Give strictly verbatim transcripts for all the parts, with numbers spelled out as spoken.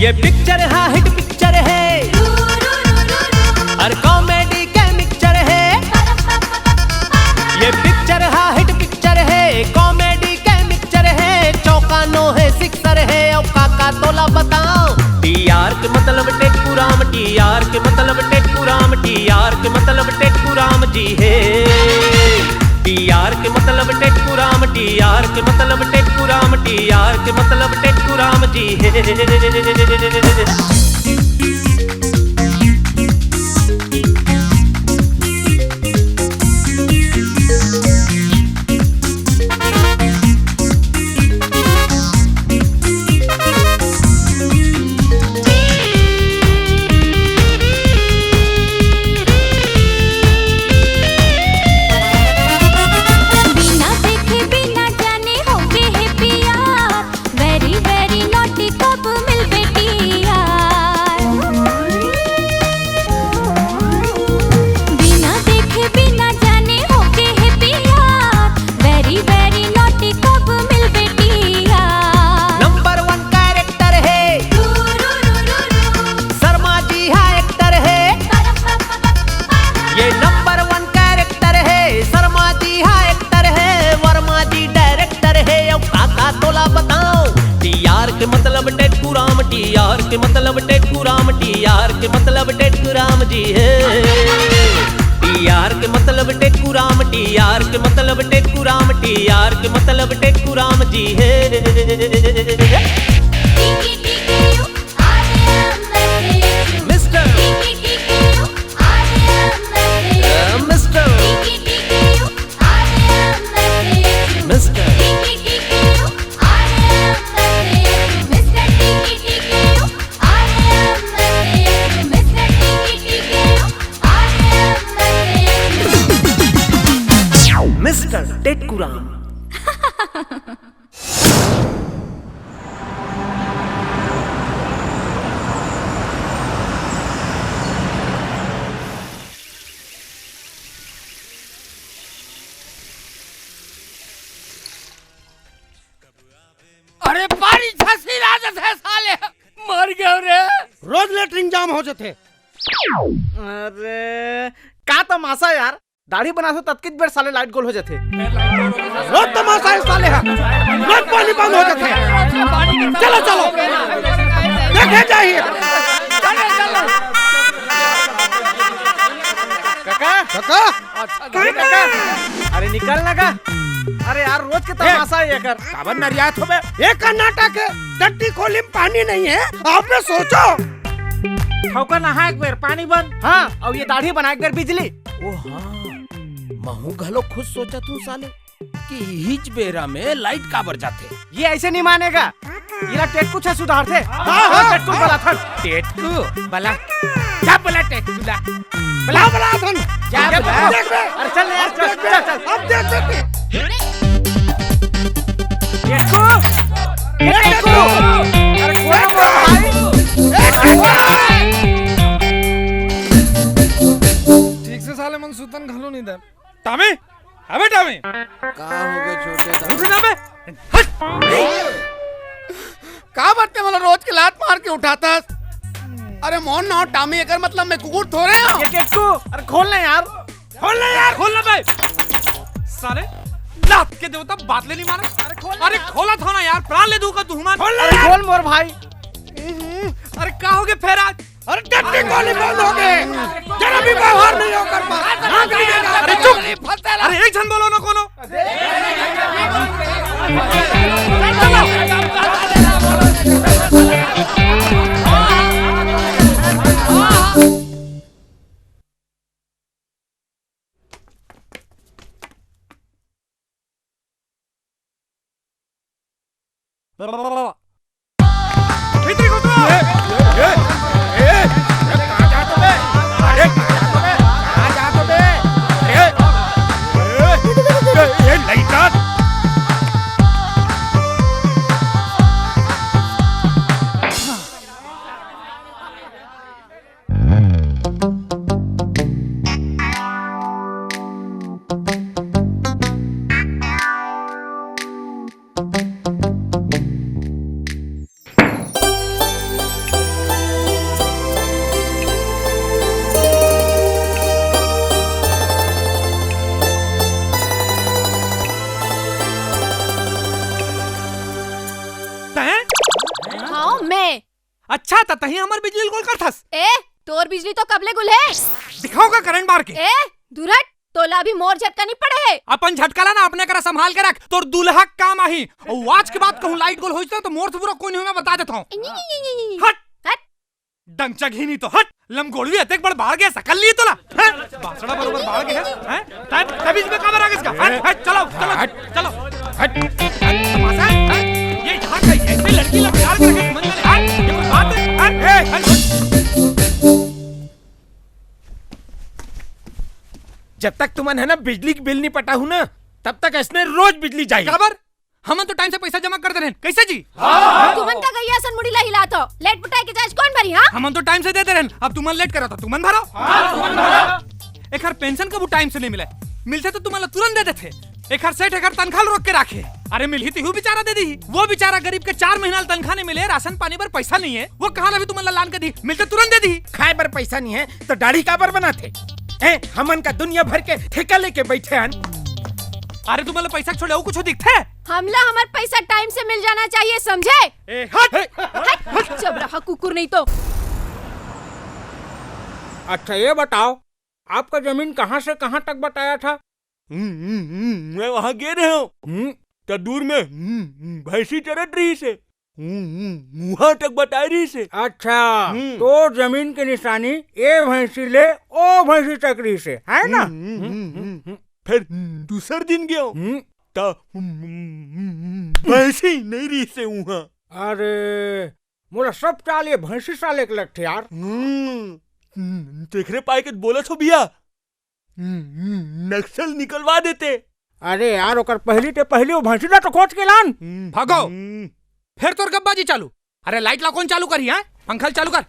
ये पिक्चर हा hit picture हे, अउ कॉमेडी के मिक्सचर हे। ये पिक्चर हा हिट पिक्चर हे, कॉमेडी के मिक्सचर हे, चौका नो हे, सिक्सर हे, अउ का का तोला बताओ। टीआर के मतलब टेटू राम, टीआर के मतलब टेटू राम, टीआर के मतलब टेटू राम जी हे। टीआर के मतलब टेटू राम, टीआर के मतलब टेटू राम, टीआर के मतलब टेटू राम जी हे। बिना देखे बिना जाने हो गे हे प्यार, very very naughty, कब मिलबे टीआर। बिना देखे बिना जाने हो गे हे प्यार, very very naughty, कब मिलबे टीआर। नंबर वन कैरेक्टर हे, शर्मा जी हा एक्टर हे। ये नंबर वन कैरेक्टर हे, शर्मा जी हा एक्टर हे, वर्मा जी डायरेक्टर हे। अउ का का तोला बताओ, टीआर के मतलब टेटू राम, टीआर के मतलब टेटू राम, टीआर के मतलब टेटू राम जी हे। टीआर के मतलब टेटू राम, टीआर के मतलब टेटू राम, टीआर के मतलब टेटू राम जी हे। Mister, mister, mister. मिस्टर टेटकुराम। अरे पारी झांसी राजत हे साले, मर गयो रे। रोज लेटरिन जाम हो जथे। अरे का तमाशा यार, दाढ़ी बनाथो ततकिच बेर साले लाइट गोल हो जथे। रोज तमाशा हे साले हा, रोज पानी बंद हो जथे। चलो चलो, देखे जाही। काका, काका। अच्छा, काका। अरे निकल ना का। अरे यार, रोज के तमाशा हे एकर। काबर नरियात होबे? ए कर्नाटक के टट्टी खोली में पानी नहीं है, आप में सोचो। ठौका नहा एक बेर पानी बंद। हाँ, अउ ये दाढ़ी बना एक बेर बिजली। ओ हाँ, महू घलो खुद सोचत हूँ साले कि इहिच बेरा में लाइट काबर जाथे। ये ऐसे नहीं मानेगा। इला टेटकू छे सुधारथे। हाँ, हाँ, टेटकू बलाथन। टेटकू बला। जा बला टेटकू ला। बला, बला थन। जा बला। देख बे। अरे चल यार, चल, चल, चल। अब देख बे। टेटकू। ए टेटकू। अरे कौन है भाई? ठीक से साले मन सुतन घलो नहीं दे। टामी, अबे टामी। का हो गए छोटे दा? उठ ना बे। हट। का बात है, मतलब रोज के लात मार के उठाता? अरे मोहन ना, टामी एकर मतलब मैं कुकुर थोड़े हूँ। ये टेटकू, अरे खोल ना यार। खोल ना यार। खोल ना बे। साले, लात के देवता बात ले नहीं मारे। अरे खोल ना अरे यार। खोला था ना यार, प्राण ले दूंगा तू हमार। खोल ना अरे यार। खोल मोर भाई। अरे का हो गया फेर आज? अरे टट्टी गोली बंद हो गए, जरा भी व्यवहार नहीं होकर पास। अरे चुप। अरे एक झन बोलो ना कोनो। भीतरी घुसो। ए, ए, ए, ए, कहाँ जात बे? अरे, कहाँ जात बे? कहाँ जात बे? ए, ए, ए, ए, लइका। अच्छा, त तहीं हमर बिजली ल गोल करथस? ए, तोर बिजली तो कब ले गुल हे। दिखाओ का करंट मार के। ए, दूर हट, तोला अभी मोर झटका नहीं पड़े हे। अपन झटका ला ना अपने करा संभाल के रख, तोर दूल्हा के काम आही। अउ आज के बाद कहूँ लाइट गोल होइस ना, तो मोर से बुरा कोई नहीं होय, मैं बता देता हूँ। हट। हट। डंगचा घी नहीं तो हट, लमगोड़वी अतेक बड़ बाढ़ गया, सकल नहीं तोला। हैं? बासड़ा बरोबर बाढ़ गया, हैं? तब, तभी इसमें काबर आ गया इसका? हट, हट, चलो, चलो, हट। चलो। हट। तमाशा है, हैं? ये यहाँ का ऐसे लड़की लोग प्यार करके समझ में नहीं आए। ये कोई बात है? हट, ए, हट। जब तक तुमन है ना बिजली के बिल नहीं पटाहू ना, तब तक ऐसने रोज बिजली जाही। काबर? हमन तो टाइम से पैसा जमा कर दे रहेन, कैसे जी? तुमन का गैया असन मुड़ी ला हिलात हो? लेट पटाए के चार्ज कौन भरी, हाँ? हमन तो टाइम से दे दे रहेन, अब तुमन लेट करो तो तुमन भरो। एखर पेंशन कभू टाइम से नहीं मिले, मिलथे तो तुमन ला तुरंत दे देथे। एखर सेठ एखर तनखा ल रोक के राखे। अरे मिलही तिहू बेचारा दे दीही। वो बेचारा गरीब के चार महीना ल तनखा नहीं मिले, राशन पानी बर पैसा नहीं है, वो कहाँ ले अभी तुमन ला लान के दी, मिलथे तुरंत दे दीही। खाए बर पैसा नहीं है तो दाढ़ी काबर बनाथे? हैं, हमन का दुनिया भर के ठेका लेके बैठे हन। अरे तुमन ला पैसा छोड़े अउ कुछ दिखथे? हमला हमर पैसा टाइम से मिल जाना चाहिए, समझे? ए, हट! हट, चबराहा कुकुर नहीं तो। अच्छा ये बताओ, आपका जमीन कहाँ से कहाँ तक बताया था? हम्म, हम्म, हम्म, मैं वहाँ गे रहे हूँ। हम्म, तो दूर में, हम्म, हम्म, भैंसी चरत रहिस हे। हम्म, हम्म, वहाँ तक बताए रहिस हे। अच्छा, हम्म। तो जमीन के निशानी ए भैंसी ले ओ भैंसी तक रहिस हे, है ना? हम्म, हम्म, हम्म, हम्म, हम्म। फिर, हम्म, दूसर दिन गयो। हम्म। तो, हम्म, हम्म, हम्म, हम्म, भैंसी नहीं रहिस हे वहाँ। अरे, मोला सब चाल ये भैंसी साले के लगथे यार। हम्म, हम्म, तेखरे पाए के बोलत हो भैया। हम्म, हम्म, नक्सल निकलवा देते। अरे यार, ओकर पहली ते पहली वो भैंसी ला तो खोज के लान। हम्म, भागो। हम्म। फिर तोर गब्बाजी चालू। अरे लाइट ला कौन चालू करी, हैं? पंखा ल चालू कर।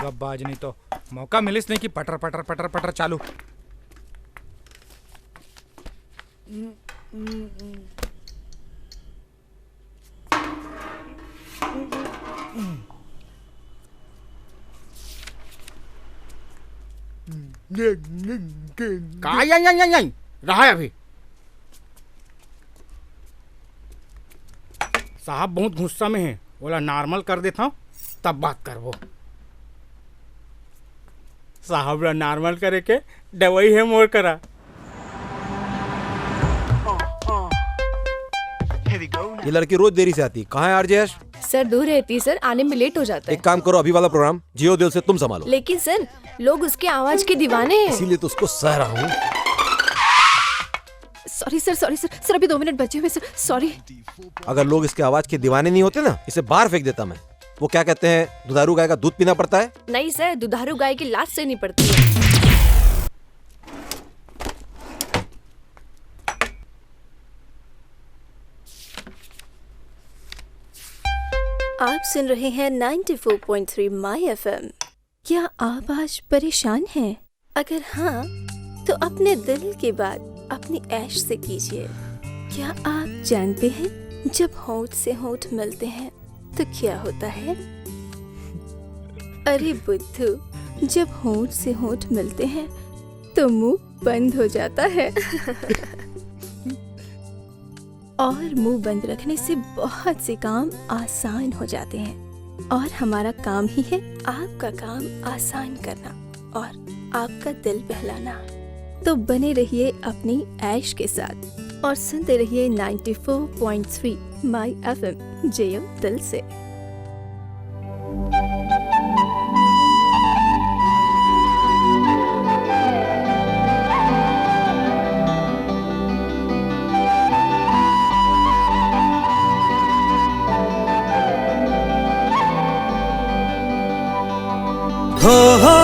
गब्बाज नहीं तो मौका मिलिस नहीं कि पटर पटर पटर पटर चालू। का? यहीं, यहीं, यहीं, यहीं। रहा अभी। साहब बहुत गुस्सा में हे, ओला नॉर्मल कर देथंव, तब बात करबो। साहब ला नॉर्मल करे के दवाई हे मोर करा। ये लड़की रोज देरी से आती है। कहाँ है आरजे यश? सर, दूर रहती है सर, आने में लेट हो जाता है। एक काम करो, अभी वाला प्रोग्राम जियो दिल से तुम संभालो। लेकिन सर, लोग उसकी आवाज के दीवाने हैं। इसीलिए तो उसको सह रहा हूँ। Sorry sir, sorry sir, sir अभी दो मिनट बचे हुए सर, सॉरी। अगर लोग इसकी आवाज के दीवाने नहीं होते ना, इसे बाहर फेंक देता मैं। वो क्या कहते हैं, दुधारू गाय का दूध पीना पड़ता है। नहीं सर, दुधारू गाय की लात सहनी पड़ती है। आप सुन रहे हैं ninety four point three My F M। क्या आप आज परेशान हैं? अगर हाँ, तो अपने दिल की बात अपनी ऐश से कीजिए। क्या आप जानते हैं, जब होंठ से होंठ मिलते हैं, तो क्या होता है? अरे बुद्धू, जब होंठ से होंठ मिलते हैं, तो मुंह बंद हो जाता है। और मुंह बंद रखने से बहुत से काम आसान हो जाते हैं। और हमारा काम ही है आपका काम आसान करना और आपका दिल बहलाना। तो बने रहिए अपनी ऐश के साथ और सुनते रहिए ninety four point three My F M, Jio दिल से। हो, हो,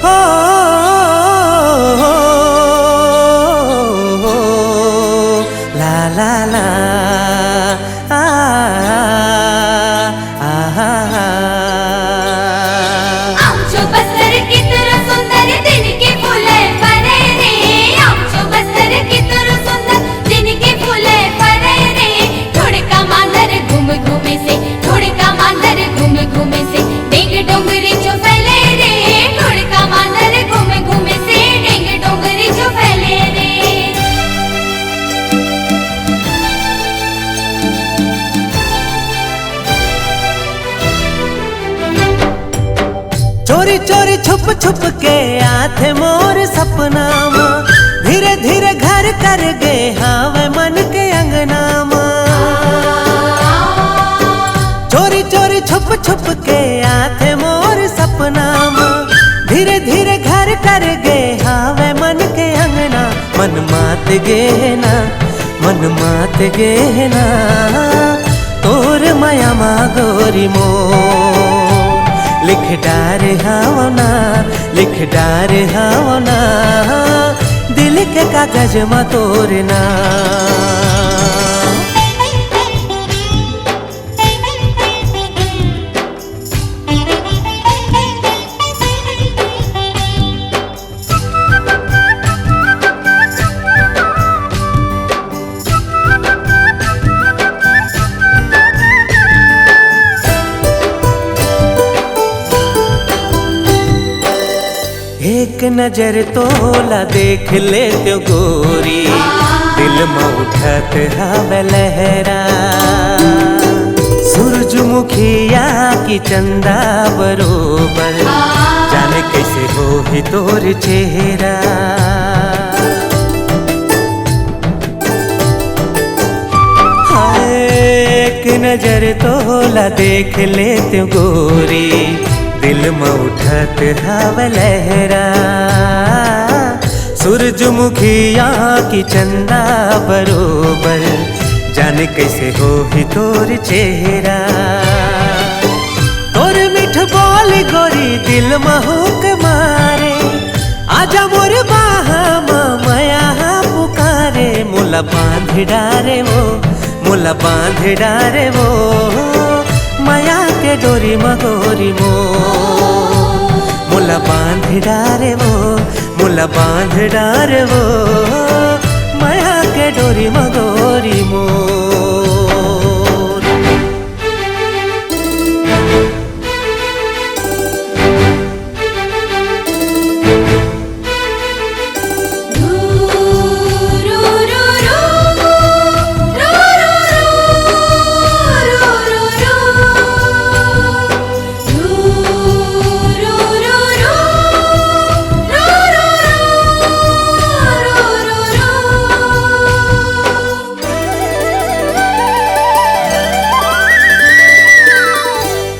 हो, हो, ला, ला, ला, आ, आ, आ, आ। आमचो बस्तर कितरो सुंदर दिन के फूले परे रे। आमचो बस्तर कितरो सुंदर दिन के फूले परे रे। ढोड़का मांदर घूम घूमे से, ढोड़का मांदर घूम घूमे से, डेंग डोंगरी चो फैले रे। ढोड़का मांदर घूम घूमे से, डेंग डोंगरी चो फैले रे। छुप छुप के आथे मोर सपना मा, धीरे धीरे घर कर गे हावय मन के अंगना मा। चोरी चोरी छुप छुप के आथे मोर सपना मा, धीरे धीरे घर कर गे हावय मन के अंगना। मन मात गे ना, मन मात गे ना, तोर मया मा गोरी मोर। लिख डारे हाव ना, लिख डारे हाव ना, दिल के कागज मा तोर नाम। एक नजर तोला देख लेतेंव गोरी, दिल म उठत हवय लहरा। सूरजमुखिया कि चंदा बरोबर, जाने कइसे होही तोर चेहरा। हाय, एक नजर तोला देख लेतेंव गोरी, दिल म उठत हवय लहरा। सूरजमुखिया कि चंदा बरोबर, जाने कइसे होही तोर चेहरा। तोर मीठ बोली गोरी दिल म हुक मारे, आजा मोर बाहा म मया ह पुकारे। मोला बांध डारे वो, मोला बांध डारे वो, मया के डोरी म गोरी मोर। मोला बांध डारे वो, मोला बांध डारे वो, मया के डोरी म गोरी मोर।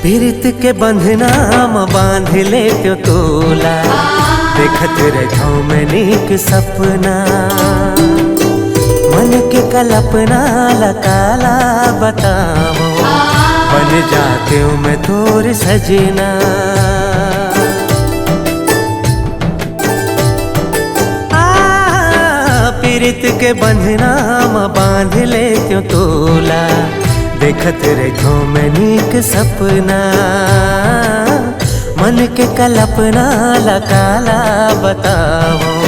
पीरित के बंधना म बांध लेतेंव तोला, देखत रहिथंव मैं नीक सपना। मन के कल्पना ला काला बतावंव, बन जातेंव मैं तोर सजना। आ, पीरित के बंधना म बांध लेतेंव तोला, देखत रहिथंव मैं नीक सपना। मन के कल्पना ला काला बतावंव,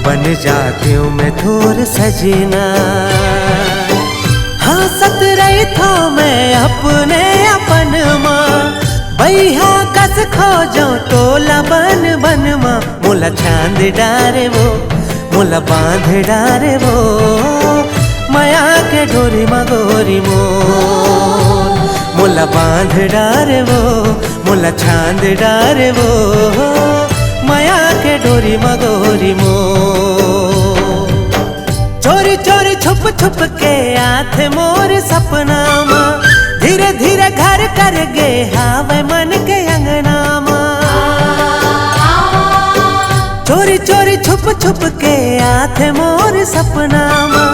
बन जातेंव मैं तोर सजना। हाँसत रहिथंव मैं अपने अपन मा, बइहा कस खोजंव तोला बन बन मा। मोला छांद डारे वो, मोला बांध डारे वो, मया के डोरी म गोरी मोर। मोला बांध डारे वो, मोला छांद डारे वो, मया के डोरी म गोरी मोर। चोरी चोरी छुप छुप के आथे मोर सपना मा, धीरे धीरे घर कर गे हावय मन के अंगना मा। चोरी चोरी छुप छुप के आथे मोर सपना मा,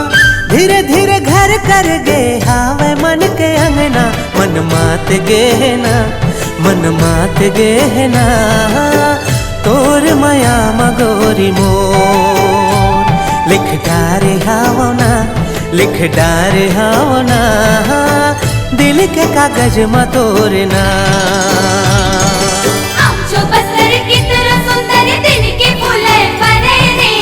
धीरे धीरे घर कर गे हावय मन के अंगना। मन मात गे ना, मन मात गे ना, तोर मया म गोरी मोर। लिख डारे हाव ना, लिख डारे हाव ना, दिल के कागज म तोर नाम। आमचो बस्तर कितरो सुंदर दिन के फूल फरे रे,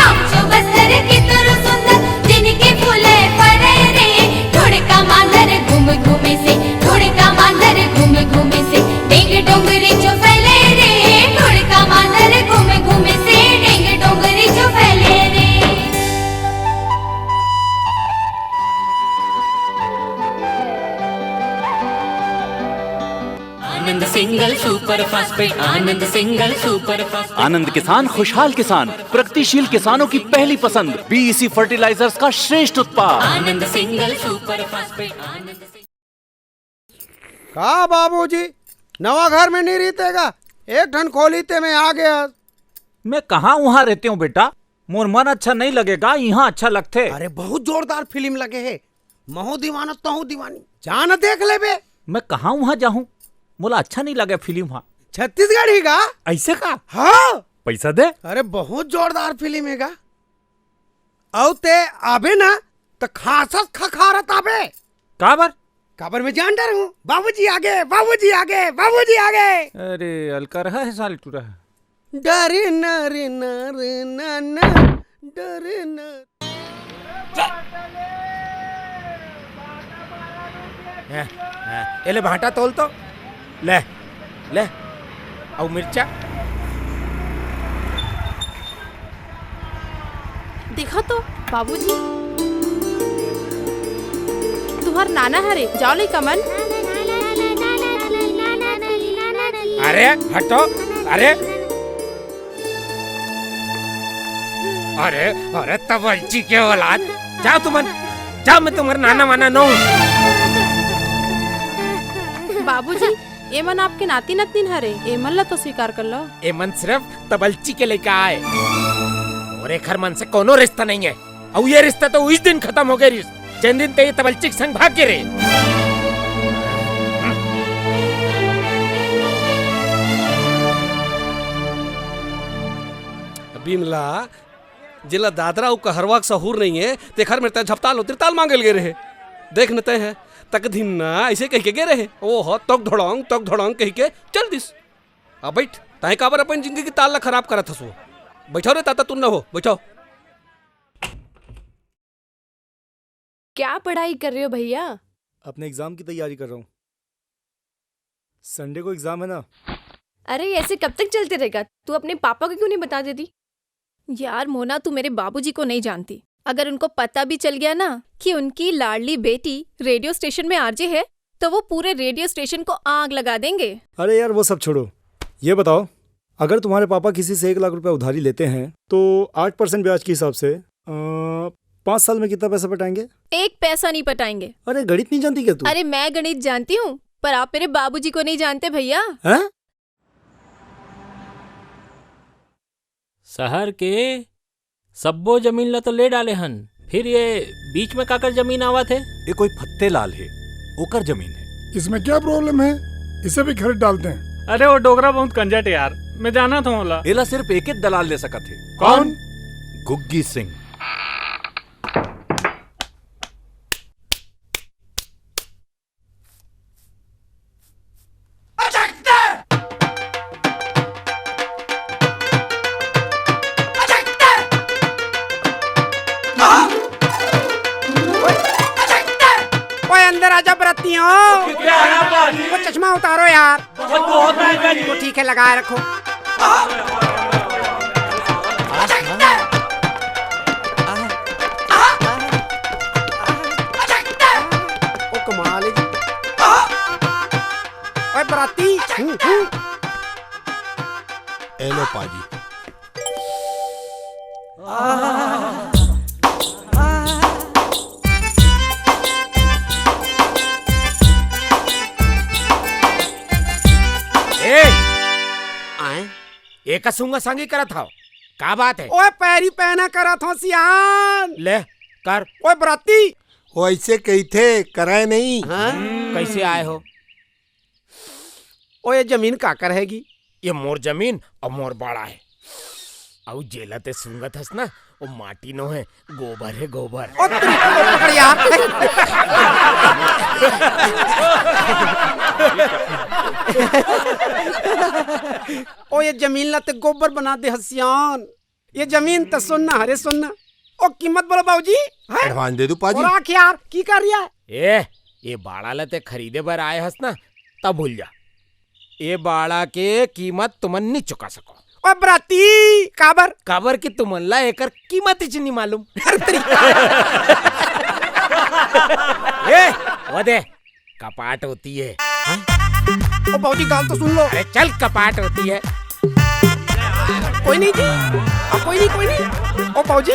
आमचो बस्तर कितरो सुंदर दिन के फूल फरे रे। थोड़का मांदर घूम घूम से, थोड़का मांदर घूम घूम से, डेंग डोंगरी चो फैले रे। थोड़का मांदर घूम घूम से, डेंग डोंगरी चो फैले रे। आनंद सिंगल सुपर फास्फेट, आनंद सिंगल सुपर फास्फेट। आनंद किसान, खुशहाल किसान, प्रगतिशील किसानों की पहली पसंद, बीईसी फर्टिलाइजर्स का श्रेष्ठ उत्पाद। आनंद सिंगल सुपर फास्फेट, आनंद सिंगल। का बाबूजी, नवा घर में नहीं रहितेगा? एक ठन खोली ते में आ गया। मैं कहाँ वहाँ रहते हूँ बेटा, मोर मन अच्छा नहीं लगेगा, यहाँ अच्छा लगथे। अरे बहुत जोरदार फिल्म लगे है, महू दीवाना तहू दीवानी, जाना देख लेबे। मैं कहाँ वहाँ जाहूँ, मोला अच्छा नहीं लगे फिल्म हा। छत्तीसगढ़ ही का? ऐसे का? हाँ। पैसा दे। अरे बहुत जोरदार फिल्म है का। अउ ते आबे ना, त खासस खखारत आबे। काबर? काबर मैं जान डर हूँ। बाबूजी आगे, बाबूजी आगे, बाबूजी आगे। अरे, अलकरहा है साले टूरा। डरे ना रे ना रे ना ना, डरे ना। हैं, हैं, ये ले भांटा तोल तो। ले, ले। अउ मिर्चा। देखो तो, बाबूजी। तुहर नाना हरे, जाओ लइका मन। अरे, हटो, अरे। अरे, अरे, तबलची के औलाद, जाओ तुमन, जाओ, मैं तुम्हर नाना वाना नो हूँ। बाबूजी, एमन आपके नाती नतनीन हरे, एमन ला तो स्वीकार कर लो। एमन सिर्फ तबलची के लइका आय, अउ एखर मन से कोनो रिश्ता नहीं है। अउ ये रिश्ता तो उस दिन खतम हो गए रिस, जेन दिन ते ये तबलची के संग भाग गे रे। बिमला, जेला दादरा अउ कहरवा के सहूर नइये, तेखर मेर तैं झपताल अउ तिरताल मांगे ल गे रहे। देख न तैं ह, तक धिन्ना अइसे कहिके गे रहे। ओह, तोक धोड़ोंग, तोक धोड़ोंग कहिके चल दिस। अब बइठ, तैं काबर अपन जिंदगी के ताल ला खराब करत हस वो? बइठव रे ताता, तुन्ना हो, बइठव। क्या पढ़ाई कर रहे हो भैया? अपने एग्जाम की तैयारी कर रहा हूँ। संडे को एग्जाम है ना। अरे, ऐसे कब तक चलते रहेगा? तू अपने पापा को क्यों नहीं बता देती? यार मोना, तू मेरे बाबूजी को नहीं जानती। अगर उनको पता भी चल गया ना कि उनकी लाडली बेटी रेडियो स्टेशन में आरजे है, तो वो पूरे रेडियो स्टेशन को आग लगा देंगे। अरे यार, वो सब छोड़ो, ये बताओ, अगर तुम्हारे पापा किसी से एक लाख रुपए उधारी लेते हैं, तो आठ परसेंट ब्याज के हिसाब से, अ, पाँच साल में कितना पैसा पटाएंगे? एक पैसा नहीं पटाएंगे। अरे, गणित नहीं जानती क्या तू? अरे, मैं गणित जानती हूँ, पर आप मेरे बाबूजी को नहीं जानते भैया। हैं? शहर के सब्बो जमीन ला तो ले डाले हन, फिर ये बीच में काकर जमीन आवत हे? ये कोई फत्तेलाल हे, ओकर जमीन हे। इसमें क्या प्रॉब्लम है? इसे भी खरीद डालते हैं। अरे, वो डोकरा बहुत कंजट हे यार, मैं जानत हूँ ओला। एला सिर्फ एक ही दलाल ले सकत हे। कौन? गुग्गी सिंह। ओए, अंदर आजा बरातियों। वो चश्मा उतारो यार। वो ठीक है, लगाए रखो। ओ कमाल है जी। ओए बराती। हम्म, हम्म। ए लो पाजी। ए! आए? एका सूंगा सांगी करत हव? का बात है? ओए पैरी पैना करत हव सियान। ले, कर। ओए बराती। ओइसे कहिथे, करय नहीं। हाँ? कैसे आए हो? ओ, ये जमीन काकर हेगी? ये मोर जमीन अउ मोर बाड़ा हे। अउ जेला ते सूंघत हस ना, वो माटी नो हे, गोबर हे, गोबर। ओ, तेरी को पकड़ यार। ओ, ये जमीन ला ते गोबर बना दे हस सियान। ये जमीन त सोना हरे, सोना। ओ, कीमत बोलो बाबूजी, हैं? एडवांस दे दू पाजी। और आख यार, की कर रिया है? ए, ये बाड़ा ल ते खरीदे बर आए हस ना, तब भूल जा। ये बाड़ा के कीमत तुमन नी चुका सको। ओ बराती, काबर? काबर कि तुमन ला एकर कीमत ही नी मालूम। अरे तेरी। ए, वो दे, कपाट होती है। हाँ? ओ बाबूजी, गाल तो सुन लो। अरे चल, कपाट होती है। कोई नहीं जी, आ, कोई नहीं, कोई नहीं। ओ बाबूजी,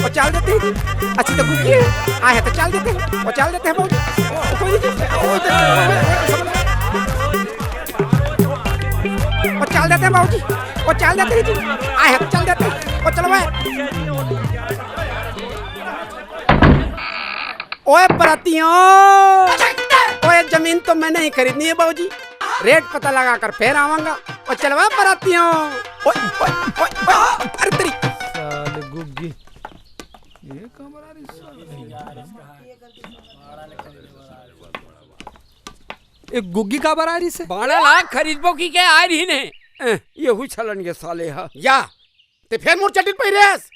ओ चाल देते हैं। अच्छी तो कुकी है, आए है तो चाल देते हैं, ओ चाल देते हैं बाबूजी। ओ कोई नहीं जी, ओ, ओ, ओ, ओ, ओ, ओ चाल देते हैं बाबूजी, ओ चाल देते हैं जी, आए है तो चाल देते हैं, ओ चलो भाई। ओए बरातियों, ओए जमीन तो मैं नहीं खरीदनी है बाबूजी, रेट पता लगा कर फिर आवांगा। ओ चलवा बरातियों। ओए, ओए, ओए, ओए, अरे तेरी। साले गुग्गी, ये कमरा नहीं साले। एक गुग्गी का बरा रही से? बारह लाख खरीदबो की क्या आ रही ने? अ, ये हुई छलन के साले हा। या, ते फेर मोर चड्डी पहिरे हस?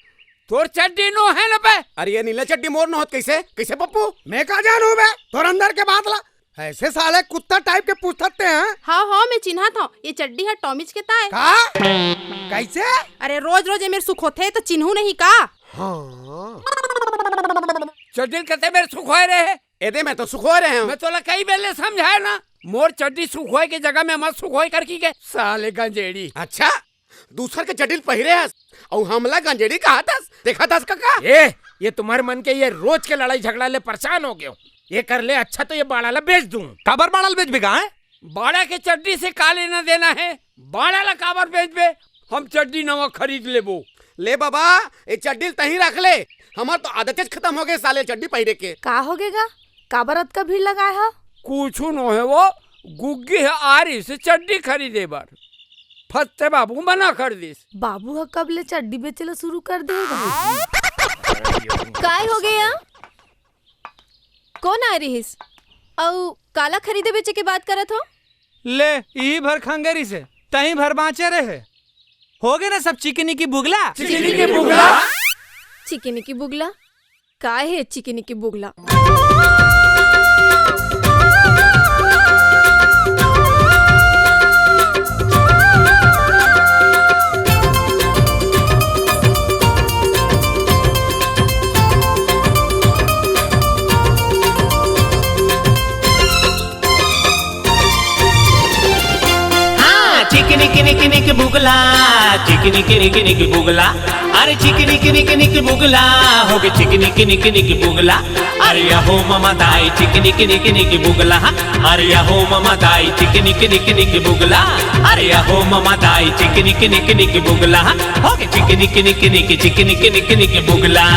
तोर चड्डी नो है न बे? अरे ये नीला चड्डी मोर नो होत कैसे? कैसे पप्पू? मैं का जानू बे? तोर अंदर के बात ला। ऐसे साले कुत्ता टाइप के पूछते हैं। हाँ, हाँ, मैं चिन्हा था। ये चड्डी है टॉमिज के ताय। का? कैसे? अरे रोज रोज ये मेरे सुख होते तो चिन्हू नहीं का? हाँ। चड्डी ल कते मेर सुखोए रहे? एदे में तो सुखोए रहे हूँ। मैं तोला कई बेर ले समझाए ना, मोर चड्डी सुखोए के जगह में मत सुखोए कर की के, साले गंजेड़ी। अच्छा, दूसर के चड्डी ल पहिरे हस, अउ हमला गंजेड़ी कहत हस, देखत हस कका? ए, ये तुम्हर मन के ये रोज के लड़ाई झगड़ा ले परेशान हो गयो। ये कर ले अच्छा तो ये बाड़ा ला बेच दूं। काबर बाड़ा ल बेचबे का, हैं? बाड़ा के चड्डी से का लेना देना है? बाड़ा ला काबर बेचबे? हम चड्डी नवा खरीद लेबो। ले बाबा, ये चड्डी ल तहीं रख ले। हमर तो आदतेच खतम हो गए साले चड्डी पहिरे के। का हो गेगा? काबर अतका भीड़ लगाए ह? कुछु नो है वो, गुग्गी ह आ रही से चड्डी खरीदे बर। फत्ते बाबू मना कर दिस। बाबू ह कब ले चड्डी बेचे ला शुरू कर दे हे? काय हो गया? कोन आ रिहिस? अउ काला खरीदे बेचे के बात करत हो? ले, इही भर खंगरी से, तहीं भर बाँचे रहे। हो गे ना सब चिकनी की बुगला? चिकनी की बुगला? चिकनी की बुगला? काय हे चिकनी की बुगला? हाँ, चिकनी किनी किनी की बुगला, चिकनी किनी किनी की बुगला, अरे चिकनी किनी किनी की बुगला, हो गई चिकनी किनी किनी की बुगला। अरे या हो ममा दाई चिकनी किनी किनी की बुगला, अरे या हो ममा दाई चिकनी किनी किनी की बुगला, अरे या हो ममा दाई चिकनी किनी किनी की बुगला, हो गई चिकनी किनी किनी की, चिकनी किनी किनी की बुगला।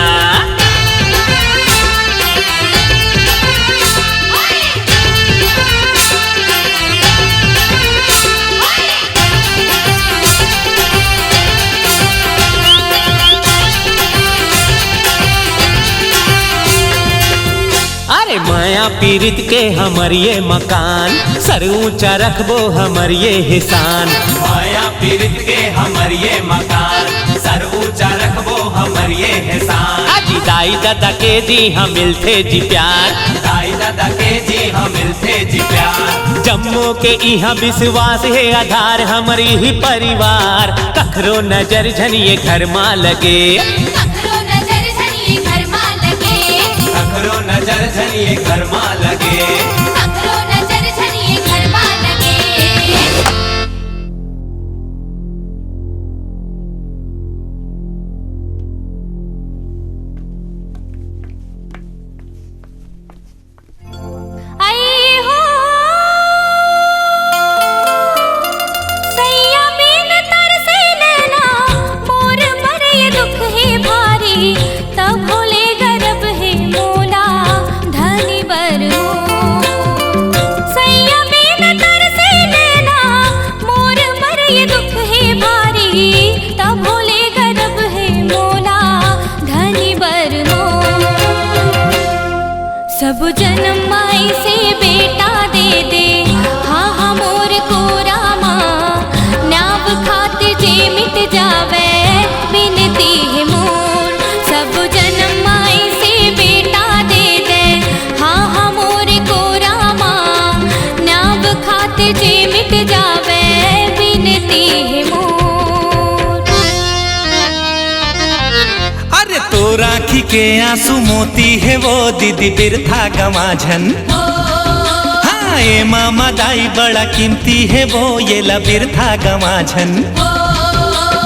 अरे मया पीरित के हमर ये मकान, सर ऊंचा रखबो हमर ये हिसान। मया पीरित के हमर ये मकान, सर ऊंचा रखबो हमर ये हिसान। अजी दाई ददा के जी हाँ मिलथे जी प्यार। दाई ददा के जी हाँ मिलथे जी प्यार। जम्मो के इहाँ विश्वास हे आधार, हमर इही परिवार। कखरो नजर झन ये घर मा लगे। कखरो नजर झन ये घर मा लगे। कखरो नजर झन ये घर मा लगे। कखरो नजर झन ये घर मा लगे। आई हो सैया बिन तरसे नैना, मोर बर ये दुख हे भारी, तब भोले गरब हे मोला धनी बर मोर। सैया बिन तरसे नैना, मोर बर ये दुख हे भारी, तब भोले गरब हे मोला धनी बर मोर। सब जनम माई से बेटा दे दे, हाँ, हाँ, मोर कोरा मा, न्याव खातिर जे मिट जावे, बिनती हे मोर। सब जनम माई से बेटा दे दे, हाँ, हाँ, मोर कोरा मा, न्याव खातिर जे मिट जावे, बिनती हे मोर। अरे तोर आँखी के आंसू मोती हे वो दीदी, बिरथा गवा झन। हाँ, ए मामा दाई बड़ा कीमती हे वो, येला बिरथा गंवा झन।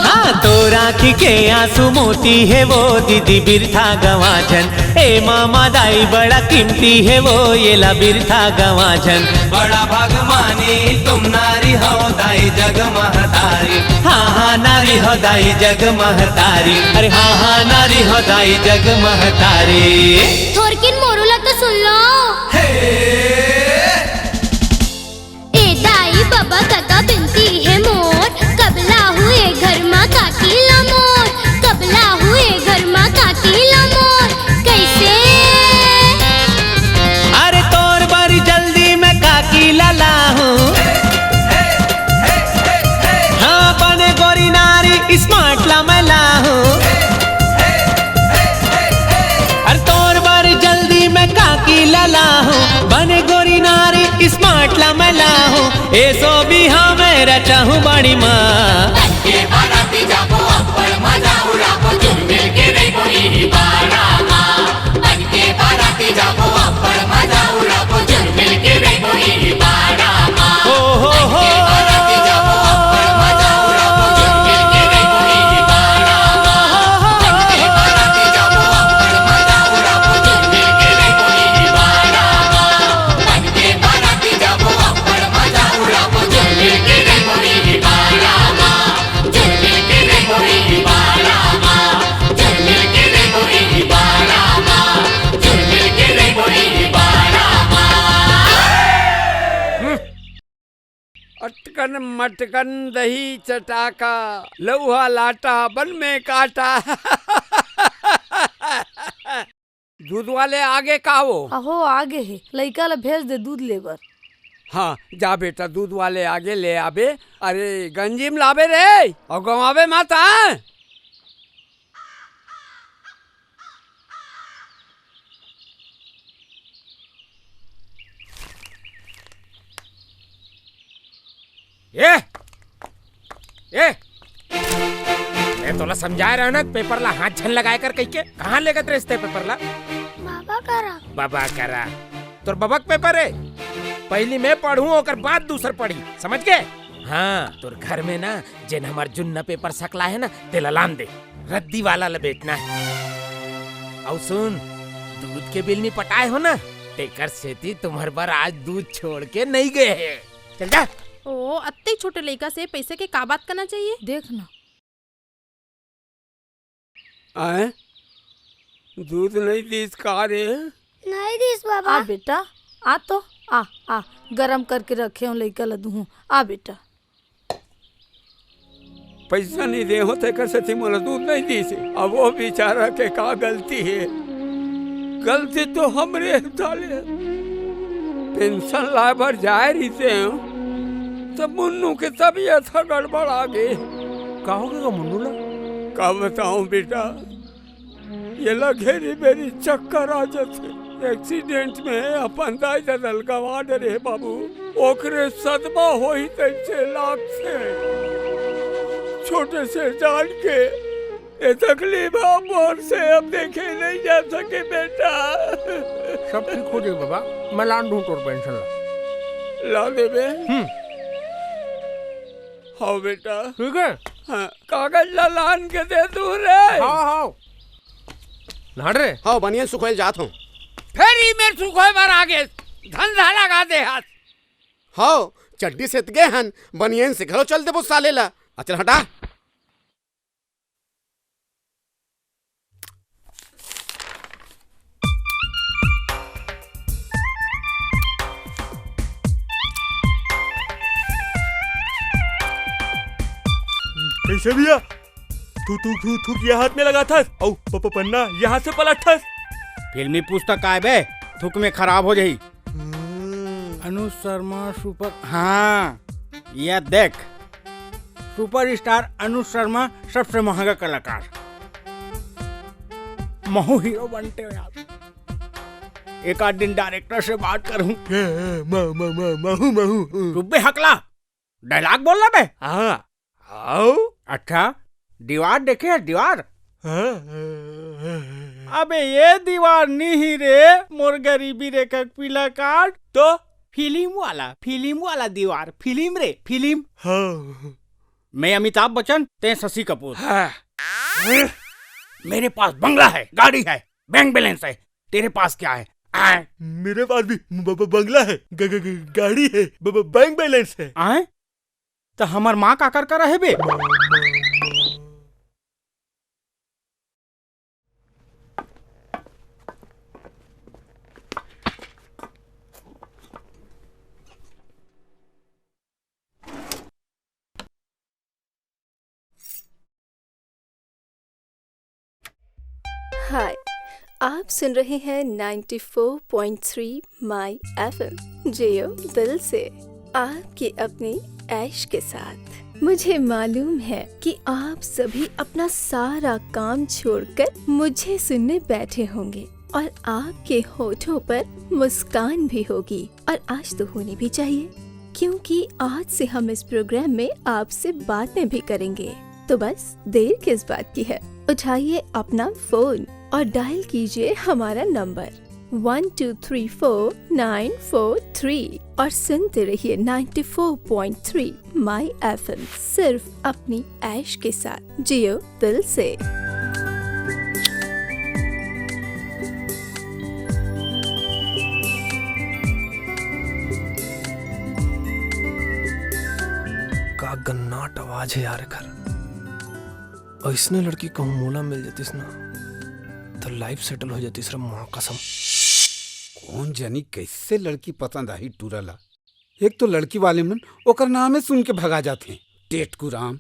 हाँ, तोर आँखी के आंसू मोती हे वो, दीदी बिरथा गंवा झन। ए मामा दाई बड़ा कीमती हे वो, येला बिरथा गंवा झन। बड़ा भगवानी तुम नारी हो दाई जग महतारी। हाँ हाँ नारी हो दाई जग महतारी। अरे हाँ हाँ नारी हो दाई जग महतारी। थोरकिन मोरो ला तो सुन लो। हे। ए दाई बबा कका बिनती हे मोर, कब लाहू ए घर मा काकी ला मोर, कब लाहू ए घर मा काकी ला मोर। कइसे? अरे तोर बर जल्दी मैं काकी ला लाहूं। हाँ, बने गोरी नारी smart ला मैं लाहूं। अरे तोर बर जल्दी मैं काकी ला लाहूं, बने गोरी नारी smart ला मैं लाहूं। एसो भी हाँ मैं रचाहूं बड़ी माँ। बन के बाराती जाबो, अब्बड़ मजा उड़ाबो, जुल मिल के रहिबो इही बारा मा। बन के बाराती जाबो, अब्बड़ मजा उड़ाबो, जुल मिल के रहिबो इही बारा मा। हो, हो, हो। बन के बाराती जाबो, अब्बड़ मजा उड़ाबो, जुल मिल के रहिबो इही बारा मा। बन के बाराती जाबो, अब्बड़ मजा उड़ाबो, जुल मिल के रहिबो इही बारा मा। बन के बाराती जाबो, अब्बड़ मजा उड़ाबो, जुल मिल के रहिबो इही बारा मा। जुल मिल के रहिबो इही बारा मा। जुल मिल के रहिबो इही बारा मा। जुल मिल के रहिबो इही बारा मा। अटकन मटकन दही चटाका, लउहा लाटा बन में काटा। दूध वाले आगे का वो? अहो, आगे हे, लइका ला भेज दे दूध ले बर। हाँ, जा बेटा, दूध वाले आगे ले आबे। अरे, गंजी म लाबे रे, अउ गंवाबे मत, हाँ? ए, ए, मैं तोला समझाए रहा ना, पेपर ला हाथ झन लगाए कर कहिके। कहाँ लेगत रहिस ते पेपर ला? बाबा करा। बाबा करा? तोर बाबा के पेपर हे। पहली मैं पढ़ूं, ओकर बाद दूसर पढ़ी, समझ के? हाँ, तोर घर में ना, जेन हमर जुन्ना पेपर सकला हे ना, तेला लान दे। रद्दी वाला ला बेचना हे। अउ सुन, दूध के बिल नी पटाए हो ना, तेकर सेती तुम्हर बर आज दूध छोड़ के नइ गए हे। चल जा। ओ, अत्ते छोटे लइका से पैसे के का बात करना चाहिए? देख ना। आए? दूध नइ दीस का रे? नइ दीस बाबा। आ बेटा, आ तो, आ, आ, गरम करके रखे हो, लइका ला दूहूं। आ बेटा। पैसा नइ दे हो, तेकर सेती मोला दूध नइ दीस। अब वो बेचारा के का गलती हे? गलती तो हमरे हे साले। पेंशन लाए बर जाए रहितेंव, त मुन्नू के तबीयत ह गड़बड़ा गे। का होगे गा मुन्नू ला? का बतावंव बेटा, येला घेरी बेरी चक्कर आ जाथे। एक्सीडेंट में अपन दाई ददा ल गंवा डरे हे बाबू, ओकरे सदमा होही तइसे लागथे। छोटे से जान के ए तकलीफ ह मोर से अब देखे नइ जा सके बेटा। सब ठीक हो जाही बाबा, मैं लान दूं तोर पेंशन ला। ला देबे? हम्म। हव बेटा। ठीक हे। हाँ, कागज ला लान के दे दूं रे। हव, हव। लान रे। हव, बनियान सुखोय ल जात हंव। फेर ई मेर सुखोय बर आगे, धंधा लगा दे हस। हव, चड्डी सेत गे हन, बनियान से घलो चल देबो साले ला। आ चल हटा। कइसे भैया? तू, तू, तू थूक ये हाथ में लगाथस, अउ प-, प-, पन्ना ये हाथ से पलटथस। फिल्मी पुस्तक आय बे, थूक में खराब हो जाही। हम्म। अनुज शर्मा सुपर, हाँ, ये देख। सुपरस्टार अनुज शर्मा सबसे महंगा कलाकार। महू हीरो बनते हो यार। एक आध दिन डायरेक्टर से बात करूं। ए, ए, म-, म-, म-, महू, महू। चुप बे हकला, डायलॉग बोल ना बे। हाँ, आओ। अच्छा, दीवार देखे है, दीवार? हाँ, हाँ, हाँ, हाँ। अबे ये दीवार नहीं रे, मोर गरीबी रेखा के पीला कार्ड। तो? फिल्म वाला, फिल्म वाला दीवार, फिल्म रे, फिल्म। हाँ। मैं अमिताभ बच्चन, तैं शशि कपूर। हाँ। मेरे पास बंगला है, गाड़ी है, बैंक बैलेंस है, तेरे पास क्या है? आय। मेरे पास भी ब-, ब-, बंगला है, ग-, ग-, ग-, गाड़ी है, ब-, ब-, बैंक बैलेंस है। आय? त हमर माँ काकर करा है बे? हाय, आप सुन रहे हैं नाइंटी फ़ोर पॉइंट थ्री माई एफ़एम। जियो दिल से, आपके अपने ऐश के साथ। मुझे मालूम है कि आप सभी अपना सारा काम छोड़कर मुझे सुनने बैठे होंगे और आपके होठों पर मुस्कान भी होगी। और आज तो होनी भी चाहिए, क्योंकि आज से हम इस प्रोग्राम में आपसे बातें भी करेंगे। तो बस देर किस बात की है, उठाइए अपना फोन और डायल कीजिए हमारा number one two three four nine four three और सुनते रहिए नाइंटी फ़ोर पॉइंट थ्री माई एफ़एम, सिर्फ अपनी ऐश के साथ। जियो दिल से। का गन्नाट आवाज है यार एकर। अइसने लड़की कहूँ मोला मिल जतिस ना, त लाइफ सेटल हो जतिस रे माँ कसम। कोन जनी कइसे लड़की पसंद आही टूरा ला। एक तो लड़की वाले मन ओकर नामे सुन के भगा जाथे, टेटकू राम।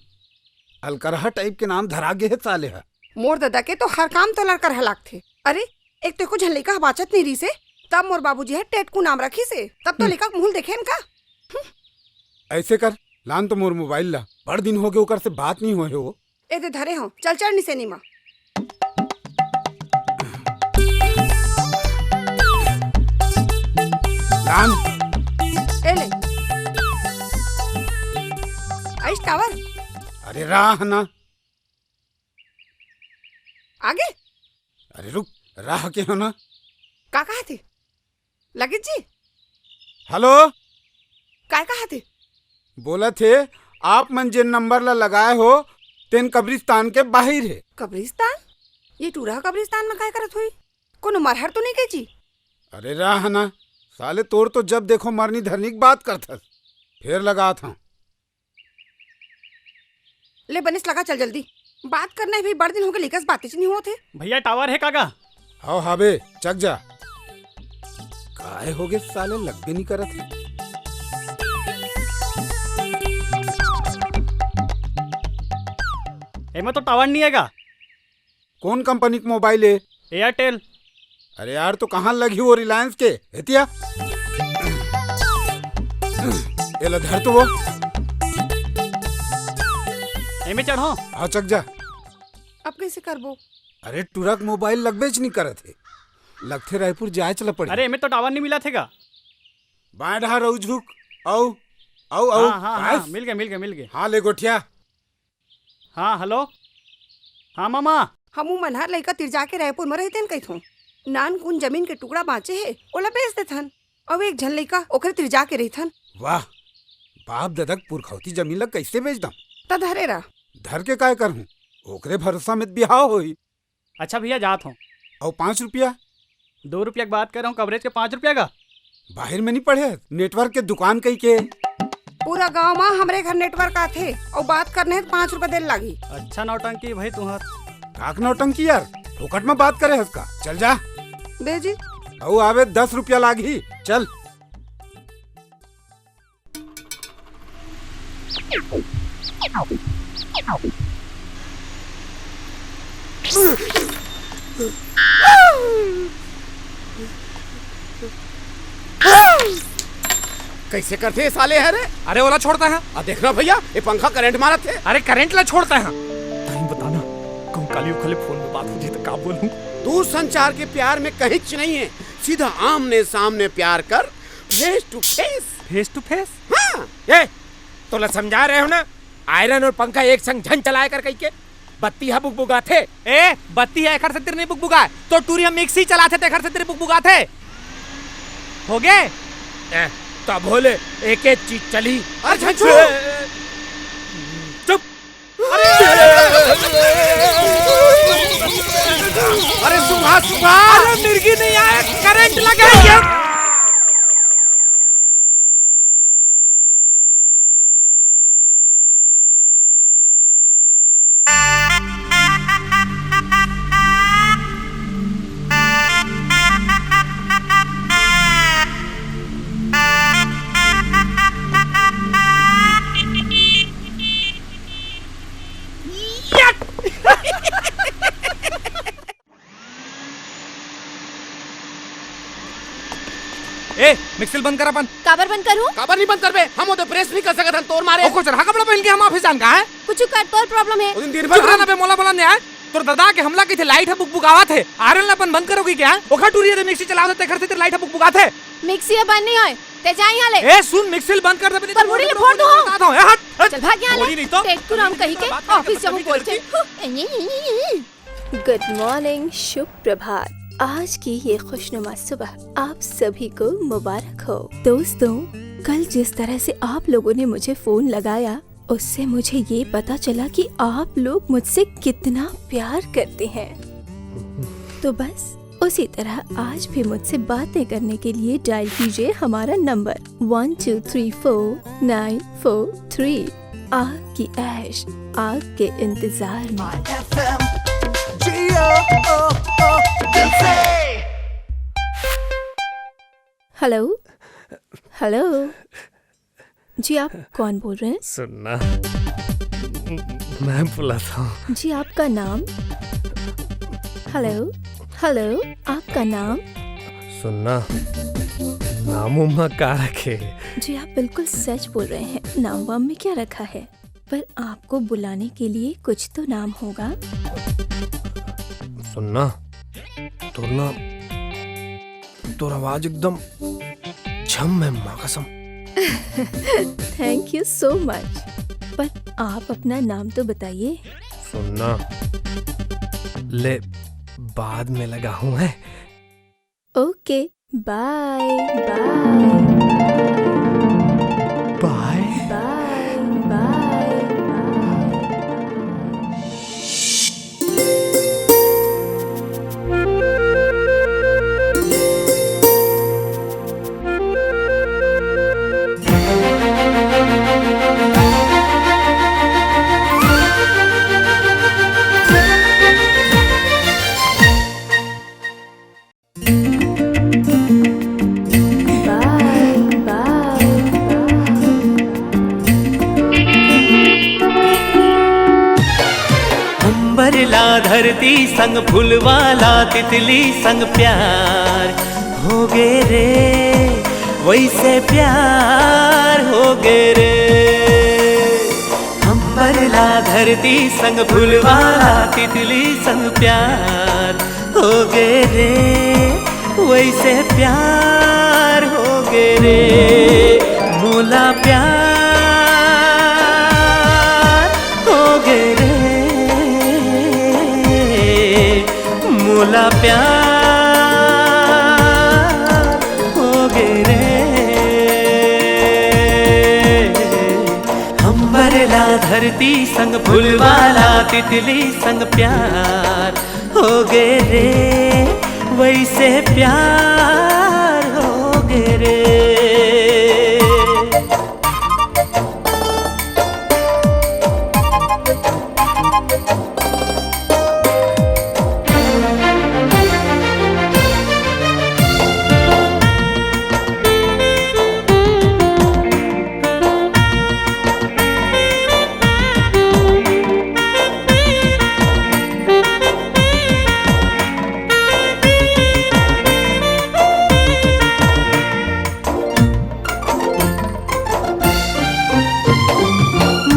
अलकरहा टाइप के नाम धरा गे हे साले ह। मोर ददा के तो हर काम तो लड़करहा लागथे। अरे, एक तो एको झन लइका ह बाचत नइ रिहिसे, तब मोर बाबूजी ह टेटकू नाम रखिसे, तब तो हम्म। लइका के मुँह ल देखेन का? अइसे कर, लान तो मोर मोबाइल ला, बड़ दिन होगे ओकर से बात नइ होए हे वो। ए दे धरे हंव, चल चढ़ निसेनी मा। लान। ए ले। आइस टावर। अरे राह ना। आगे। अरे रुक, राह के हो ना। का कहा थे? लगित जी। हेलो। काय कहा थे? बोला थे, आप मन जेन नंबर ला लगाए हो, तेन कब्रिस्तान के बाहिर हे। कब्रिस्तान? ये टूरा कब्रिस्तान में काय करत होई? कोनो मरहर तो नहीं के जी? अरे राह ना, साले तोर तो जब देखो मरनी धरनी की बात करथस। फेर लगात हंव। ले बनेस लगा, चल जल्दी। बात करना हे भाई, बड़ दिन होगे लइका से बातेच नइ होत हे। भैया टावर हे का गा? हव हाबे, चक जा। काय होगे साले, लगबे नइ करत हे। एमा तो टावर नइ हे गा। कोन कंपनी के मोबाइल हे? एयरटेल। अरे यार, तो कहाँ लगही वो रिलायंस के? एतिया। एला धर तो वो। एमे चढ़ो। हाँ, चक जा। अब कइसे करबो? अरे, टुरा के मोबाइल लगबेच नइ करत हे। लगथे रायपुर जाएच ल पड़ही। अरे, एमे तो टावर नइ मिलत हे गा। बाएं डहार अउ झुक। अउ, अउ, अउ। हाँ, हाँ, हाँ, बस। मिल गे, मिल गे, मिल गे। हाँ, ले गोठिया। हाँ, हेलो। हाँ, मामा। हमू मन ह लइका तिरजा के रायपुर म रहितेन कहिथों। नानकुन जमीन के टुकड़ा बाँचे हे, ओला बेच देथन। अउ एक झन लइका ओकरे तिरजा के रहिथन। वाह, बाप ददा के पुरखौती जमीन ला कइसे बेच दम? त धरे रह। धर के काय करहूँ? ओकरे भरोसा में त बिहाव होही। अच्छा भैया, जात हूँ। अउ पाँच रुपया? दो रुपया के बात कर रहा हूँ, कवरेज के पाँच रुपया का। बाहिर में नहीं पढ़े, नेटवर्क के दुकान कही के। पूरा गांव में हमरे घर नेटवर्क आथे, अउ बात करने हे त पाँच रुपया देल लागी। अच्छा नौटंकी भाई तुहर। काक नौटंकी यार, फोकट में बात करे हस का? चल जा। दे जी। अउ आवे दस रुपया लागी, चल। कइसे करथे ये साले ह रे? अरे ओला छोड़ता है। आ देखना भैया, ये पंखा करंट मारत हे। अरे करंट ला छोड़ता है। तहीं बताना, कहूँ काली उखले फोन में बात हो जाए तो का बोलूं? दूर संचार के प्यार में कहीं नहीं है, सीधा आमने सामने प्यार कर, face to face. Face to face? हाँ। ए, तोला समझा रहे हो ना, आयरन और पंखा एक संग झन चलाए कर कहिके। बत्ती ह बुगबुगाथे। ए, बत्ती ह एखर सेती नहीं बुगबुगाए, तो टूरी ह मिक्सी चलाथे तेखर सेती बुगबुगाथे। होगे? ए, तभो ले एक एक चीज चली। अरे झंझू! चुप। अरे, अरे सुबह सुबह! अरे मिर्गी नहीं आए, करंट लगे। ए, मिक्सी ल बंद कर अपन। काबर बंद करूं? काबर नहीं बंद करबे? हम ओदे प्रेस नहीं कर सकत हन तोर मारे। ओ, कोचरहा कपड़ा पहन के हम ऑफिस जान का है? कुछ कर, तोर प्रॉब्लम है। ओ दिन दिन भर चुप रहना बे, मोला बोला नहीं आए। तोर दादा के हमला कहिथे, लाइट ह बुकबुकावत हे। आयरन ल अपन बंद करोगी क्या? ओखर टूरी रे मिक्सी चलावत हे, तेखर से तेर लाइट ह बुकबुकात हे। मिक्सी ह बंद नहीं होय, ते जा यहाँ ले। ए, सुन, मिक्सी ल बंद कर दे, पर मुड़ी ले फोड़ दूं। बता दो, ए, हट, हट। चल भाग यहाँ ले। बोली नहीं तो। टेटकू राम कहीं के, बात करके ऑफिस जाऊं बदतमीजी बोल के। लड़की। गुड मॉर्निंग, शुभ प्रभात। आज की ये खुशनुमा सुबह आप सभी को मुबारक हो। दोस्तों, कल जिस तरह से आप लोगों ने मुझे फोन लगाया, उससे मुझे ये पता चला कि आप लोग मुझसे कितना प्यार करते हैं। तो बस उसी तरह आज भी मुझसे बातें करने के लिए डायल कीजिए हमारा नंबर वन टू थ्री फोर नाइन फोर थ्री। आग की ऐश, आग के इंतजार में। Hello, hello. जी, आप कौन बोल रहे हैं? सुनना, मैं बुलाता हूँ। जी, आपका नाम? हेलो, हेलो, आपका नाम? सुनना, नाम उमा का रखे? जी, आप बिल्कुल सच बोल रहे हैं। नाम वाम में क्या रखा है? पर आपको बुलाने के लिए कुछ तो नाम होगा। सुनना, तोर ना, तोर आवाज एकदम छम है, माँ कसम। Thank you so much। पर आप अपना नाम तो बताइए। सुनना, ले, बाद में लगाहूँ है। ओके, बाय, बाय। बाय। बाय, बाय, बाय। अंबर ला धरती संग फूलवा ला तितली संग प्यार होगे रे, वइसे प्यार होगे रे। अंबर ला धरती संग फूलवा ला तितली संग प्यार होगे रे, वइसे प्यार होगे रे, मोला प्यार होगे रे, मोला प्यार होगे रे। अंबर ला धरती संग फूलवा ला तितली संग प्यार होगे रे, वइसे प्यार होगे रे।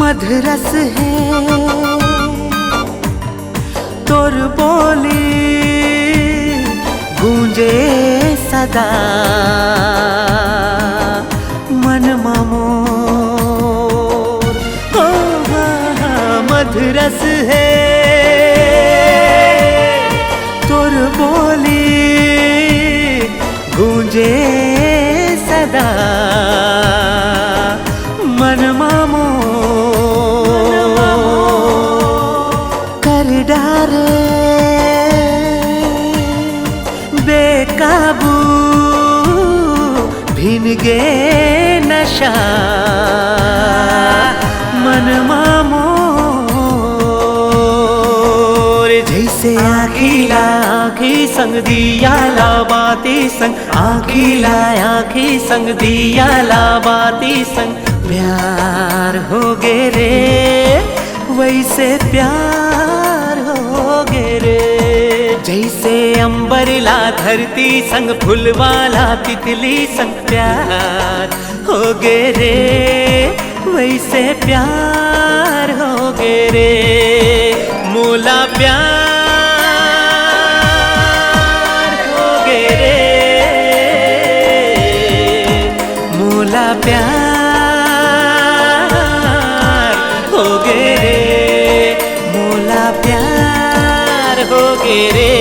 मधुरस हे तोर बोली, गूंजे सदा मन म मोर। हो, हा, हा, मधुरस हे तोर बोली, गूंजे सदा काबू भिन गे नशा मन मा मोर। जैसे आँखी ला आँखी संग, दिया ला बाती संग, आँखी ला आँखी संग, दिया ला बाती संग प्यार हो गे रे, वैसे प्यार हो गे रे। जैसे अंबर ला धरती संग, फुलवा ला तितली संग प्यार हो गे रे, वैसे प्यार हो गे रे। मोला प्यार हो गे रे, मोला प्यार हो गे रे, मोला प्यार हो गे रे,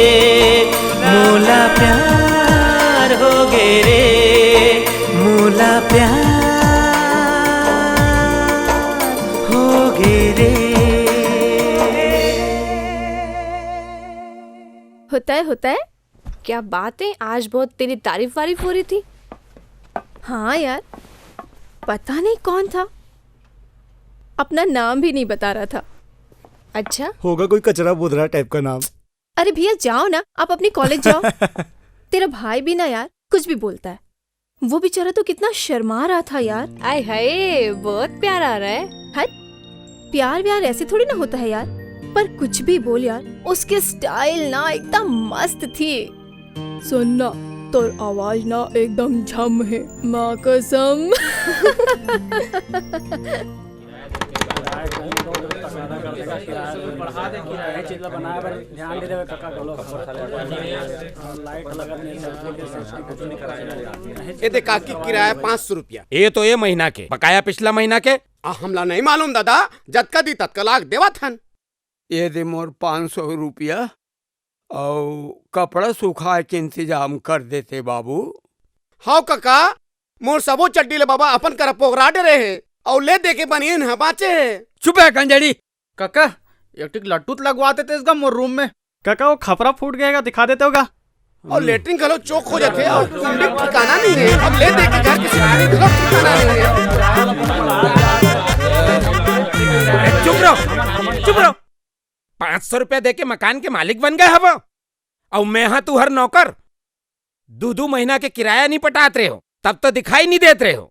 मोला प्यार हो गे रे, मोला प्यार हो गे रे। होता है, होता है। क्या बात है, आज बहुत तेरी तारीफ वारीफ हो रही थी। हाँ यार, पता नहीं कौन था, अपना नाम भी नहीं बता रहा था। अच्छा। होगा कोई कचरा बोधरा टाइप का नाम। अरे भैया, जाओ ना, आप अपनी कॉलेज जाओ। तेरा भाई भी ना यार, कुछ भी बोलता है। वो बेचारा तो कितना शर्मा रहा था यार। आय हाय, बहुत प्यारा आ रहा है। हट, प्यार व्यार ऐसे थोड़ी ना होता है यार। पर कुछ भी बोल यार, उसकी स्टाइल ना एकदम मस्त थी। सुन ना, तोर आवाज ना एकदम झम है, माँ कसम। ए दे काकी, किराया पाँच सौ रुपया। ए तो ए महीना के, बकाया पिछला महीना के। आ, हमला नहीं मालूम दादा, जतका दी ततका लाग देवत हन। ए दे मोर पाँच सौ रुपया, अउ कपड़ा सुखाए के इंतजाम कर देते बाबू। हव कका, मोर सबो चड्डी ले बाबा अपन करा पोगरा डरे हे, अउ ले दे के बनियन ह बाँचे हे। चुप हे गंजेड़ी। कका, एक ठिक लट्टू त लगवा देते इसका मोर रूम में। कका, वो खपरा फूट गएगा, दिखा देते होगा। अउ लेटरिन घलो चोक हो जाथे, अउ कुंडी ठिकाना नहीं हे। अब ले दे के घर के सिखाने घलो ठिकाना नहीं हे। चुप रहो, चुप रहो। पाँच सौ रुपया दे के मकान के मालिक बन गए हव, अउ मैं हा तुहर नौकर। दू दू महीना के किराया नहीं पटात रहे हो, तब तो दिखाई नहीं देत रहे हो।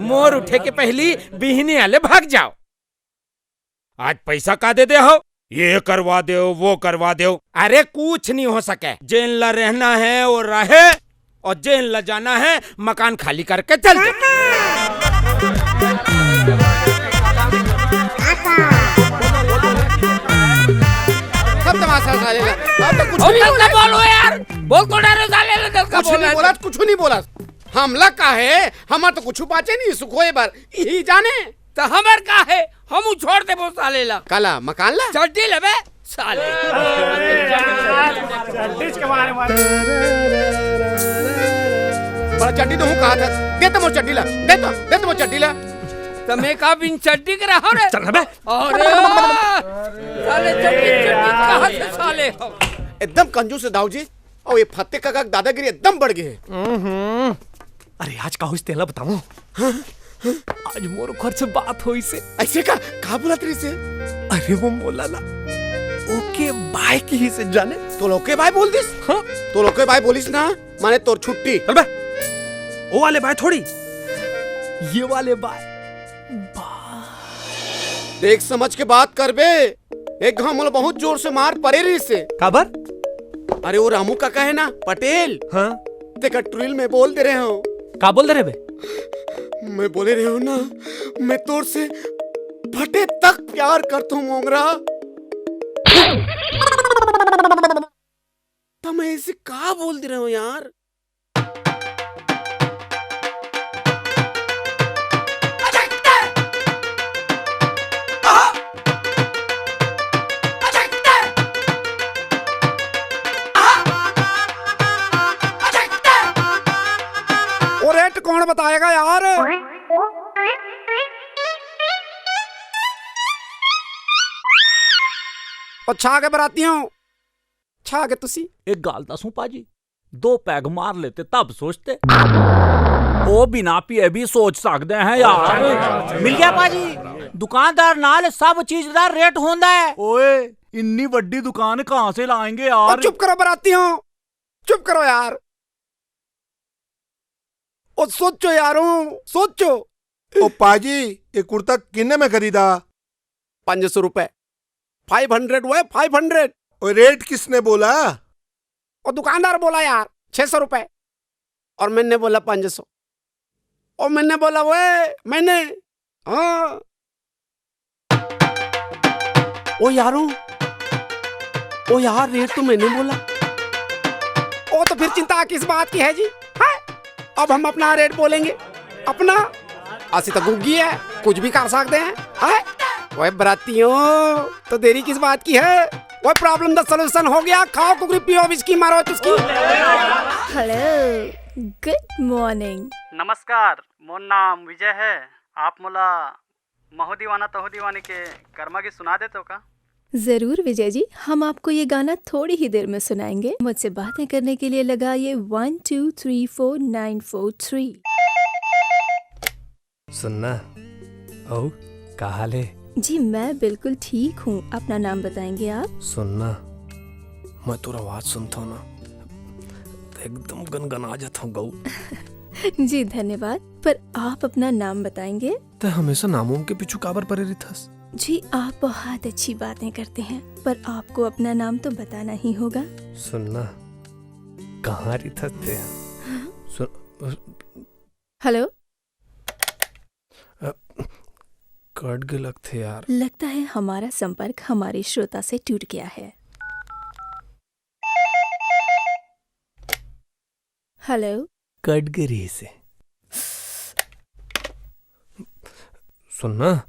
मोर उठे के पहली बिहनी आले भाग जाओ। आज पैसा का दे दे हो, ये करवा दो, वो करवा दो। अरे कुछ नहीं हो सके, जेन ला रहना है वो रहे, अउ जेन ला जाना है, मकान खाली करके चल दे। सब तमाशा साले ला। अब तो कुछ अउ नहीं बोला। बोलो यार, बोल तो डारो साले ला, कुछ नहीं बोला, कुछ नहीं बोला। हमला का हे, हमर तो कुछ बाँचे नहीं, सुखोए बर, यही जाने। त हमर का हे, हमू छोड़ देबो साले ला। काला, मकान ला? चड्डी लेबे साले। चड्डी के मारे मारे। बड़ा चड्डी तो हूँ कहा था। दे तो मोर चड्डी ला। दे तो, दे तो मोर चड्डी ला। त मैं का बिन चड्डी के रहो रे? चल बे। अरे, साले चड्डी, चड्डी कहाँ से साले हो? एकदम कंजूस हे दाऊ जी। अउ ये फत्ते कका के दादागिरी एकदम बढ़ गे हे। हम्म। अरे आज का होइस तेला बतावं। हाँ? आज मोर घर से बात होइस हे। अइसे का? का बोलत रहिस हे? अरे वो मोला ला ओके बाय किहिस हे जाने। तोला ओके बाय बोल दिस? हाँ। तोला ओके बाय बोलिस ना, माने तोर छुट्टी। चल बे। ओ वाले बाय थोड़ी, ये वाले बाय। देख समझ के बात करबे। एक घांव मोला बहुत जोर से मार परे रहिस हे। काबर? अरे वो रामू काका हे ना, पटेल। हाँ। तेकर टुरी ल मैं बोल दे रहे हंव। का बोल दे रहे बे? मैं बोले रहे हंव ना, मैं तोर से फटे तक प्यार करथंव मोंगरा। त मैं अइसे का बोल दे रहे हंव यार? वो रेट कौन बताएगा यार? अच्छा आगे बरातियों, छा गए तुसी। एक गाल दसूं पाजी, दो पैग मार लेते तब सोचते। ओ बिना पिए भी सोच सकते हैं यार। मिल गया पाजी, दुकानदार नाल सब चीज दा रेट होंदा है। ओए, इन्नी बड्डी दुकान कहाँ से लाएंगे ओ यार? चुप करो बरातियों, चुप करो यार। ओ सोचो यारो, सोचो। ओ पाजी, ये कुर्ता किन्ने में खरीदा? पाँच सौ रुपए। फाइव हंड्रेड हुआ है, फाइव हंड्रेड। ओ रेट किसने बोला? ओ दुकानदार बोला यार, छह सौ रुपए। और मैंने बोला पाँच सौ। ओ मैंने बोला, ओए, मैंने, हाँ। ओ यारो, ओ यार, रेट तो मैंने बोला। ओ तो फिर चिंता किस बात की है जी? हैं? अब हम अपना रेट बोलेंगे, अपना। असी तो गुग्गी है, कुछ भी कर सकते हैं, हैं? ओए बरातियों, तो देरी किस बात की है? ओए, प्रॉब्लम दा सॉल्यूशन हो गया, खाओ कुकरी, पियो विस्की, मारो चुस्की। हेलो, गुड मॉर्निंग। नमस्कार, मोर नाम विजय है। आप मोला महू दीवाना तहू दीवानी के करमा गीत सुना देते हो का? जरूर विजय जी, हम आपको ये गाना थोड़ी ही देर में सुनाएंगे। मुझसे बातें करने के लिए लगाइए वन टू थ्री फोर नाइन फोर थ्री। सुनना, अउ का हाल हे? जी, मैं बिल्कुल ठीक हूँ। अपना नाम बताएंगे आप? सुनना, मैं तोर आवाज सुनथव ना, त एकदम गनगना जाथव गऊ। जी, धन्यवाद। पर आप अपना नाम बताएंगे? तैं हमेशा नाम-वाम के पीछू काबर परे रिथस? जी, आप बहुत अच्छी बातें करते हैं, पर आपको अपना नाम तो बताना ही होगा। सुनना, कहाँ रिथस तैं? हाँ? सुन, हेलो? अ, कट गे लगथे यार। लगता है हमारा संपर्क हमारे श्रोता से टूट गया है। हेलो? कट गे रिहिसे। सुनना,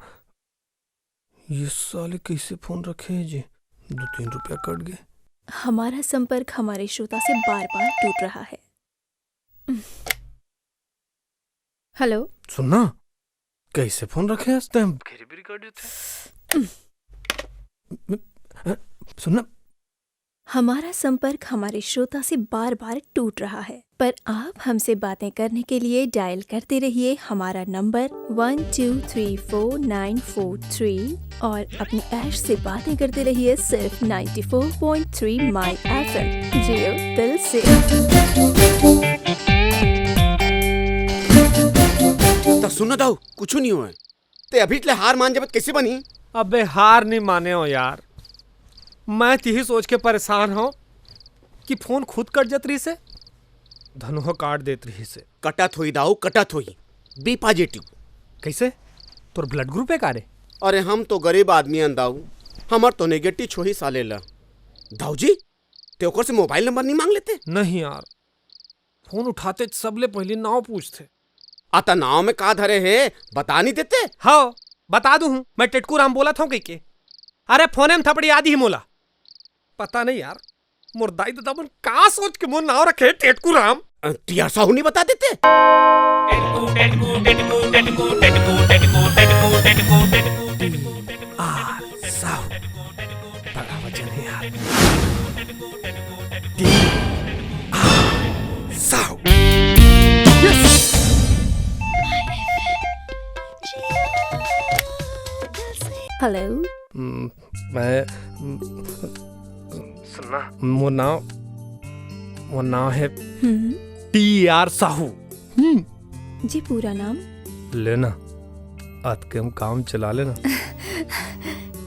ये साले कैसे फोन रखे हे जी? दो तीन रुपया कट गे। हमारा संपर्क हमारे श्रोता से बार-बार टूट रहा है। हेलो? सुनना, कैसे फोन रखे हस तैं? घेरी बेरी कर देथे। सुनना। हमारा संपर्क हमारे श्रोता से बार-बार टूट रहा है, पर आप हमसे बातें करने के लिए डायल करते रहिए हमारा नंबर वन टू थ्री फोर नाइन फोर थ्री और अपनी ऐश से बातें करते रहिए सिर्फ ninety four point three My FM। Jio दिल से। त सुन दाऊ, कुछु नहीं होय। तैं अभी ले हार मान जाबे त कैसे बनही? अबे हार नहीं माने हो यार, मैं त इही सोच के परेशान हूँ कि फोन खुद कट जात रहिसे, धनोह काट देत रहिसे। कटत होही दाऊ, कटत होही। बी पॉजिटिव। कैसे? तोर ब्लड ग्रुप हे का रे? अरे हम तो गरीब आदमी हन दाऊ, हमर तो नेगेटिव होही साले ला। दाऊ जी, तैं ओकर से मोबाइल नंबर नहीं मांग लेते? नहीं यार, फोन उठाते सबले पहली नाव पूछथे। अता नाव में का धरे हे, बता नहीं देते? हाँ, बता दूँ हूँ, मैं टेटकू राम बोलत हूँ कहिके। अरे फोने में थपड़ी आदि ही मोला। पता नहीं यार, मोर दाई ददा मन का सोच के मोर नाव रखे टेटकू राम। अ, टीआर साहू नहीं बता देते? टीआर साहू। बड़ा वजन है यार। टीआर साहू। यस। हेलो। हम्म, मैं, हम्म, सुनना, मोर नाव, मोर नाव है हम्म। टीआर साहू। हम्म। जी, पूरा नाम? लेना, अतके में काम चला लेना।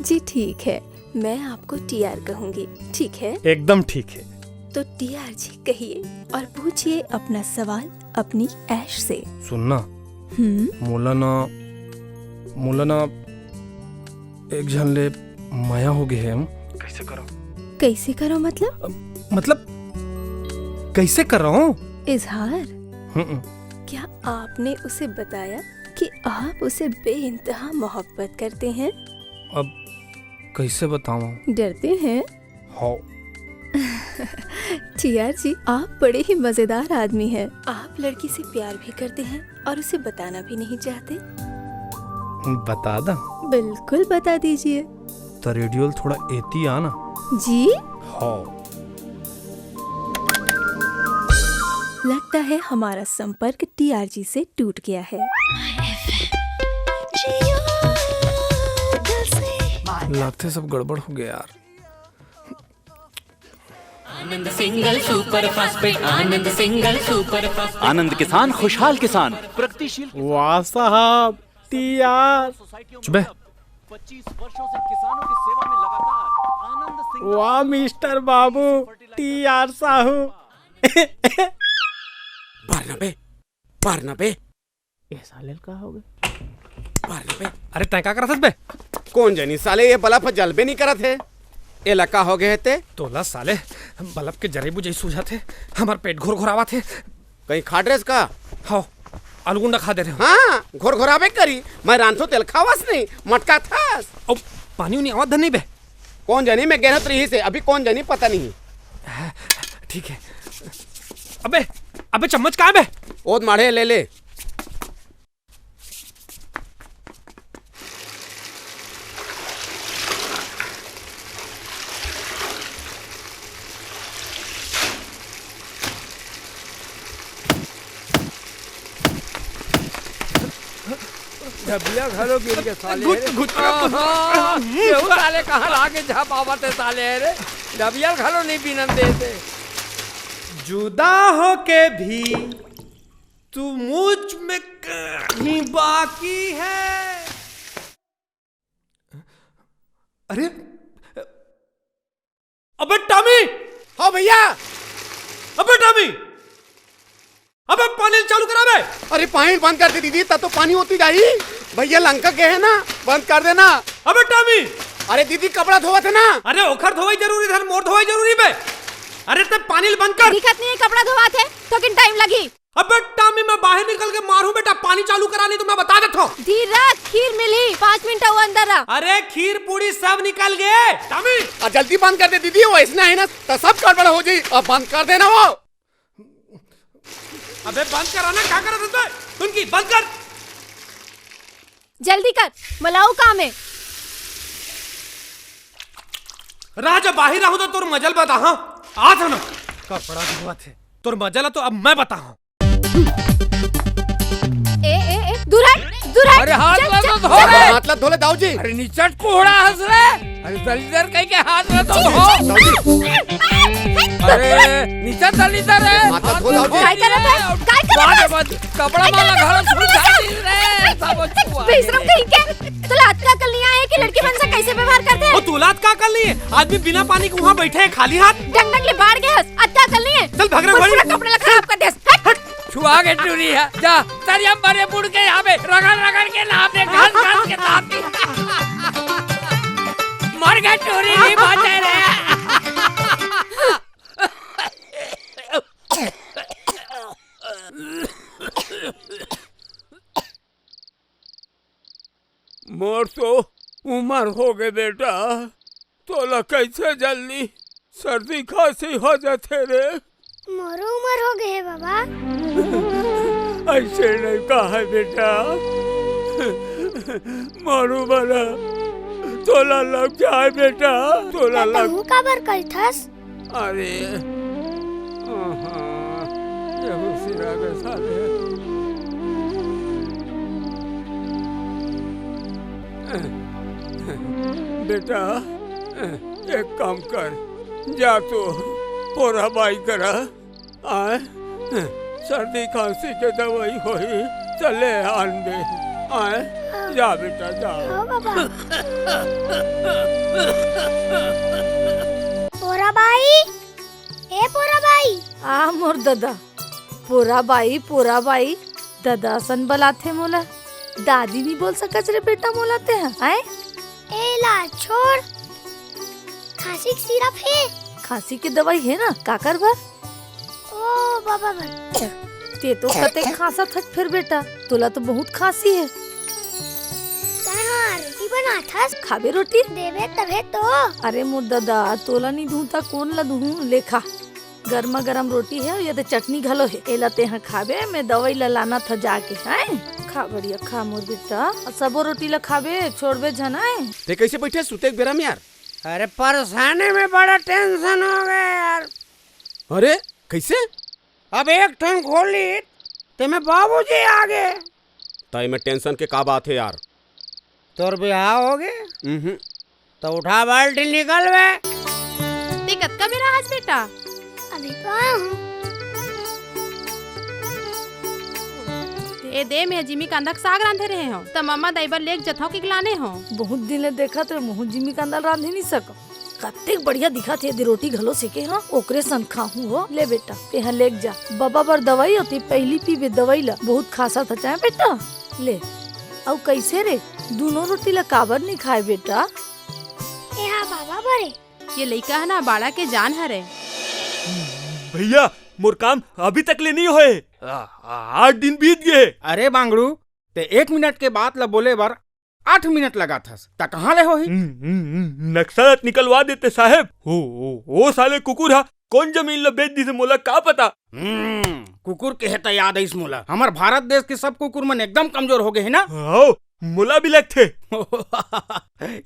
जी, ठीक है, मैं आपको टीआर कहूंगी, ठीक है? एकदम ठीक है। तो टीआर जी कहिए और पूछिए अपना सवाल अपनी ऐश से। सुनना, हम्म? मोला ना, मोला ना एक झन ले मया हो गे हे। हम कैसे करो? कैसे करो मतलब? अ, मतलब कैसे करो? इजहार। हम्म। क्या आपने उसे बताया कि आप उसे बेइंतहा मोहब्बत करते हैं? अब कैसे बताऊं? डरते हैं? हाँ। टीआर जी, आप बड़े ही मजेदार आदमी हैं। आप लड़की से प्यार भी करते हैं और उसे बताना भी नहीं चाहते। बता दा? बिल्कुल बता दीजिए। तो रेडियो थोड़ा एती आना। जी? हाँ। लगता है हमारा संपर्क टीआरजी से टूट गया है। लगथे सब गड़बड़ हो गया यार। आनंद सिंगल सुपर फास्ट पे, आनंद सिंगल सुपर फास्ट। आनंद किसान, खुशहाल किसान, प्रगतिशील। वाह साहब, टीआर। चुप बे। वाह मिस्टर बाबू, टीआर साहू। पार ना बे, पार ना बे। ये साले ल का हो गए? पार ना बे। अरे तैं का करत हस बे? कौन जानी साले, ये बल्ब जलबे नहीं करत हे। एला का हो गए हे ते? तोला साले बल्ब के जरई बुझई सूझत हे, हमर पेट घोर घोरावत हे। कहीं खा डरेस का? हव, आलू गुंडा खा दे रहे हो। हाँ, घोर घोराबे करी। मैं रांधो तेल खावस नहीं, मटका थस। अब पानी उनी आवत धन नहीं बे। कौन जानी, मैं गेनत रही से, अभी कौन जानी पता नहीं। ठीक है। अबे, अबे चम्मच कहाँ बे? ओद माढ़े ले ले। डबिया घलो गिर के साले। घुट, घुट, घुट। आहा, केहू साले कहाँ लागे झपावत हे साले रे। डबिया घलो नहीं बिनन देते। जुदा होके भी तू मुझ में कहीं बाकी है। अरे, अबे टॉमी! हाँ भैया। अबे टॉमी! अबे पानी चालू करा बे। अरे पानी बंद कर दे दीदी, तब तो पानी होती जाही। भैया लंका गए हैं ना, बंद कर देना। अबे टॉमी! अरे दीदी कपड़ा धोवत हे ना। अरे ओखर धोवाई जरूरी हे, मोर धोवाई जरूरी बे। अरे ते पानी ल बंद कर। दिखत नहीं है कपड़ा धोवत हे, तो किन टाइम लगी। अबे टामी, मैं बाहर निकल के मारूं बेटा, पानी चालू करा, नहीं तो मैं बता देता हूँ। धीर रख, खीर मिली, पाँच मिनट अउ अंदर रह। अरे खीर पूड़ी सब निकल गए टामी। आ, जल्दी बंद कर दे दीदी, वो ऐसना है ना तो सब गड़बड़ हो जाई। अब बंद कर देना वो। अबे बंद करा ना, क्या कर रहा था? सुन की बंद कर। जल्दी कर, मला अउ काम हे। राजा बाहर आहूं तो तोर मजल बता, हाँ? आ था ना, कपड़ा धोवत हे, तोर मजल तो अब मैं बता हूँ। ए, ए, ए, दूर हट, दूर हट। अरे हाथ चल, ला तो चल, धो चल। रे। हाथ ला धोले दाऊ जी। अरे निचट कोहड़ा हंस रे। अरे दलिदर कह के हाथ ला तो धो। अरे निचट दलिदर है। हाथ ला धो दाऊ जी। काय करत है? काय करत है? कपड़ा माला घर सुन रे। सब छुआ। बेशरम कहीं के। तोला अतका अकल नहीं आए कि लड़की मन से कैसे व्यवहार करते हैं? ओ तोला अतका अकल नहीं है? आदमी बिना पानी के वहाँ बैठे है खाली हाथ। डंग डंग ले बाढ़ गए हस, अतका अकल नहीं है। चल भाग रे पूरा भाई। कपड़ा ला खराब कर दे। हट। छुआ के टूरी है। जा तरिया मरे बुड़ के यहाँ पे रगड़ रगड़ के नाप दे, घस घस के नाप दे। मर गए टूरी नहीं बचे रे। मोर तो उमर हो गए बेटा, तोला कैसे जल्दी सर्दी खांसी हो जाथे रे? मोरो उमर हो गए हे बाबा। ऐसे नहीं कहा बेटा, मोर उमर तोला लग जाए बेटा, तोला लग। तहूँ काबर कहिथस? अरे, आहा, ये हो सिरा के साले। बेटा, एक काम कर, जा तो पोरा बाई करा, आए, सर्दी खांसी के दवाई होही, चले आन दे, आए, जा बेटा, जा। हाँ बाबा। पोरा बाई, ए पोरा बाई। आ मोर ददा, पोरा बाई, पोरा बाई, ददा असन बलाथे मोला। दादी नी बोल सकच रे बेटा मोला तेहा, आय? ए ला छोड़, खांसी के सिरप हे। खांसी के दवाई हे ना, काकर बर? ओ बाबा बर। ते तो कते खांसत हस फेर बेटा, तोला तो बहुत खांसी हे। तैं हा रोटी बनाथस। खाबे रोटी? देबे तभे तो। अरे मोर ददा, तोला नी दूं ता कोन ला दूं? ले खा, गरमा गरम रोटी हे, ये दे चटनी घलो हे, एला तेहा खाबे, मैं दवाई ला लानत हंव जाके, हैं? खा बढ़िया, खा मोर बेटा, सबो रोटी ला खाबे, छोड़बे झन, हैं? ते कैसे बैठे सुते के बेरा में यार? अरे परेशानी में बड़ा टेंशन हो गया यार। अरे कैसे? अब एक ठन खोली, ते में बाबूजी आगे। तय में टेंशन के का बात हे यार? तोर बिहाव होगे? उहुं। त उठा बाल्टी निकल बे। ते कतका बेरा आज बेटा? अभी तो आया हूँ। ए दे, मैं जिमी कांदा के साग रांधे रहे हंव, त मम्मा दाई बर लेग जथव के लाने हंव। बहुत दिन ले देखत रहे, महूं जिमी कांदा ल रांधे नहीं सकव। कतेक बढ़िया दिखत हे, दे रोटी घलो सेके हंव, ओकरे संग खाहूं हो। ले बेटा, तेहा लेग जा, बबा बर दवाई होती, पहिली पीबे दवाई ला, बहुत खांसत हच बेटा। ले, अउ कइसे रे, दूनों रोटी ला काबर नहीं खाए बेटा? एहा बाबा बरे। ये लइका ह ना बाड़ा के जान हरे। भैया, मोर काम अभी तक ले नहीं होए। आ, आ, आठ दिन बीत गए। अरे बांगड़ू, ते एक मिनट के बात ला बोले बर आठ मिनट लगाथस, त कहाँ ले होही? हम्म, हम्म, हम्म, नक्शा ला निकलवा देते साहेब। ओ, ओ, ओ साले कुकुर हा, कौन जमीन ला बेच दिसे मोला का पता? हम्म, कुकुर के हे त याद आइस मोला। हमर भारत देश के सब कुकुर मन एकदम कमजोर हो गए हे ना? हाव, मोला भी लगथे।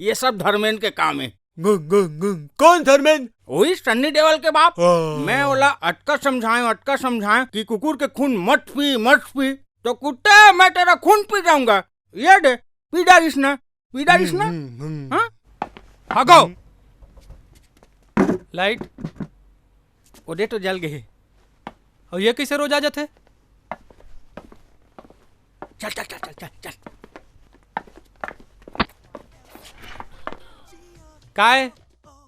ये सब धर्मेन के काम हे। गं, गं, गं, कौन धर्मेन? वही सन्नी देओल के बाप। हाँ। मैं ओला अतका समझाएं, अतका समझाएं कि कुकुर के खून मत पी, मत पी। तो कुत्ते, मैं तेरा खून पी जाऊंगा। ये दे, पी डारिस ना, पी डारिस ना। हम्म, हम्म, हम्म। हाँ? भागो। लाइट। ओदे तो जल गए। अउ ये कइसे रोज आ जाथे? चल, चल, चल, चल, चल, चल। काय?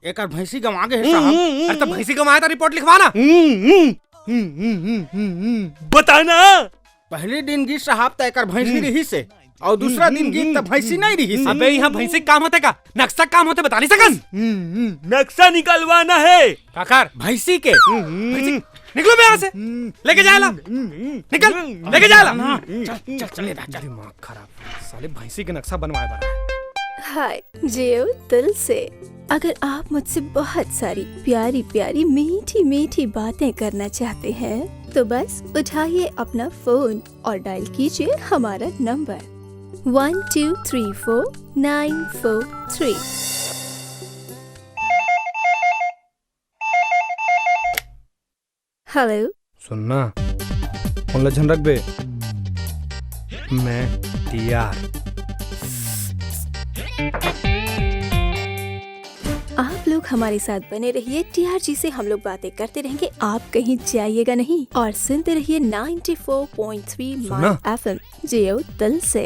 एकर भैंसी गंवा गे हे साहब। हम्म, हम्म, अरे, त भैंसी गंवाए त रिपोर्ट लिखवा ना। हम्म, हम्म, हम्म, हम्म, हम्म, हम्म, हम्म। बता ना। पहले दिन गिस साहब त एकर भैंसी हम्म। रहिस हे, अउ दूसरा हम्म, दिन गिस हम्म, त भैंसी हम्म, नहीं रहिस हे। हम्म। अबे, यहाँ भैंसी के काम होथे का? नक्शा के काम होथे, बता नहीं सकस? हम्म, हम्म, नक्शा निकलवाना हे। काकर? भैंसी के। हम्म, हम्म। भैंसी, निकलो बे यहाँ से। हम्म, लेके जा ला। हम्म, हम्म, निकल, हम्म, लेके जा ला। हम्म, चल, चल, चल, ले जा, चल। दिमाग खराब। साले भैंसी के नक्शा बनवाए बर आए। हाय, जियो दिल से। अगर आप मुझसे बहुत सारी प्यारी प्यारी मीठी मीठी बातें करना चाहते हैं, तो बस उठाइए अपना फोन और डायल कीजिए हमारा नंबर वन टू थ्री फोर नाइन फोर थ्री। हेलो। सुनना, फोन ला झन रखबे, मैं तैयार। आप लोग हमारे साथ बने रहिए, टीआरजी से हम लोग बातें करते रहेंगे, आप कहीं जाइएगा नहीं और सुनते रहिए नाइंटी फ़ोर पॉइंट थ्री सुनना। माय एफएम, जियो दिल से।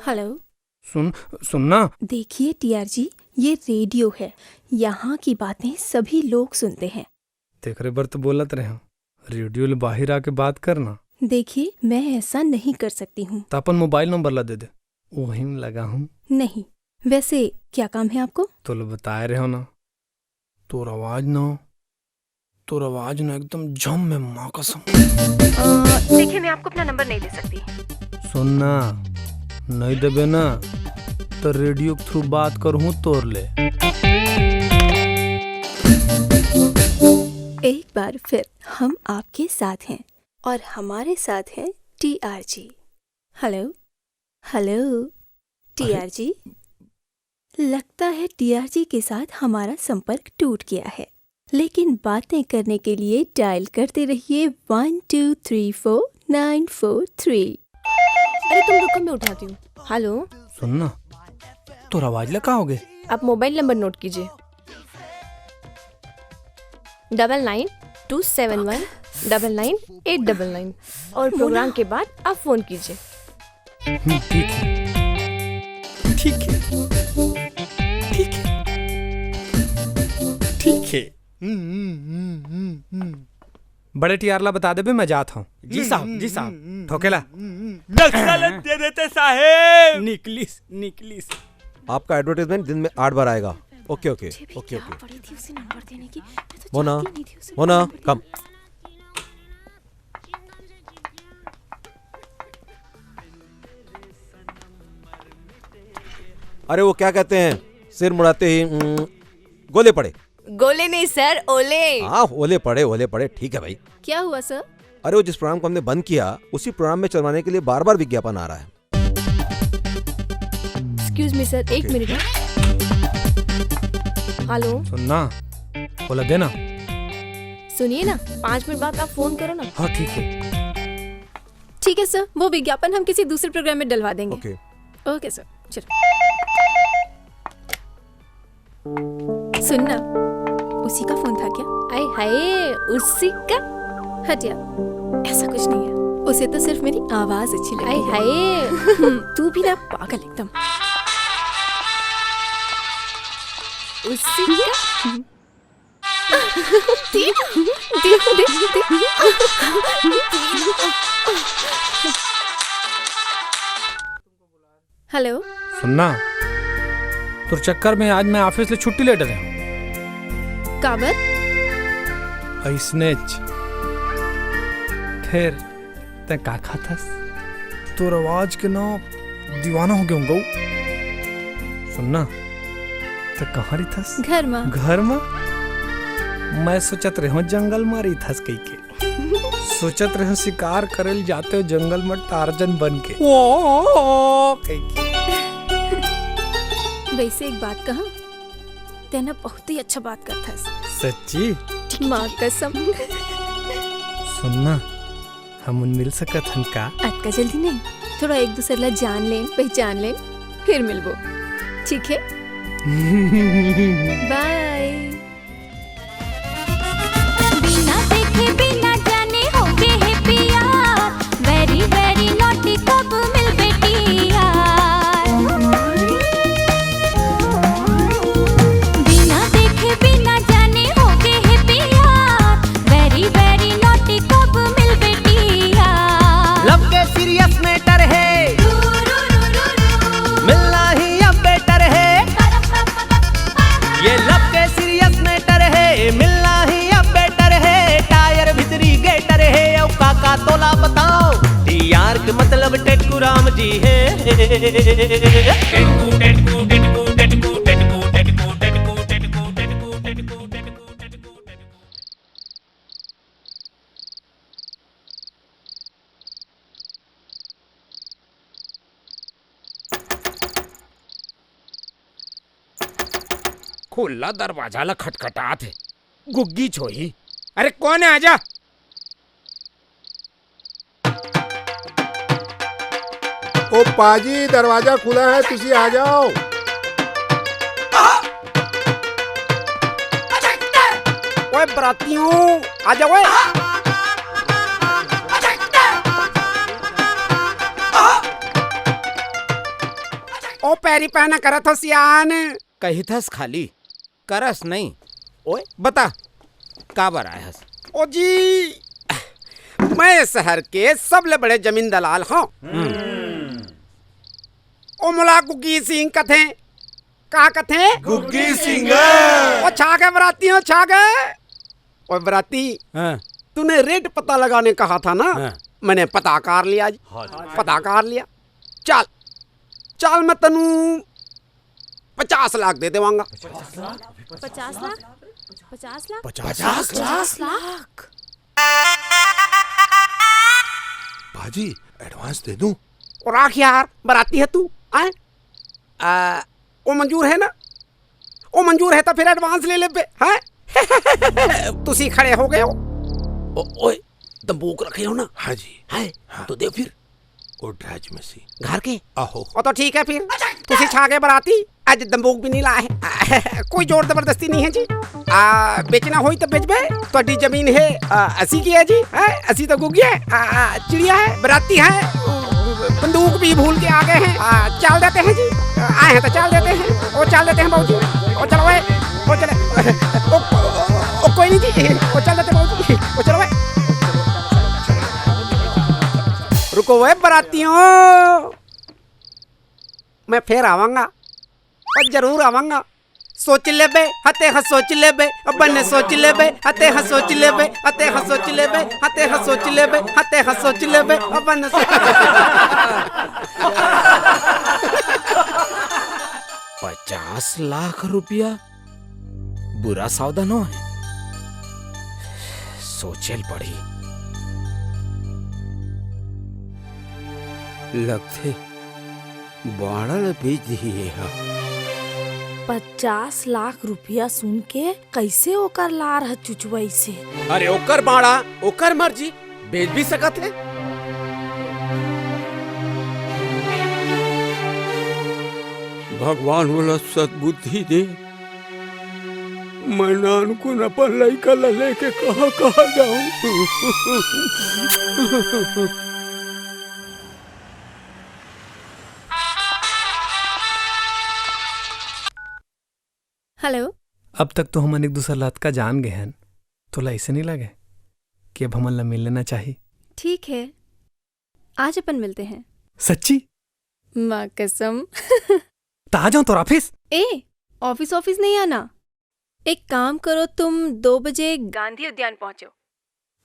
हेलो। सुन, सुनना। देखिए टीआरजी, ये रेडियो है, यहाँ की बातें सभी लोग सुनते हैं। तेकरे बर तो बोलत रहे हूँ, रेडियो ले बाहिर आके बात करना। देखिए, मैं ऐसा नहीं कर सकती हूँ। त अपन मोबाइल नंबर ला दे दे, वहीं लगा हूँ। नहीं, वैसे क्या काम है आपको? तो लो बताए रहे हो ना, तोर आवाज ना, तोर आवाज ना एकदम झम में माँ कसम। अ, देखिए, मैं आपको अपना नंबर नहीं दे सकती। सुनना, नहीं देबे ना, तो रेडियो के थ्रू बात करहूँ तोर ले। एक बार फिर हम आपके साथ हैं और हमारे साथ हैं टीआरजी। हेलो, हेलो, अरे? टीआरजी। लगता है टीआरजी के साथ हमारा संपर्क टूट गया है, लेकिन बातें करने के लिए डायल करते रहिए वन टू थ्री फोर नाइन फोर थ्री। अरे तुम रुको, मैं उठाती हूँ। हेलो। सुन ना, तोर आवाज ला का हो गए? आप मोबाइल नंबर नोट कीजिए, double nine two seven one double nine eight double nine, और प्रोग्राम के बाद आप फोन कीजिए। हम्म, ठीक है। ठीक है। ठीक है। ठीक है। हम्म, हम्म, हम्म, हम्म, हम्म। बड़े टीआर ला बता देबे, मैं जात हूँ। जी साहब, जी साहब। ठोकेला। नक्शा लग दे देते साहेब। निकलिस, निकलिस। आपका एडवर्टाइजमेंट दिन में आठ बार आएगा। ओके, ओके, मुझे भी ओके, क्या ओके। पड़ी थी उसे नंबर देने की? मैं तो मोना, जानती नहीं थी उसे मोना, नंबर देना। कम। अरे वो क्या कहते हैं, सिर मुड़ाते ही, उम, गोले पड़े। गोले नहीं सर, ओले। हाँ, ओले पड़े, ओले पड़े, ठीक है भाई। क्या हुआ सर? अरे वो जिस प्रोग्राम को हमने बंद किया, उसी प्रोग्राम में चलवाने के लिए बार बार विज्ञापन आ रहा है। एक्सक्यूज मी सर, एक ओके। मिनट। हेलो। सुनना, ओला देना। सुनिए ना, पाँच मिनट बाद आप फोन करो ना। हाँ, ठीक है। ठीक है सर, वो विज्ञापन हम किसी दूसरे प्रोग्राम में डलवा देंगे। ओके। ओके सर, चलो। सुन ना, उसी का फोन था क्या? आय हाय, उसी का? हट यार, ऐसा कुछ नहीं है। उसे तो सिर्फ मेरी आवाज अच्छी लगी आय है। हाय। हम्म, तू भी ना पागल एकदम। उसी का? देख, देख, देख, देख। हेलो। सुनना, तोर चक्कर में आज मैं ऑफिस ले छुट्टी ले डरे हूँ। काबर? अइसनेच। फिर तैं का खाथस? तोर आवाज के ना दीवाना हो गया हूँ गऊ। सुनना, तैं कहाँ रहिथस? घर मा। घर मा? मैं सोचत रेहेंव जंगल मा रहिथस कहिके। सोचत रेहेंव शिकार करे ल जाते हो जंगल मा टार्जन बन के। ओ, कहिके। वैसे एक बात कहा, तैं ना बहुत ही अच्छा बात करथस। सच्ची? माँ कसम। सुनना, हमन मिल सकत हन का? अतका जल्दी नहीं, थोड़ा एक दूसर ला जान लेन, पहचान लेन, फिर मिलबो, ठीक है? बाय। बिना देखे बिना जाने हो गए है प्यार, very very naughty, कब मिलबे टीआर। बिना देखे बिना जाने हो गए है प्यार, very very naughty, कब मिलबे टीआर। लव के सीरियस मैटर है, मिलना ही अब बेटर है। ये लव के सीरियस मैटर है, मिलना ही अब बेटर है। टायर भीतरी गेटर है, औ काका तोला बताओ, टीआर के मतलब टेटकू राम जी है। टेटकू, टेटकू, टेटकू, टेटकू। खुल्ला दरवाजा ला खटखटात हे। गुग्गी छोही। अरे कोन हे, आजा। ओ पाजी, दरवाजा खुला है, तुसी आ जाओ। ओए बरातियों, आ जाओ ओए। ओ पैरी पहना करत हो सियान। कहिथस खाली, करस नहीं। ओए। बता, काबर आए हस? ओ जी, मैं शहर के सबले बड़े जमीन दलाल हूँ। ओ मोला गुग्गी सिंह कथे। का कथे? गुग्गी सिंह। ओ छा गे बराती, ओ छा गे। ओ बराती, हाँ। तूने रेट पता लगाने कहा था ना? हाँ। मैंने पता कर लिया जी। हाँ जी। पता कर लिया। चल, चल मैं तनू पचास लाख दे देवांगा। पचास लाख? पचास लाख? पचास लाख? पचास लाख? भाजी, एडवांस दे दूं? और आख यार, बराती है तू, आए? आ, वो मंजूर है ना? वो मंजूर है तो फिर एडवांस ले लेबे, हैं? तुसी खड़े हो गए हो। ओ, ओए, तंबूक रखे हो ना? हाँ जी। है? हाँ। तो दे फिर। ओ ड्रज में सी। घर के? आहो। ओ तो ठीक है फिर। तुसी छा गए बराती, आज तंबूक भी नहीं लाए। कोई जोर जबरदस्ती नहीं है जी। आ, बेचना होई तो बेचबे, तोड़ी जमीन है, आ, असी की है जी, है, असी तो गुग्गी है, आ, आ, चिड़िया है, बराती है, बंदूक भी भूल के आ गए हैं, आ, चाल देते हैं जी, आए हैं तो चाल देते हैं, ओ चाल देते हैं बाबूजी, ओ चलो ए, ओ चले, ओ, ओ, ओ, कोई नहीं जी, ओ चाल देते बाबूजी, ओ चलो ए। रुको वे बरातियों, मैं फिर आवांगा, और जरूर आवांगा। सोच लेबे, हते हाँ सोच लेबे, अब बने सोच लेबे, हते हाँ सोच लेबे, हते हाँ सोच लेबे, हते हाँ सोच लेबे, हते हाँ सोच लेबे, अब बने सोच पचास लाख रुपया? बुरा सौदा नो है, सोचे ल पड़ही। लगथे बाड़ा ल बेच दिही ये ह। पचास लाख रुपया सुन के कइसे ओकर लार ह चुचवाइसे? अरे, ओकर बाड़ा, ओकर मर्जी, बेच भी सकत हे। भगवान ओला सद्बुद्धि दे। मैं नानकुन अपन लइका ला लेके कहाँ कहाँ जाऊं? हेलो। अब तक तो हमन एक दूसर ला अतका जान गए हन, तोला ऐसे नहीं लगे कि अब हमन ला मिल लेना चाहिए? ठीक है, आज अपन मिलते हैं। सच्ची? माँ कसम। त आ जाऊं तोर ऑफिस? ए, ऑफिस ऑफिस नहीं आना। एक काम करो, तुम दो बजे गांधी उद्यान पहुंचो।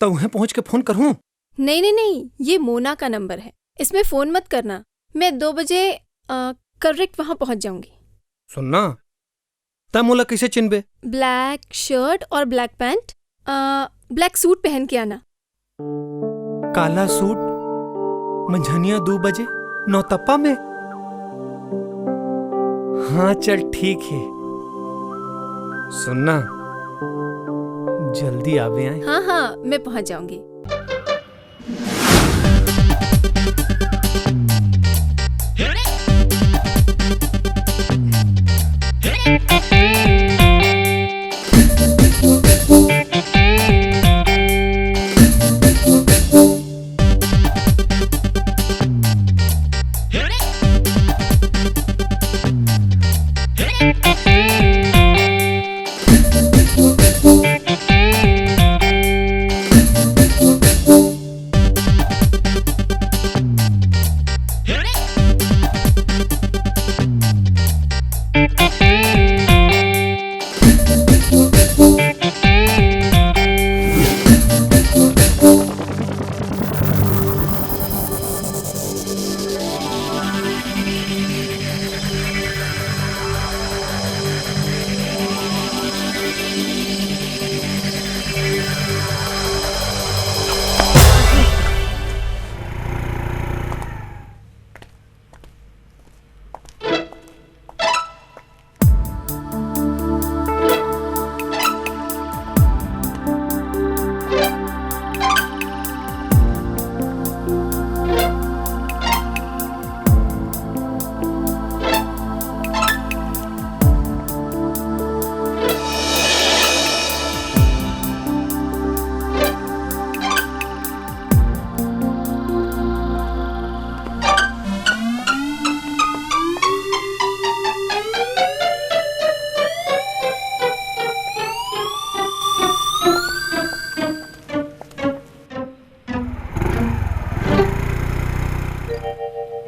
त उहें पहुंच के फोन करहूं? नहीं, नहीं, नहीं, ये मोना का नंबर है, इसमें फोन मत करना। मैं दो बजे, अ, करेक्ट वहां पहुंच जाऊंगी। सुनना, त मोला कैसे चिनबे? ब्लैक शर्ट और ब्लैक पैंट, अ, ब्लैक सूट पहन के आना। काला सूट, मंझनिया दू बजे, नौतप्पा में। हाँ, चल ठीक है। सुनना, जल्दी आवे आए। हाँ, हाँ, मैं पहुंच जाऊंगी।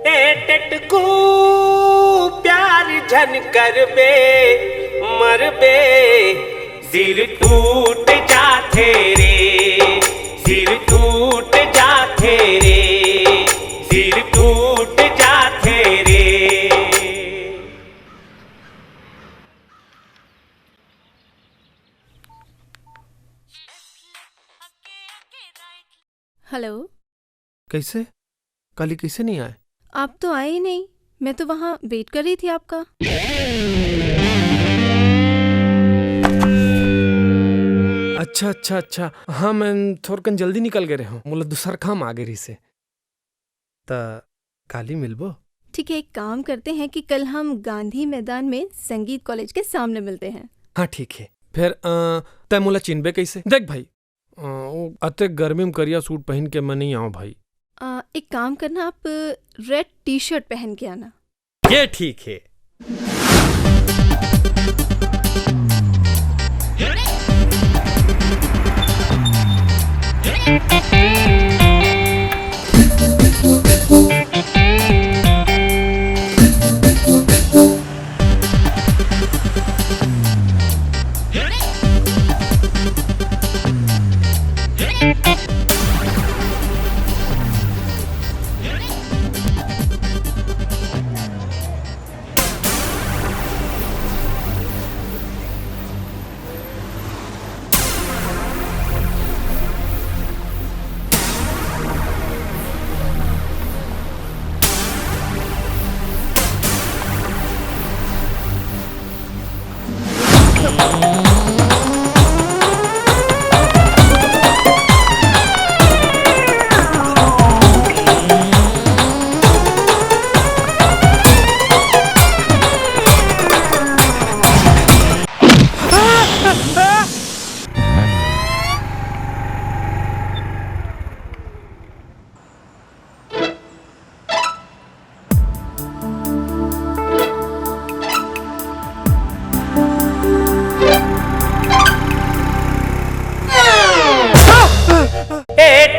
ए टेटकू, प्यार झन करबे, मरबे, सिर टूट जाथे रे, सिर टूट जाथे रे, सिर टूट जाथे रे। हेलो। कैसे? काली कैसे नहीं आए? आप तो आए ही नहीं, मैं तो वहाँ वेट कर रही थी आपका। अच्छा, अच्छा, अच्छा। हाँ, मैं थोरकन जल्दी निकल गए रहे हूँ, मोला दूसर काम आ गए रही से। त काली मिलबो? ठीक है, एक काम करते हैं कि कल हम गांधी मैदान में संगीत कॉलेज के सामने मिलते हैं। हाँ, ठीक है। फिर, अ, तै मोला चिन्हबे कैसे? देख भाई, अ, वो अतेक गर्मी में करिया सूट पहन के मैं नहीं आऊँ भाई। अ, एक काम करना, आप रेड टी शर्ट पहन के आना। ये ठीक है।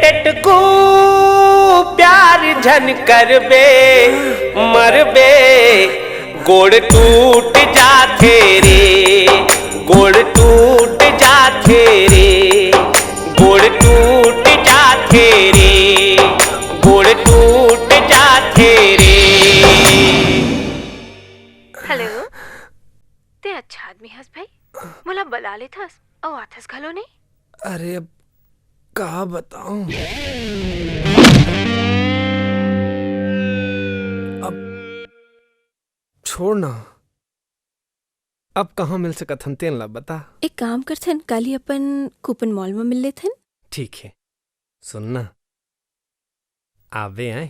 टेटकू प्यार झन करबे, मरबे, गोड़ टूट जाथे रे, गोड़ टूट जाथे रे, गोड़ टूट जाथे रे, गोड़ टूट जाथे रे। हेलो, तें अच्छा आदमी हस भाई, मोला बला लेथस अउ आथस घलो नहीं। अरे अब का बताऊं? अब छोड़ ना, अब कहाँ मिल सकत हन तेन ला बता। एक काम करथन, काली अपन कूपन मॉल में मिल लेथन। ठीक है, सुन ना, आबे आए।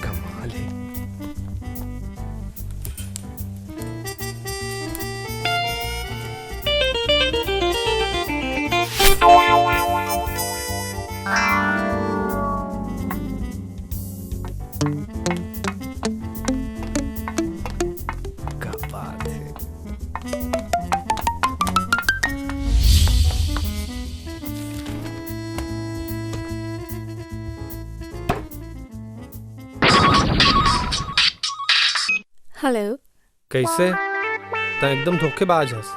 कमाल है। क्या बात है। हेलो। कैसे? तैं एकदम धोखेबाज हस।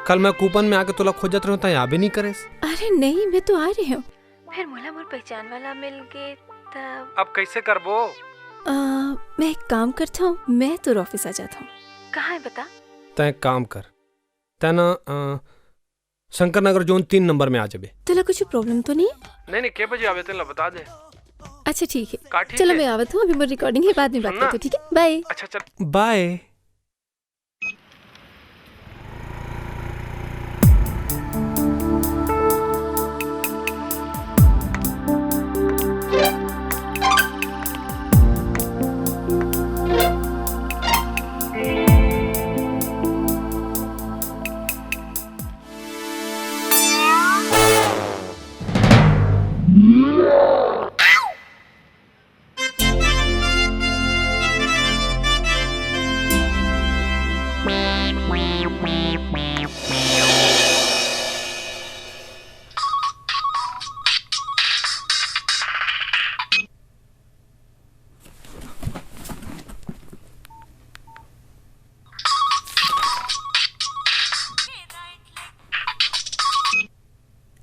कल मैं कूपन में आके तोला खोजत रहूं, तैं आबे नहीं करेस। अरे नहीं, मैं तो आ रही हूँ। फिर मोला मोर पहचान वाला मिल गे तब। अब कैसे करबो? अ, मैं एक काम करता हूँ, मैं तोर ऑफिस आ जाता हूँ। कहाँ है बता? तैं एक काम कर, तैं ना, अ, शंकर नगर जोन तीन नंबर में आ जाबे। तोला कुछ प्रॉब्लम तो नहीं? नहीं, नहीं, के बजे आबे तेला बता दे। अच्छा, ठीक है। का ठीक चलो, है? मैं आवत हूँ, अभी मोर रिकॉर्डिंग है, बाद में बात सुन ना। करते हैं, ठीक है? बाय। अच्छा, चल। बाय।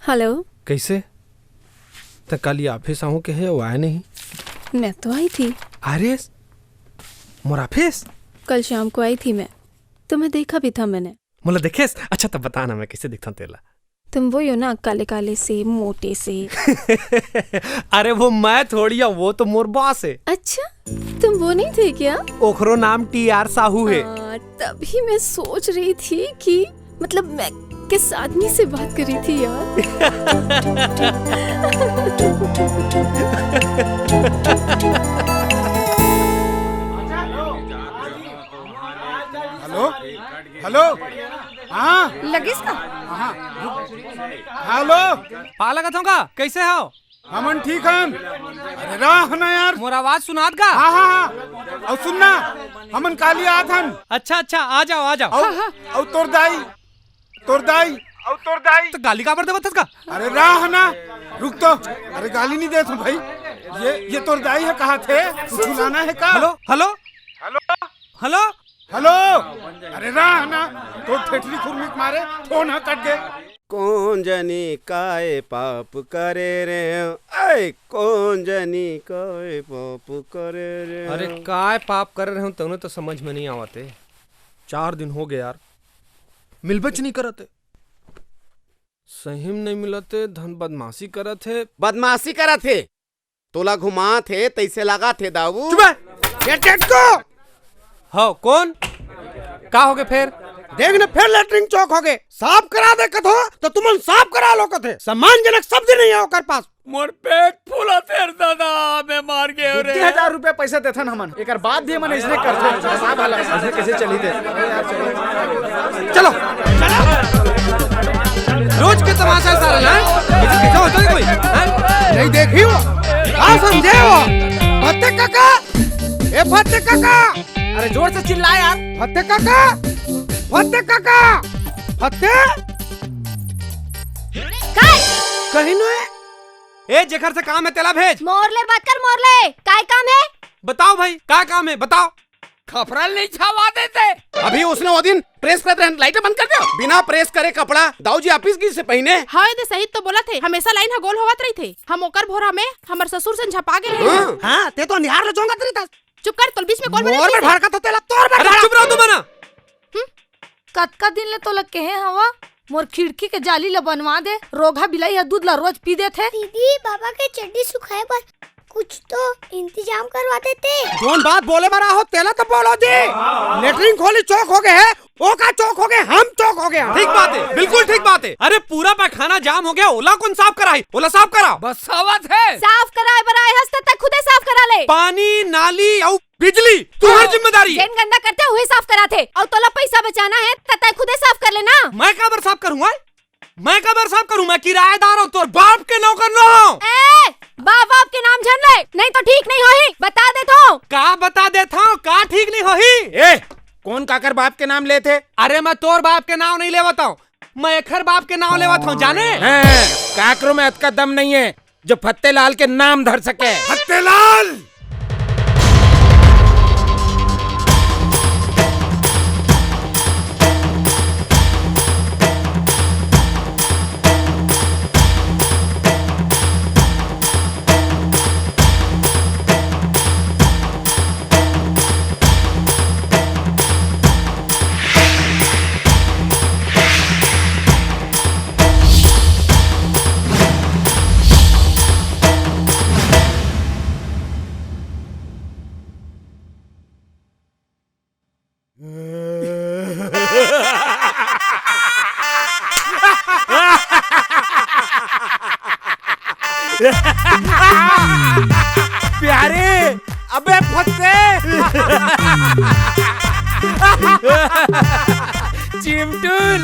हेलो। कैसे? त काली ऑफिस आहूं कहे अउ आए नहीं। मैं तो आई थी। अरे, मोर ऑफिस? कल शाम को आई थी मैं, तुम्हें देखा भी था मैंने। मोला देखेस? अच्छा, तब बता ना, मैं कैसे दिखता हूँ तेला? तुम वही हो ना, काले काले से, मोटे से। अरे, वो मैं थोड़ी हूँ, वो तो मोर बॉस है। अच्छा, तुम वो नहीं थे क्या? ओखरो नाम टी आर साहू है। हाँ, तभी मैं सोच रही थी कि, मतलब, मैं किस आदमी से बात कर रही थी यार। हेलो, हेलो, हाँ, लगिस का? हाँ, हेलो। पाला कथों का, कैसे हो? हमन ठीक हन। अरे रह ना यार। मोर आवाज सुनात का? हाँ, हाँ, हाँ। अउ सुन ना, हमन काली आत हन। अच्छा, अच्छा, आ जाओ, आ जाओ। अउ, हाँ, हाँ। अउ तोर दाई, तोर दाई, अउ तोर दाई। त गाली काबर देवत हस का? अरे रह ना, रुक तो। अरे गाली नहीं देत हूँ भाई। ये, ये तोर दाई है, कहा थे? कुछ लाना है का? Hello, hello. Hello. Hello. Hello. अरे रह ना, तोर ठेठरी खुरमी के मारे फोन ह कट गे। कोन जनी काय पाप करे रे, ऐ कोन जनी काय पाप करे रे। अरे काय पाप करे रहे हूँ, तउने तो समझ में नहीं आवत हे। चार दिन हो गए यार, मिलबेच नहीं करत हे। सही में नहीं मिलत हे, धन बदमाशी करत हे। बदमाशी करत हे, तोला घुमात हे, तैसे लागत हे दाऊ। चुप हे। ये टेटको! हो, कौन? का होगे फेर? देख न, फेर लेटरिन चौक हो गए। साफ करा दे कथो, तो तुमन साफ करा लो कथे। सम्मानजनक शब्द नहीं है ओकर पास। मोर पेट फूला तेर दादा, मैं मार गए रे। दू हजार रुपया पैसा देथन हमन, एकर बाद भी हमन इसने करथन। साफ हालत इसने कैसे चली दे? चलो, चलो। रोज के तमाशा सारा ना, कैसे, कैसे होता है कोई? हाँ? नहीं देखी हो? हाँ समझे हो? फत्ते काका, ए फत्ते काका, अरे जोर से चिल्ला यार। फत्ते काका, फत्ते काका, फत्ते। काय? कहीं नो है। ए, जेकर से काम है तेला भेज। मोर ले बात कर, मोर ले। काय काम है? बताओ भाई, का काम है, बताओ। खपरा ल नहीं छावा देते। अभी उसने वो दिन प्रेस करत रहन, लाइट बंद कर दो। बिना प्रेस करे कपड़ा दाऊ जी ऑफिस गिस से पहिने। हाँ, ये सही तो बोला थे, हमेशा लाइन ह गोल होवत रही थे। हम ओकर भोरा में हमर ससुर से झपा गए रहे। हाँ। हाँ, ते तो निहार लो जोंगत रही था। चुप कर, तोर बीच में कौन बोले मोर में थी? भड़कत हो तेला, तोर में अरे भड़कत। चुप रहो तुम ना। हम्म? कतका दिन ले तोला कहे हवा, मोर खिड़की के जाली ल बनवा दे, रोगहा बिलाई ह दूध ल रोज पी देथे। दीदी, बाबा के चड्डी सुखाए बर कुछ तो इंतजाम करवा देते। जोन बात बोले बर आहो, तेला तो बोलो जी। लेटरिन खोली चौक हो गए है, ओका चौक हो गए, हम चौक हो गए। ठीक बात है, बिल्कुल ठीक बात है। अरे पूरा पैखाना जाम हो गया, ओला कौन साफ कराई? ओला साफ करा। बस आवत है। साफ कराए बर आए हस त खुदे साफ करा ले। पानी, नाली अउ बिजली तुहर हाँ, जिम्मेदारी है। जेन गंदा करथे उही साफ कराथे। अउ तोला पैसा बचाना है त तै खुदे साफ कर लेना। मैं काबर साफ करूँ? मैं काबर साफ करूँ? मैं किराएदार हूँ, तोर बाप के नौकर नो हूँ। ए, बाप बाप के नाम झन ले, नहीं तो ठीक नहीं होही, बता देथों। का बता देथों, का ठीक नहीं होही? ए, कौन काकर बाप के नाम लेथे? अरे मैं तोर बाप के नाम नहीं लेवत हूँ, मैं एखर बाप के नाम लेवत हूँ, जाने? हैं, काकरो में अतका दम नहीं है जो फत्तेलाल के नाम धर सके। फत्तेलाल! प्यारे, अबे फत्ते। चिमटुल।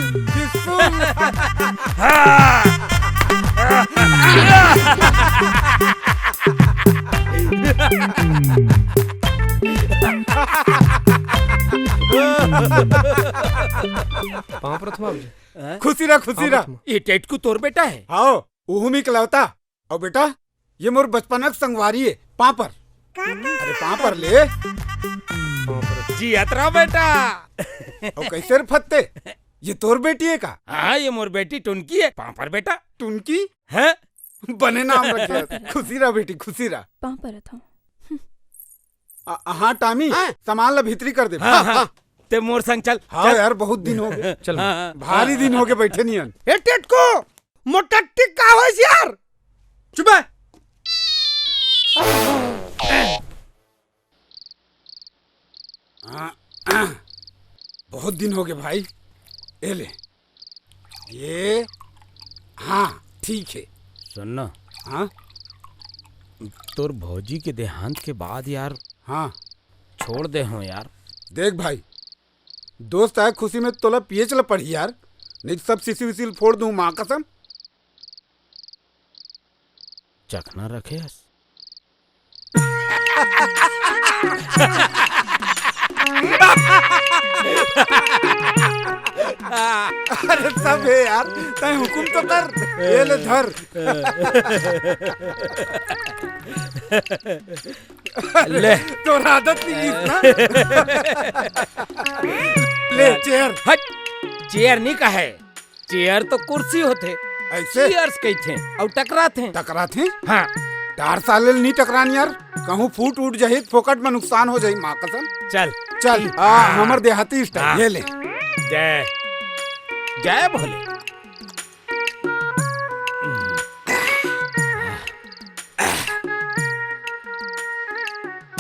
पाँव परत हूँ बाबूजी। खुशी रह, खुशी रह। ये टेटकू तोर बेटा है? हाँ, उहू में इकलौता। अउ बेटा, ये मोर बचपना के संगवारी है, पाँपर। अरे पाँपर ले। पाँपर। जियत रह बेटा। अउ कैसे रे फत्ते? ये तोर बेटी है का? हाँ, ये मोर बेटी टुनकी है। पाँपर बेटा। टुनकी? हैं? बने नाम रखे। खुशी रह बेटी, खुशी रह। पाँव परत हूँ। आ, हाँ टामी, हाँ। सामान ला भीतरी कर दे। हाँ, हाँ। ते मोर संग चल, हाँ चल। यार, बहुत दिन हो गए। चल। हाँ, हाँ। भारी दिन हो गए बैठे नहीं हन। ए टेटको, मोटट्टी का होइस यार? चुप है। हाँ, बहुत दिन हो गए भाई। ए ले, ये, हाँ, ठीक है। सुन ना। हाँ? तोर भौजी के देहांत के बाद यार, हाँ। छोड़ दे हूँ यार। देख भाई, दोस्त आए खुशी में तोला पिए चला पड़ी यार, नहीं तो सब सीसी उसी फोड़ दूँ माँ कसम। चखना रखे हस। अरे सब है यार, तैं हुकुम तो कर। ये ले धर। ले। तोर आदत नहीं इस ना। ले चेयर। हट, चेयर नहीं कहे, चेयर तो कुर्सी होथे। ऐसे? चेयर्स कहिथे अउ टकराथे। टकराथे? हाँ। टार साले ल नी टकरान यार, कहूँ फूट उठ जाही त फोकट में नुकसान हो जाही माँ कसम। चल। चल, आ, हाँ। हमर देहाती स्टाइल, हाँ। ये ले। जय, जय भोले।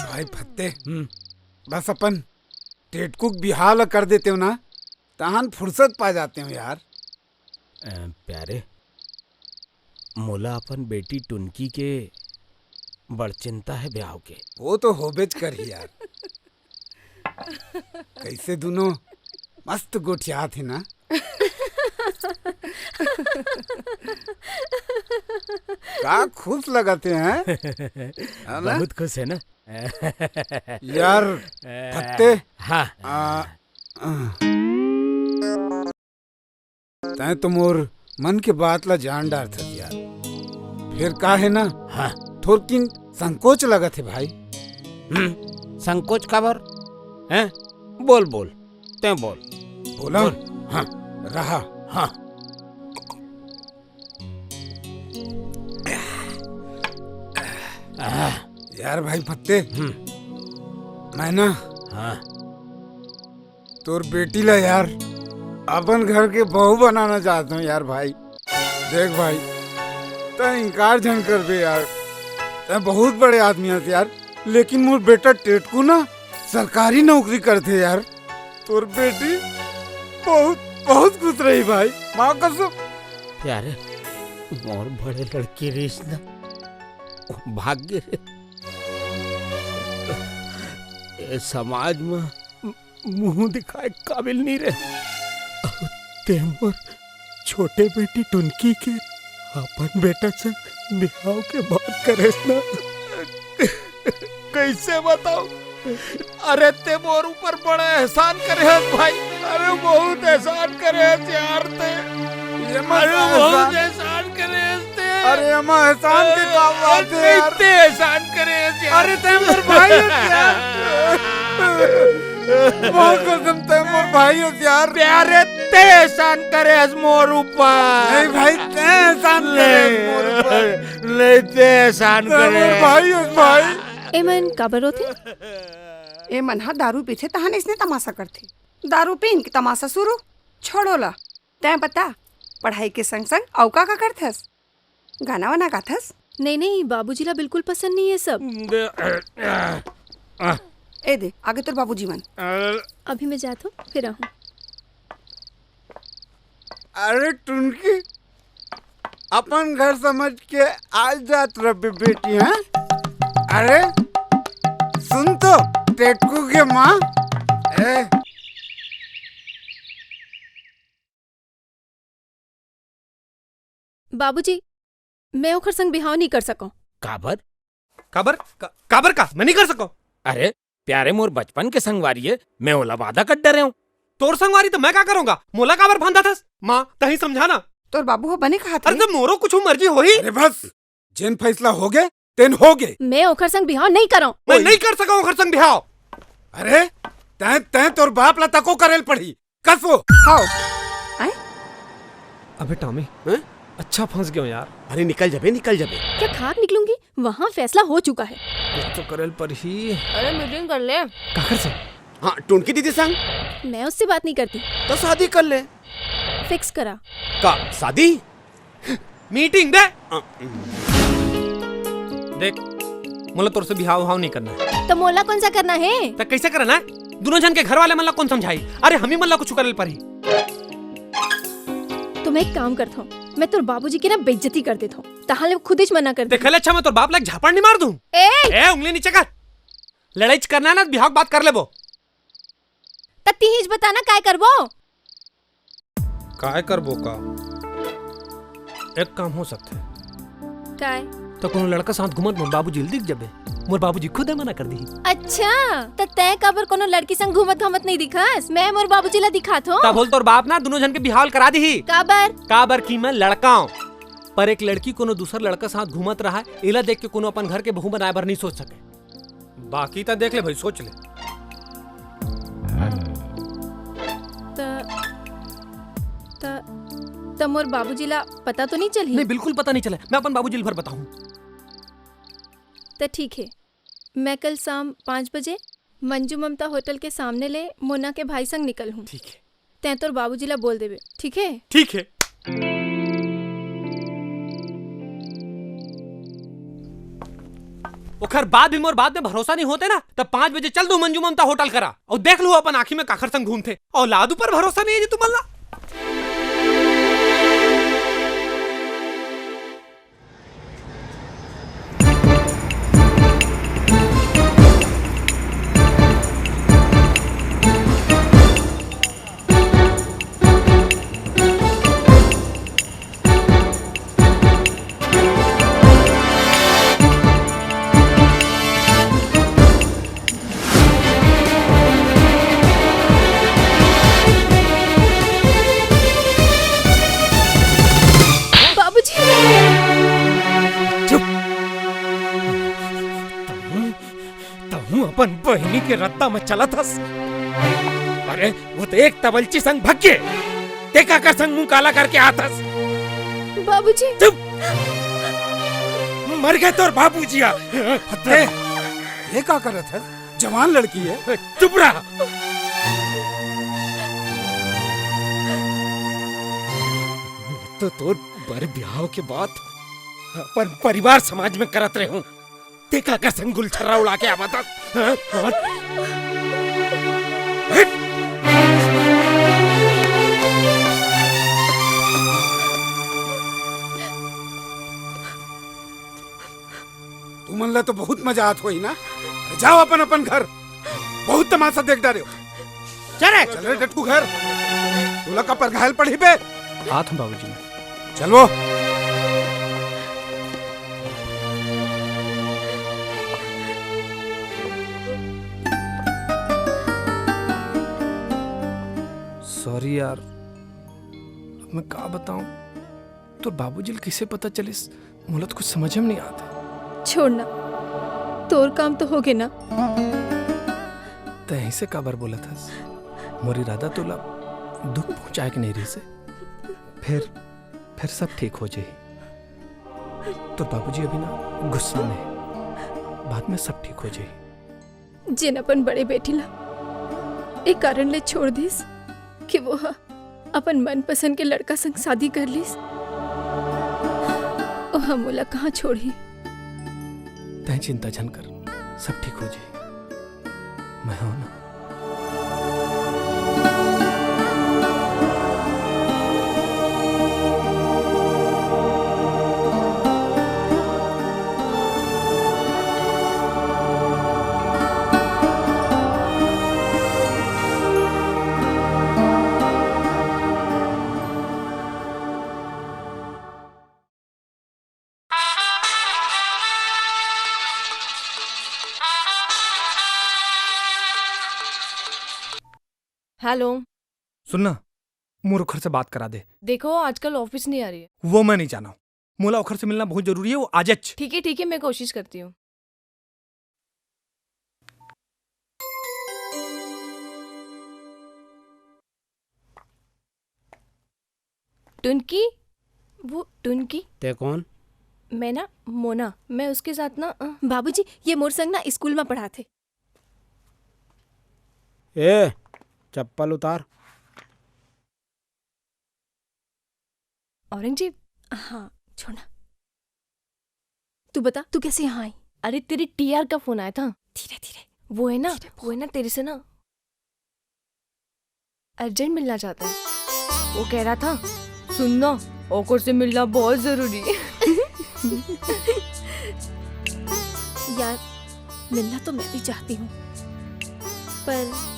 भाई फत्ते, हम्म। बस अपन टेटकुक बिहाव ल कर देते हो ना, तहन फुर्सत पा जाते हो यार। अ, प्यारे, मोला अपन बेटी टुनकी के बड़ चिंता है ब्याह के। वो तो होबेच करही यार। कैसे दोनों मस्त गोठियात हे ना। का खुश लगत हे, हैं? है ना? बहुत खुश है ना? यार, फत्ते। हाँ। आ, आ। तैं तो मोर मन के बात ला जान डारथस यार। फेर का है ना, हाँ। थोरकिन संकोच लगत हे भाई। हम्म, संकोच काबर? हैं? बोल, बोल, तैं बोल। बोला? बोल। हाँ। रहा। हाँ। आह। यार भाई फत्ते, हम्म। मैं ना हाँ। तोर बेटी ला यार अपन घर के बहू बनाना चाहत हूँ यार भाई। देख भाई, तैं इनकार झन करबे यार, तैं बहुत बड़े आदमी हस यार, लेकिन मोर बेटा टेटकू ना सरकारी नौकरी करथे यार। तोर बेटी बहुत, बहुत खुश रही भाई, माँ कसम। प्यारे, मोर बड़े लड़की रहिस ना, भाग्य रे। ए समाज में मुंह दिखाए काबिल नहीं रहे। अउ ते मोर छोटे बेटी टुनकी के अपन बेटा से बिहाव के बात करेस ना। कैसे बताऊं? अरे ते मोर ऊपर बड़ा एहसान करे हस भाई। अरे बहुत एहसान करे हस यार ते। ये मत अरे बहुत एहसान। एहसान करे हस ते। अरे एमा एहसान के का बात है नहीं यार? ते एहसान करे हस यार। अरे ते मोर भाई हस यार। बहुत कसम ते मोर भाई हस यार। प्यारे ते एहसान करे हस मोर ऊपर। नहीं भाई ते एहसान करे हस मोर ऊपर। नहीं ते एहसान ते करे मोर हस। भाई हस भाई। एमन काबर रोथे? एमन ह दारू पीथे तहन अइसने तमाशा करथे। दारू पीन के तमाशा शुरू। छोड़ो ला। तैं बता, पढ़ाई के संग संग अउ का का करथस? गाना वाना गाथस? नहीं नहीं, बाबूजी ला बिल्कुल पसंद नहीं है सब। ए दे, आगे तोर बाबूजी मन। अभी मैं जात हूँ, फिर आहूँ। अरे टुनकी, अपन घर समझ के आ जात रबे बेटी, हैं? अरे सुन तो, टेटकू के माँ। ए। बाबूजी, मैं ओखर संग बिहाव नहीं कर सकौं। काबर? काबर? का-, काबर का? मैं नहीं कर सकौं। अरे, प्यारे मोर बचपन के संगवारी है, मैं ओला वादा कर डरे हूँ। तोर संगवारी तो मैं का करूँगा? मोला काबर फांदत हस? माँ, तहीं समझा ना। तोर बाबू ह बने कहत अरे, हे। तो मोरो कुछ मर्जी होही। अरे बस, जेन फैसला होगे, तेन होगे। मैं ओखर संग बिहाव नहीं करौं। मैं ओई। नहीं कर सकौं ओखर संग बिहाव। अरे, तैं, तैं तोर बाप ला तको करेल पड़ही। कस वो। हाव। आय? अबे टॉमी, हैं? अच्छा फंस गयो यार। अरे निकल जबे, निकल जबे। क्या खाक निकलूंगी? वहाँ फैसला हो चुका है। कुछ तो करल पड़ही। अरे मीटिंग कर ले। काकर से? हाँ, टुनकी दीदी संग। मैं उससे बात नहीं करती। तो शादी कर ले। फिक्स करा। का शादी? मीटिंग बे। देख, मोला तोर से बिहाव उहाव नहीं करना है। तो मोला कौन सा करना है? त कैसे करना है? दोनों झन के घर वाले मन ला कौन समझाही? अरे, हमी मन ला कुछ करल पड़ही। तो मैं एक काम करत हूँ, मैं तोर बाबूजी के ना बेइज्जती कर देत हूँ, तहां ले खुद ही मना कर दे। देख ले, अच्छा, मैं तोर बाप ला एक झापड़ नहीं मार दूँ? ए! ए, उंगली नीचे कर। लड़ाई करना है ना, बिहाव के बात कर लेबो। त तिहीच बता ना, काय करबो? काय करबो का? एक काम हो सकथे। काय? त कोनो लड़का साथ घूमत मोर बाबूजी ल दिख जबे। मोर बाबूजी खुदे मना कर दिही। अच्छा, त तैं काबर कोनो लड़की संग घूमत घामत नहीं दिखस? मैं मोर बाबूजी ला दिखात हों। तब बोल तोर बाप ना दोनों झन के बिहाव ल करा दिही। काबर? काबर कि मैं लड़का हूँ, पर एक लड़की कोनो दूसर लड़का साथ घूमत रहा, एला देख के कोनो अपन घर के बहू बनाए बर नहीं सोच सके। बाकी त देख ले भाई, सोच ले। त, त, त मोर बाबूजी ला पता तो नहीं चलही? नहीं, बिल्कुल पता नहीं चले। मैं अपन बाबूजी ल भर बताहूँ। त ठीक है, मैं कल शाम पाँच बजे मंजू ममता होटल के सामने ले मोना के भाई संग निकलहूँ। ठीक है। तैं तोर बाबूजी ला बोल देबे, ठीक है? ठीक है। ओखर बाद भी मोर बात में भरोसा नहीं होते ना, तब पाँच बजे चल दू मंजू ममता होटल करा अउ देख लू अपन आँखी में काखर संग घूमथे। औलाद ऊपर भरोसा नहीं है जी तुमन ला। बाबूजी। चुप। तहूं, तहूं अपन बहिनी के रद्दा म चलत हस। अरे, वो तो एक तबलची संग भग गे। ते काकर संग मुंह काला करके आत हस? बाबूजी। चुप। मर गे तोर बाबूजी हा। ते, ये का करत हस? जवान लड़की है। चुप रहा। तो तोर बर ब्याह के बाद अपन परिवार समाज में करत रहे हूँ। ते काकर संग गुलछर्रा उड़ा के आवत हस? हाँ? हाँ? हट! तुमन ला तो बहुत मजा आत होही ना? अरे जाओ अपन अपन घर, बहुत तमाशा देख डारे हो। चल रे। चल रे डटकू घर, तोला का परघायल पड़ही बे। आत हूँ बाबूजी मैं। चल वो। सॉरी यार, अब मैं का बताऊं? तोर बाबूजी ल कइसे पता चलिस? मोला तो कुछ समझ में नहीं आत हे। छोड़ ना, तोर काम तो होगे ना। तैं ऐसे काबर बोलत हस? मोर इरादा तोला दुख पहुंचाए के नहीं रहिस हे। फिर, फिर सब ठीक हो जाही। तोर बाबूजी अभी ना गुस्सा में हे, बाद में सब ठीक हो जाही। जेन अपन बड़े बेटी ला ए कारण ले छोड़ दिस कि वो ह अपन मनपसंद के लड़का संग शादी कर लिस, ओह मोला कहाँ छोड़ही? तैं चिंता झन कर, सब ठीक हो जाही। मैं हूं ना। हेलो। सुन ना, मोर ओखर से बात करा दे। देखो, आजकल ऑफिस नहीं आ रही है। वो मैं नहीं जाना हूँ। मोला ओखर से मिलना बहुत जरूरी है, वो आजच। ठीक है, ठीक है, मैं कोशिश करती हूँ। टुनकी, वो टुनकी। ते कौन? मैं ना, मोना, मैं उसके साथ ना, अ, बाबूजी, ये मोर संग ना स्कूल में पढ़ाथे। ए, चप्पल उतार। औरंगजेब। हाँ, छोड़ना। तू बता, तू कैसे यहाँ आई? अरे, तेरी टीआर का फोन आया था। धीरे, धीरे। वो है ना, धीरे बोल। वो है ना, तेरे से ना अर्जेंट मिलना चाहता है। वो कह रहा था, सुनना, ओकर से मिलना बहुत जरूरी है। यार, मिलना तो मैं भी चाहती हूँ, पर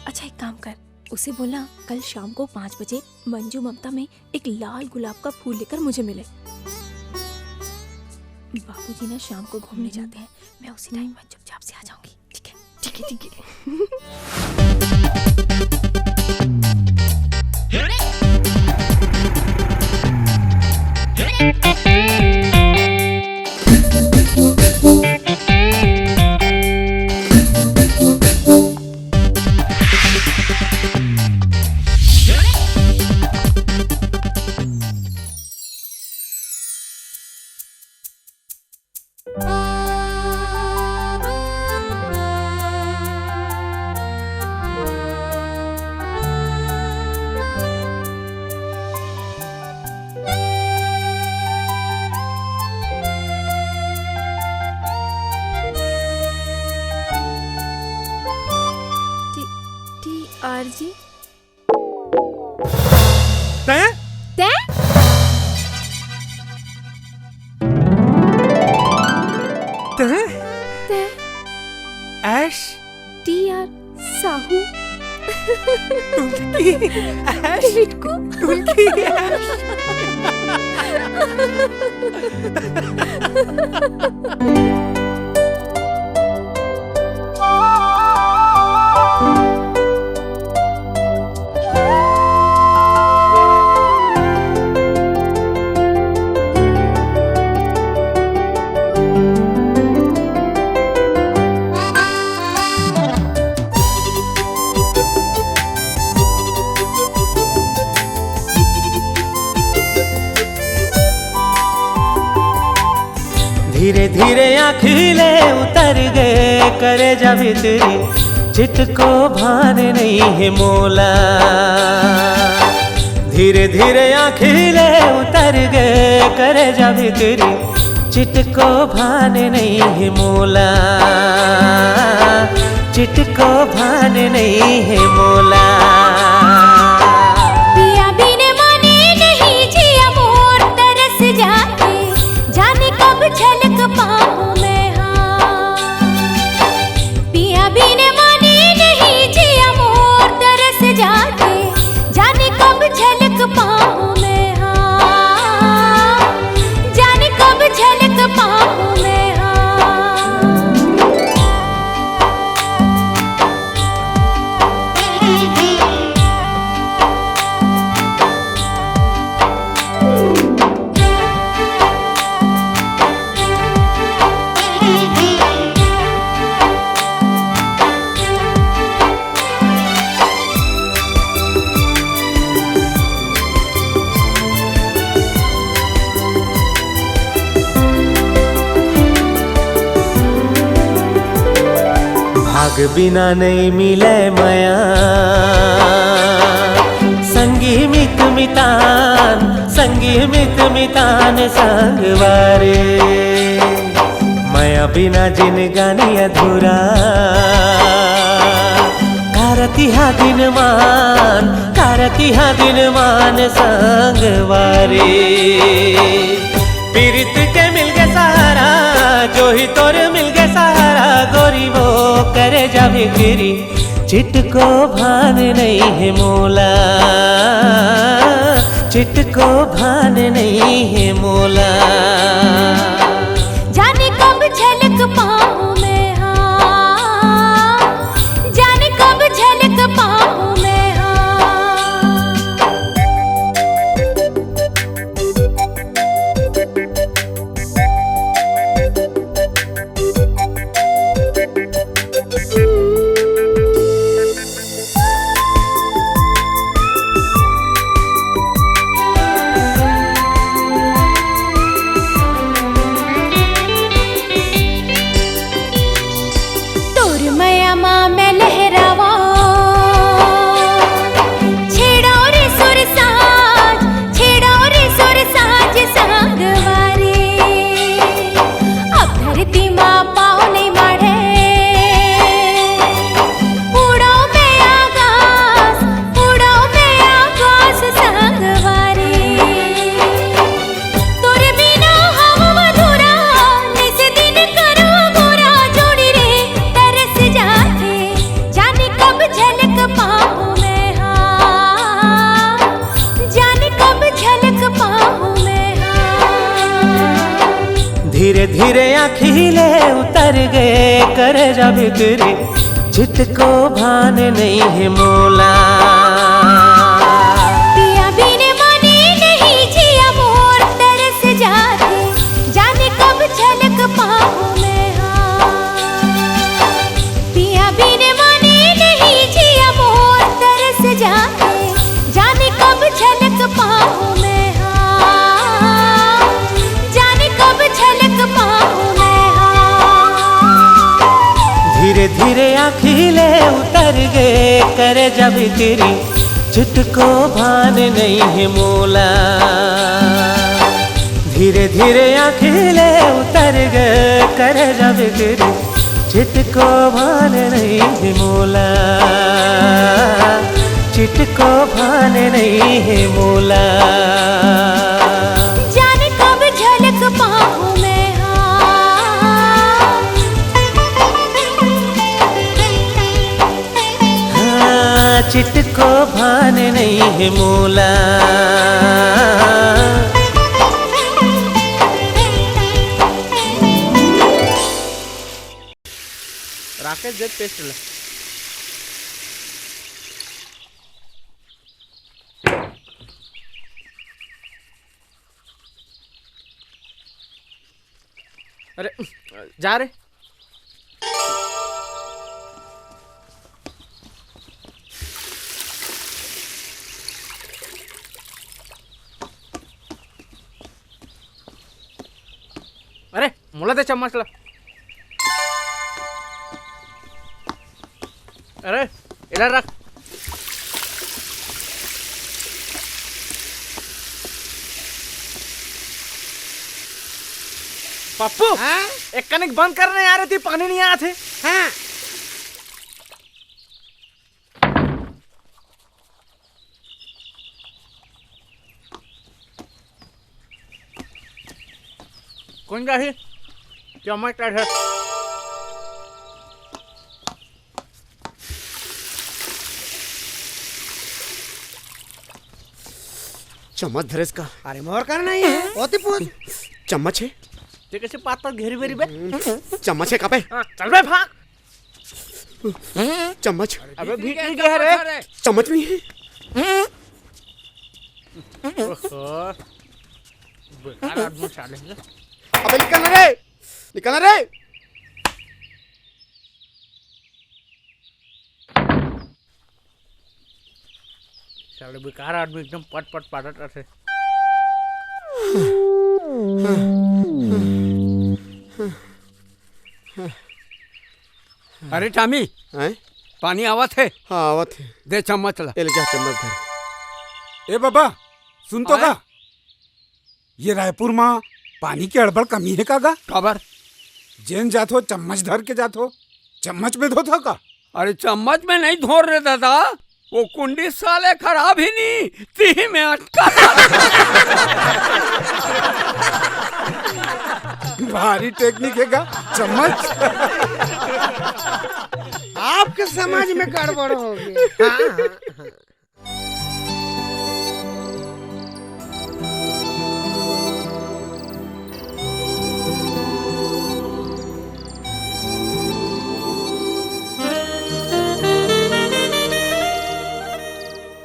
अच्छा, एक काम कर, उसे बोलना कल शाम को पाँच बजे मंजू ममता में एक लाल गुलाब का फूल लेकर मुझे मिले। बाबूजी ना शाम को घूमने हम्म। जाते हैं, मैं उसी टाइम वहाँ चुपचाप से आ जाऊंगी। ठीक है, ठीक है, ठीक है। तैं? तैं? तैं? तैं? ऐश? T R Sahu. टुल्की ऐश। टिटकू। टुल्की ऐश। धीरे धीरे आँखी ले उतर गे करेजा भीतरी, चिटको भान नइ हे मोला। धीरे धीरे आँखी ले उतर गे करेजा भीतरी, चिटको भान नइ हे मोला, चिटको भान नइ हे मोला। पिया बिन माने नहीं जिया मोर तरस जाथे, जाने कब झलक पाऊं मैं हाँ। पिया बिन माने नहीं जिया मोर तरस जाथे, जाने कब झलक पाऊं मैं हाँ, जाने कब झलक पाऊं मैं हाँ। भाग बिना नइ मिले मया, संगी मित मितान, संगी मित मितान संगवारी। मया बिना जिनगानी अधूरा, का रतिहा दिनमान, का रतिहा दिनमान संगवारी। पीरित के मिलगे सहारा, जो ही तोर मिलगे सहारा, गोरी वो करेजा भीतरी, चिटको भान नइ हे मोला, चिटको भान नइ हे मोला। जाने कब झलक पाऊं मैं हाँ, जाने कब झलक पाऊं मैं हाँ। तोर मया मा मैं लहरावा, छेड़ो रे सुर साज, छेड़ो रे सुर साज संगवारी। अब धरती मा पाँव नइ माढ़े, उड़ो मैं आकाश, उड़ो मैं आकाश संगवारी। तोर बिना हव अधूरा, निस दिन करो गोरा जोड़ी रे, तरस जाथे, जाने कब झलक पाऊं मैं हाँ, जाने कब झलक पाऊं मैं हाँ। धीरे धीरे आँखी ले उतर गे करेजा भीतरी, चिटको भान नइ हे मोला। पिया बिन माने नहीं जिया मोर तरस जाथे, जाने कब झलक पाऊं मैं हाँ। पिया बिन माने नहीं जिया मोर तरस जाथे, जाने कब झलक पाऊं मैं हाँ, जाने कब झलक पाऊं मैं हाँ। धीरे धीरे आँखी ले उतर गे करेजा भीतरी, चिटको भान नइ हे मोला। धीरे धीरे आँखी ले उतर गे करेजा भीतरी, चिटको भान नइ हे मोला। चिटको भान नइ हे मोला। जाने कब झलक पाहूं मैं, हाँ। हाँ, चिटको भान नइ हे मोला। राकेश, दे पेस्ट ला। अरे, जा रे। अरे, मोला दे चम्मच ला। अरे, इधर रख। पप्पू, हाँ? एक कनिक बंद करने आ रही थी, पानी नहीं आया थे। हाँ। कौन जाही? चम्मच है। चम्मच धरेस का? अरे मोर कर नहीं है, ओती पूछ। चम्मच है? ते कैसे पाता घेरी बेरी बे? चम्मच है का पे? हाँ, चल बे भाग। चम्मच। अबे भीख नहीं गया रे। चम्मच नहीं है। ओहो। बेकार आदमी साले हैं। अबे निकल रे, निकल रे। साले बेकार आदमी एकदम पट पट पाटत रथे। अरे टामी, हैं? पानी आवत हे? हाँ, आवत हे। दे चम्मच ला। ए ले जा चम्मच धर। ए बाबा, सुन तो आय? का? ये रायपुर मा पानी के अड़बड़ कमी हे का गा? काबर? जेन जात हो चम्मच धर के जात हो, चम्मच में धोत हो का? अरे चम्मच में नहीं धोर रे दादा, वो कुंडी साले खराब ही नहीं, तिही में अटका। भारी टेक्निक हे का चम्मच? आपके समझ में गड़बड़ होगे। हाँ, हाँ, हाँ।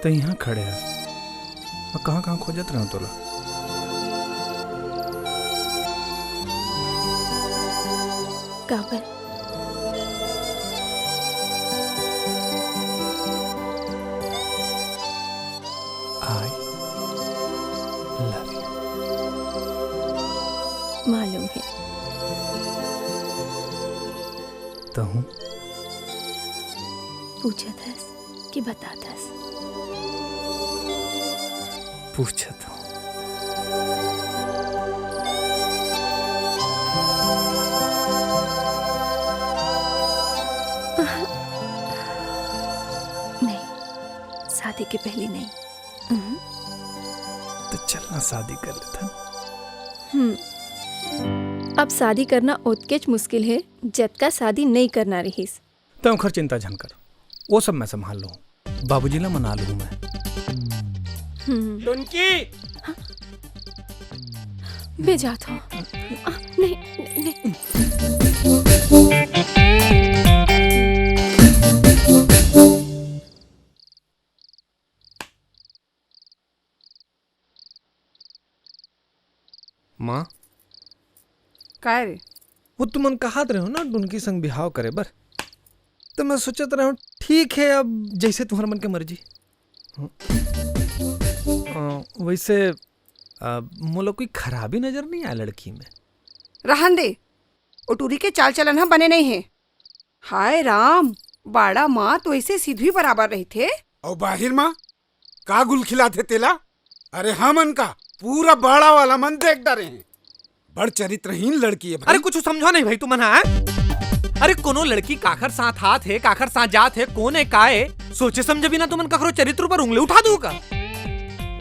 त इहाँ खड़े हस, मैं कहाँ-कहाँ खोजत रहूं तोला। काबर? I love you। मालूम हे। तहूँ? पूछत हस कि बतात हस? पूछत हूँ। नहीं, शादी के पहली नहीं। हम्म। तो चल ना, शादी कर लेथन। हम्म। अब शादी करना ओतकेच मुश्किल हे, जतका शादी नइ करना रहिस। तैं ओखर चिंता झन कर, वो सब मैं संभाल लूँ। बाबूजी ला मना लूँ मैं। हम्म। टुनकी! मैं जात हूँ। आ, नहीं, नहीं, नहीं। माँ। काय रे? वो तुमन कहत रहे हो ना, डुनकी संग बिहाव करे बर, तो मैं सोचत रहे हूँ, ठीक है, अब जैसे तुम्हार मन के मर्जी। हाँ। अ, वैसे, अ, मोला कोई खराबी नजर नहीं आया लड़की में। रहन दे, ओ टूरी के चाल चलन ह बने नहीं है। हाय राम, बाड़ा माँ तो ऐसे सिधवी बराबर रहिथे। अउ बाहिर माँ का गुल खिलाथे तेला? अरे हमन का पूरा बाड़ा वाला मन देख डरे हैं। बड़ चरित्रहीन लड़की है भाई। अरे कुछ समझो नहीं भाई तुमन, हाँ? अरे कोनो लड़की काखर साथ हाथ हे, काखर साथ जात हे, कोन हे, का हे, सोचे समझे बिना तुमन कखरो चरित्र ऊपर उंगली उठा दू का?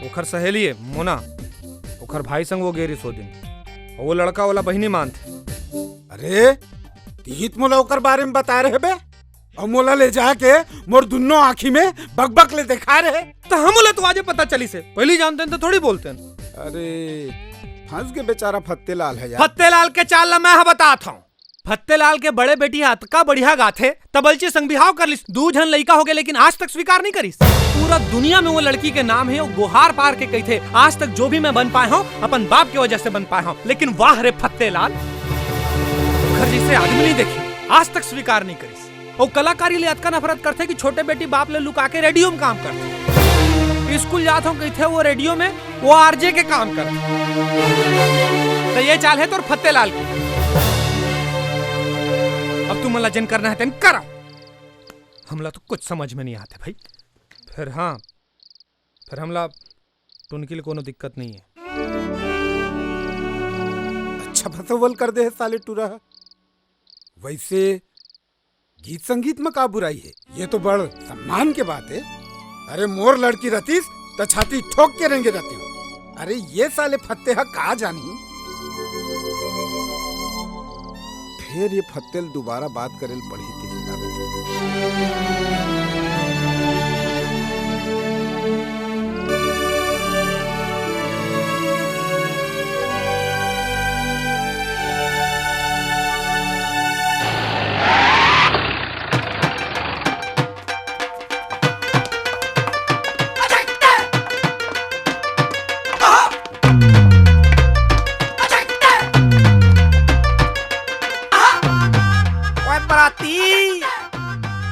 ओखर सहेली हे मोना, ओखर भाई संग वो गे रिहिस ओ दिन। अउ वो लड़का ओला बहिनी मानथे। अरे, तीत मोला ओकर बारे में बता रहे बे? अउ मोला ले जाके मोर दुन्नो आँखी में बकबक ले देखा रहे। त हम ओला तो आजे पता चलिस हे, पहिली जानतेन त थोड़ी बोलतेन। अरे, फंस गे बेचारा फत्तेलाल ह यार। फत्तेलाल के चाल ला मैं ह बतात हंव। फत्तेलाल के बड़े बेटी ह अतका बढ़िया गाथे, तबलची संग बिहाव कर लिस। दू झन लइका होगे, लेकिन आज तक स्वीकार नइ करिस। पूरा दुनिया में वो लड़की के नाम हे, वो गोहार पार के कहिथे, "आज तक जो भी मैं बन पाए हंव, अपन बाप के वजह से बन पाए हंव।" लेकिन वाह रे फत्तेलाल, ओखर जइसे आदमी नइ देखे, आज तक स्वीकार नइ करिस। अउ कलाकारी ले अतका नफरत करथे कि छोटे बेटी बाप ले लुका के रेडियो में काम करथे। स्कूल जात हंव कहिथे वो रेडियो में वो आरजे के काम करथे। त ये चाल हे तोर फत्तेलाल के। अब तुमन ला जेन करना हे तेन करा। हमला तो कुछ समझ में नइ आत हे भाई। फेर हाँ, फेर हमला टुनकी ले कोनो दिक्कत नइ हे। अच्छा फसौवल कर दे हे साले टूरा ह। वइसे गीत संगीत म का बुराई हे? ये तो बड़ सम्मान के बात हे। अरे मोर लड़की रतिस त छाती ठोक के रेंगे रतिस। अरे ये साले फत्ते ह का जानही? फेर ये फत्ते ल दुबारा बात करे ल पड़ही तेजी लागत हे। ओए बराती,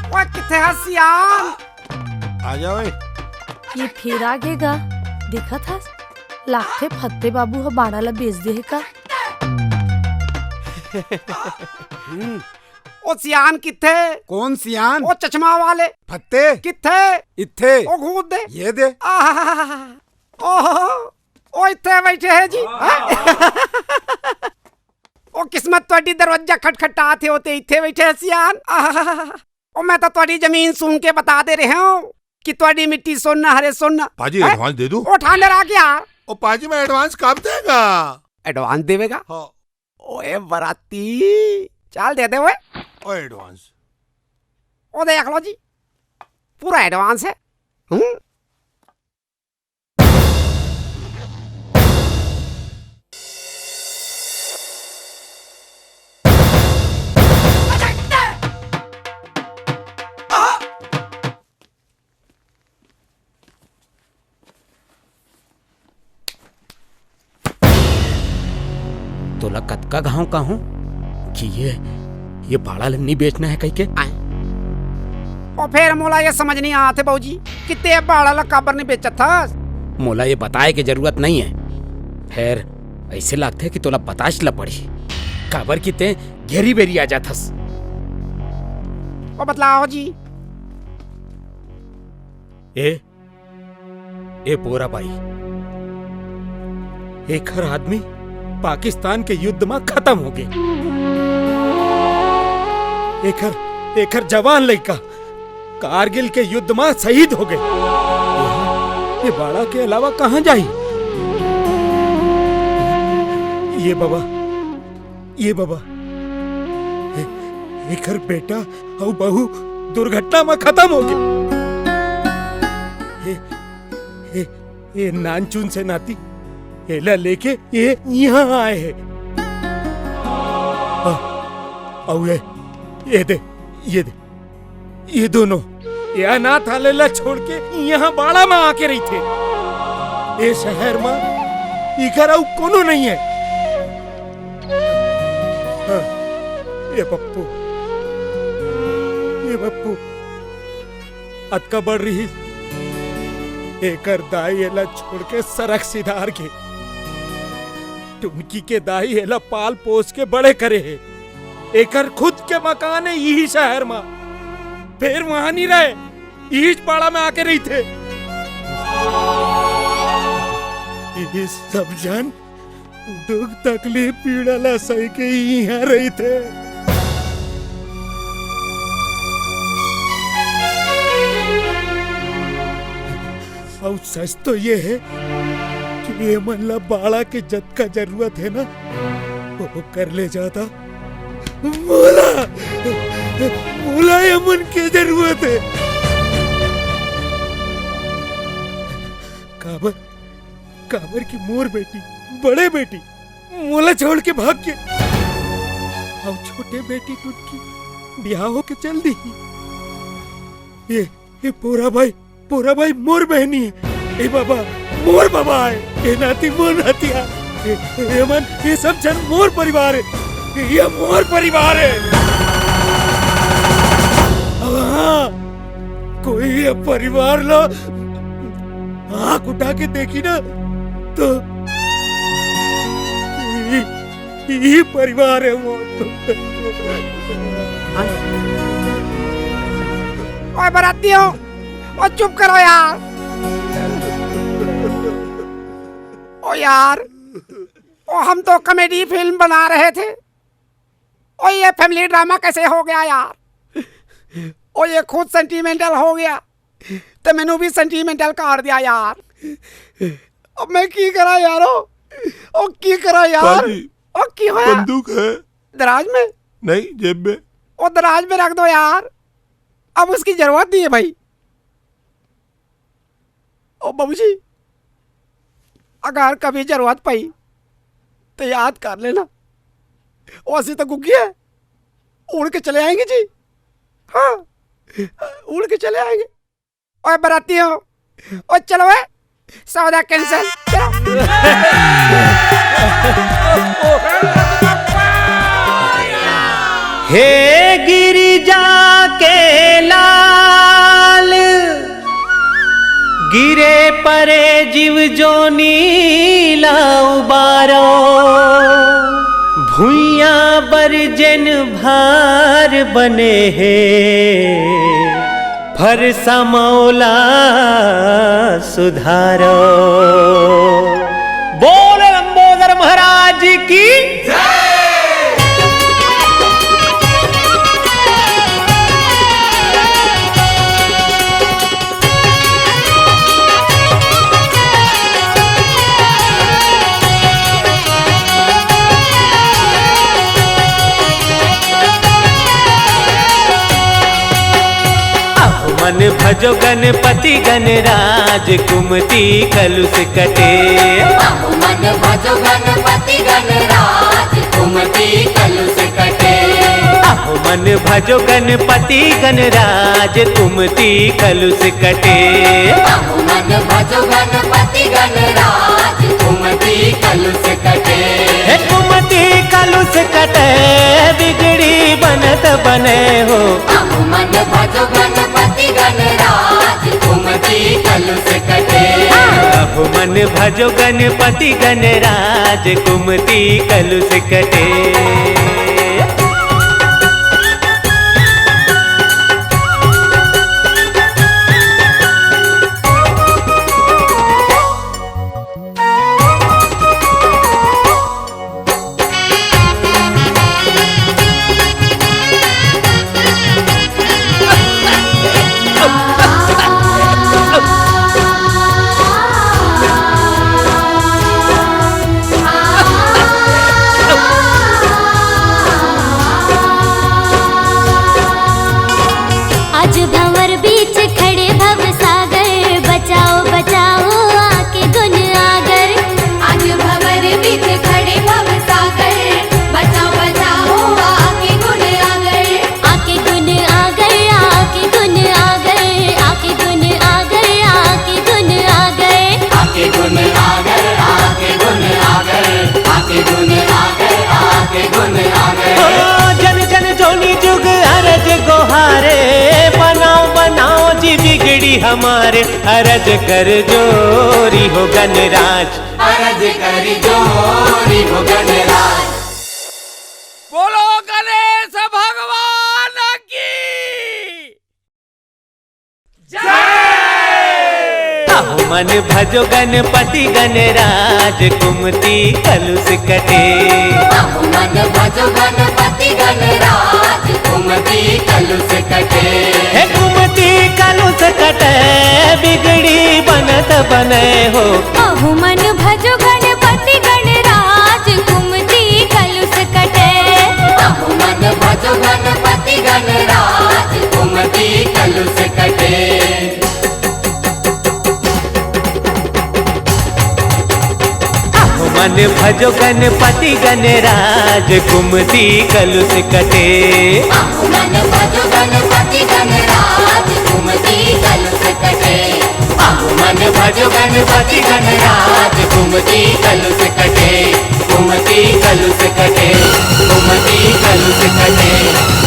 ओए किथे हस सियान? आ जा ओए। ये फेर आ गे गा, देखत हस? लागथे फत्ते बाबू ह बाड़ा ला बेच दे हे का? हम्म। ओ सियान किथे? कोन सियान? ओ चश्मा वाले। फत्ते। किथे? इथे। ओ घूंट दे। ये दे। आहा। ओहो। ओ इथे बइठे हे जी। हैं? ओ किस्मत तोड़ी दरवाजा खटखटात हे, ओ ते इथे बइठे हे सियान। आहा। ओ मैं तो तोड़ी जमीन सूंघ के बता दे रहे हंव कि तोड़ी मिट्टी सोना हरे सोना। पाजी, हैं? एडवांस दे दूं? ओ ठांडर आ गया। ओ पाजी, मैं एडवांस कब देगा? एडवांस देवेगा? हाँ। ओए बराती, चल दे दे ओए। ओ एडवांस। ओ देख लो जी, पूरा एडवांस हे। हम्म। तोला कतका घांव कहूं कि ये, ये बाड़ा ल नी बेचना हे कहिके? आय। ओ फेर मोला ये समझ नइ आत हे बऊजी कि ते बाड़ा ल काबर नइ बेचत हस? मोला ये बताए के जरूरत नइ हे। फेर अइसे लागथे कि तोला बताएच ल पड़ही, काबर कि ते घेरी बेरी आ जाथस। ओ बतलाओ जी। ए, ए बोरा बाई, एखर आदमी पाकिस्तान के युद्ध म खतम होगे। एखर, एखर जवान लइका कारगिल के युद्ध म शहीद होगे। ये, ये बाड़ा के अलावा कहां जाही? ये बबा, ये बबा, ए, एखर बेटा अउ बहू दुर्घटना म खतम होगे। ए, ए, ए नानचुन से नाती, एला लेके ए इहां आए हे। आ, अउ ए, ए दे, ए दे, ए दूनों, ए अनाथालय ला छोड़ के इहां बाड़ा म आके रहिथे। ए शहर म इखर अउ कोनो नइ हे। हाँ, ए पप्पू, ए पप्पू, अतका बड़ रिहिस, एकर दाई एला छोड़ के सरग सिधार गे। टुनकी के दाई एला पाल पोस के बड़े करे हे। एकर खुद के मकान हे इही शहर म, फेर उहां नइ रहे, इहीच पाड़ा म आके रहिथे। ये सब झन दुख तकलीफ पीड़ा ला सहि के इहां रहिथे। अउ सच तो ये हे कि ये मन ला बाड़ा के जतका जरूरत हे ना, वो कर ले जाता। मोला, मोला ये मन के जरूरत हे। काबर, काबर कि मोर बेटी, बड़े बेटी, मोला छोड़ के भाग के, अउ छोटे बेटी टुटकी बिहाव होके चल दी। ये, ये पूरा भाई, पूरा भाई मोर बहनी हे। ए बाबा, मोर बाबा हे। ए नाती, मोर नाती हे। ए, ए मन, ये सब झन मोर परिवार हे। ये मोर परिवार हे। अब हाँ, कोई ये परिवार ला आँख उठा के देखी ना, तो ये, ये परिवार हे वो। ओए बरातियों, ओ चुप करो यार। ओ यार, ओ हम तो कॉमेडी फिल्म बना रहे थे। ओ ये फैमिली ड्रामा कैसे हो गया यार? ओ ये खुद सेंटिमेंटल हो गया, तो मैंने भी सेंटिमेंटल कर दिया यार। अब मैं की करा यारो? ओ की करा यार? पाजी, ओ की होया? बंदूक है। दराज में? नहीं, जेब में। ओ दराज में रख दो यार, अब उसकी जरूरत नहीं है भाई। ओ बाबूजी, अगर कभी जरूरत पई तो याद कर लेना। ओ असी तो गुग्गी है, उड़ के चले आएंगे जी। हाँ, उड़ के चले आएंगे। ओए बरातियों, ओ चलो ए, सौदा कैंसिल। चलो। हे गिरिजा के लाल, गिरे परे जीव जोनी ला उबारो, भुइयां बर जेन भार बने हे, फरसा म ओला सुधारो। बोल लंबोदर महाराज की। अहो मन भजो गणपति गणराज, कुमति कलुष कटे। अहो मन भजो गणपति गणराज, कुमति कलुष कटे। अहो मन भजो गणपति गणराज, कुमति कलुष कटे। अहो मन भजो गणपति गणराज, कुमति कलुष कटे। हे कुमति कलुष कटे, बिगड़ी बनत बने हो। अहो मन भजो गणपति गणराज, कुमति कलुष कटे। अहो मन भजो गणपति गणराज, कुमति कलुष कटे। आज भंवर बीच खड़े भव सागर, बचाओ बचाओ आके गुण आगर। आज भंवर बीच खड़े भव सागर, बचाओ बचाओ आके गुण आगर। आके गुण आगर, आके गुण आगर, आके गुण आगर, आके गुण आगर। आके गुण आगर, आके गुण आगर, आके गुण आगर, आके गुण आगर। ओ जन जन जोनी जुग अरज गोहारे, बनाओ बनाओ जी बिगड़ी हमारे, अरज कर जोरी हो गणराज। अरज कर जोरी हो गणराज। बोलो गणेश भगवान की। जय। अहो मन भजो गणपति गणराज, कुमति कलुष कटे। अहो मन भजो गणपति गणराज, कुमति कलुष कटे। हे कुमति कलुष कटे, बिगड़ी बनत बने हो। अहु मन भजो गणपति गणराज, कुमति कलुष कटे। अहु मन भजो गणपति गणराज, कुमति कलुष कटे। अहु मन भजो गणपति गणराज, कुमति कलुष कटे। अहु मन भजो गणपति गणराज, कुमति कलुष कटे। अहु मन भजो गणपति गणराज, कुमति कलुष कटे। कुमति कलुष कटे। कुमति कलुष कटे।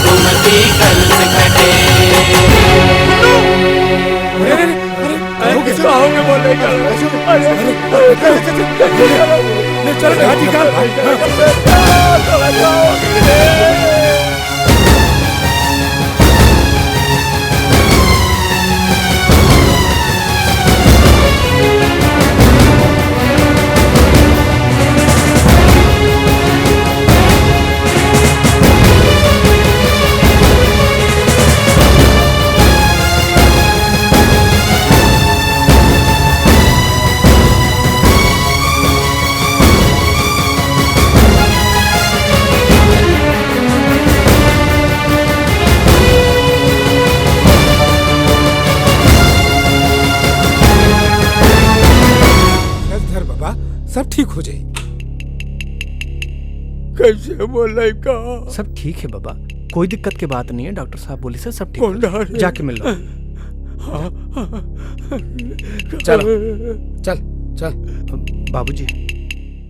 कुमति कलुष कटे। अरे, अरे, अरे, अरे, अरे, किसका हो गया बोलेगा? अरे, अरे, अरे, अरे, अरे, अरे, ले चल, हाथ निकाल। धर बाबा, सब ठीक हो जाई। कैसे बोले का? सब ठीक है बाबा, कोई दिक्कत के बात नहीं है। डॉक्टर साहब बोले से सब ठीक हो जाए। जाके मिल लो। हाँ, हाँ। चलो, चल, चल। बाबूजी।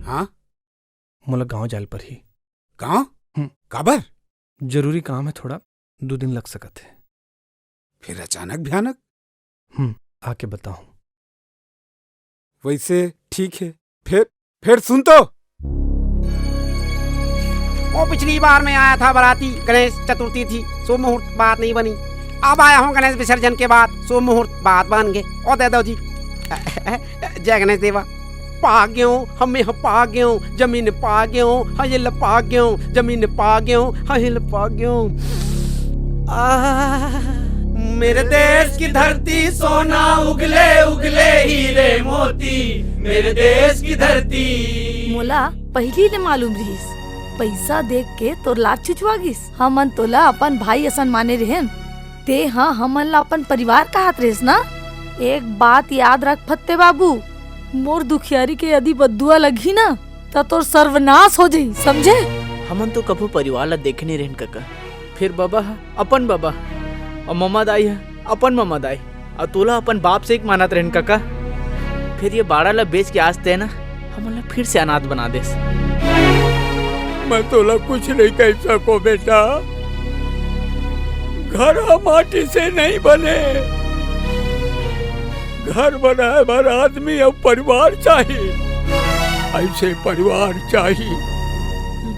हाँ? मोला गांव जाल पर ही। गांव? हम्म। काबर? जरूरी काम है थोड़ा, दो दिन लग सकत है। फिर अचानक भयानक? हम्म, आके बताऊं। वैसे ठीक है, फिर, फिर सुन तो। ओ, पिछली बार मैं आया था बाराती, गणेश चतुर्थी थी, शुभ मुहूर्त बात नहीं बनी। अब आया हूँ गणेश विसर्जन के बाद, शुभ मुहूर्त बात बन गए। ओ दे दो जी। जय गणेश देवा। पाग्यो, हमें ह पाग्यो, जमीन पाग्यो, हयल पाग्यो, जमीन पाग्यो, हयल पाग्यो। आ, मेरे देश की धरती सोना उगले उगले हीरे मोती, मेरे देश की धरती। मोला पहिली ले मालूम रिहिस, पैसा देख के तोर लार छुचवा गिस। हमन तोला अपन भाई असन माने रेहेन, ते ह हमन ला अपन परिवार कहत रेहेस ना। एक बात याद रख फत्ते बाबू, मोर दुखियारी के यदि बद्दुआ लगही ना, त तोर सर्वनाश हो जही, समझे? हमन तो कभू परिवार ला देखे नहीं रहन कका। फिर बबा ह अपन बबा, अउ ममा दाई ह अपन ममा दाई, अउ तोला अपन बाप से एक मानत रहन कका। फिर ये बाड़ा ला बेच के आज तै ना हमन ला फिर से अनाथ बना देस। मैं तोला कुछ नहीं कह सको बेटा, घर ह माटी से नहीं बने। घर बनाए बर आदमी अउ परिवार चाही। ऐसे परिवार चाही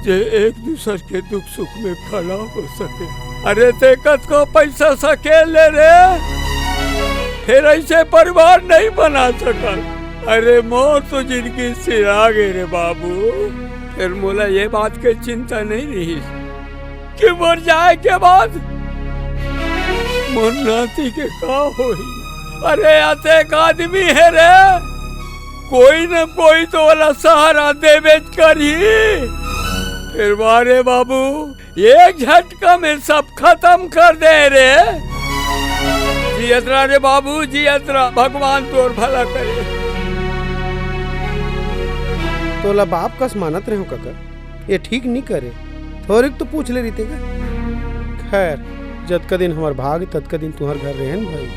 जे एक दूसर के दुख सुख में खड़ा हो सके। अरे ते कतको पैसा सकेल ले रे, फिर ऐसे परिवार नहीं बना सकल। अरे मोर तो जिंदगी सिरा गे रे बाबू। फिर मोला ये बात के चिंता नहीं रही कि मोर जाए के बाद मोर नाती के का होही। अरे अतेक आदमी हे रे, कोई न कोई तो ओला सहारा देबे करही। फिर वाह रे बाबू, एक झटका में सब खत्म कर दे रे। जियत रह रे बाबू, जियत रह, भगवान तोर भला करे। तोला बाप कस मानत रहे हो कका, ये ठीक नहीं करे। थोरिक तो पूछ ले रहिते का। खैर, जतका दिन हमार भाग, ततका दिन तुम्हार घर रहे न भाई।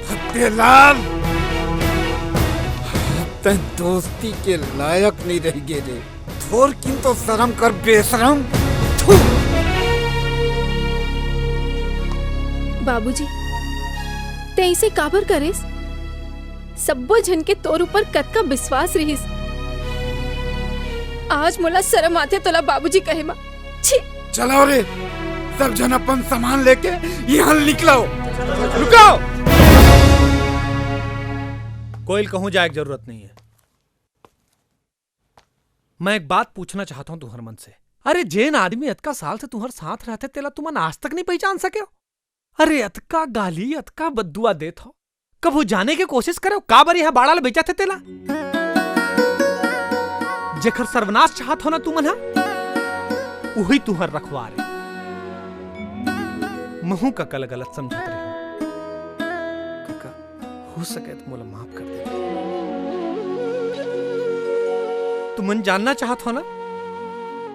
फतेलाल, तैं दोस्ती के लायक नहीं रह गे रे। थोरकिन तो शर्म कर बेशरम। थू। बाबूजी, तैं इसे काबर करेस? सब्बो झन के तोर ऊपर कतका विश्वास रिहिस। आज मोला शर्म आथे तोला बाबूजी कहे मा। छी! चलाओ रे, सब झन अपन सामान लेके यहाँ निकलाओ। रुकाओ। कोई कहूँ जाए के जरूरत नहीं है। मैं एक बात पूछना चाहता हूँ तुम्हर मन से, अरे, जेन आदमी अतका साल से तुम्हर साथ रहथे, तेला तुमन आज तक नहीं पहचान सके हो? अरे, अतका गाली, अतका बद्दुआ देत हो, कभू जाने के कोशिश करो, काबर यहाँ बाड़ा ल बेचत हे तेला? जेकर सर्वनाश चाहत हो ना तुमन ह, उही तुहर रखवार हे। महू कका ल गलत समझत रहे। कका, हो सके त मोला माफ कर दे। तुमन जानना चाहत हो ना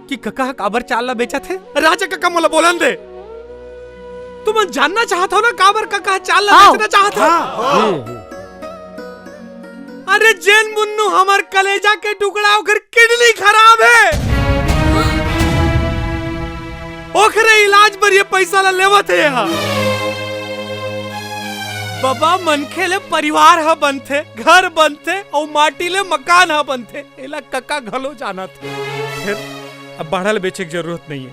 कि कका ह काबर चाल ला बेचत हे? राजा कका, मोला बोलन दे। तुमन जानना चाहत हो ना काबर कका ह चाल ला हाँ। बेचना चाहत हे? हाँ। हम्म, हम्म। अरे, जेन मुन्नू हमर कलेजा के टुकड़ा, ओकर किडनी खराब हे, ओकरे इलाज बर ये पैसा ला लेवत हे यहाँ। बबा, मनखे ले परिवार ह बनथे, घर बनथे, अउ माटी ले मकान ह बनथे। एला कका घलो जानत हे। फेर अब बाड़ा ल बेचे के जरूरत नहीं हे।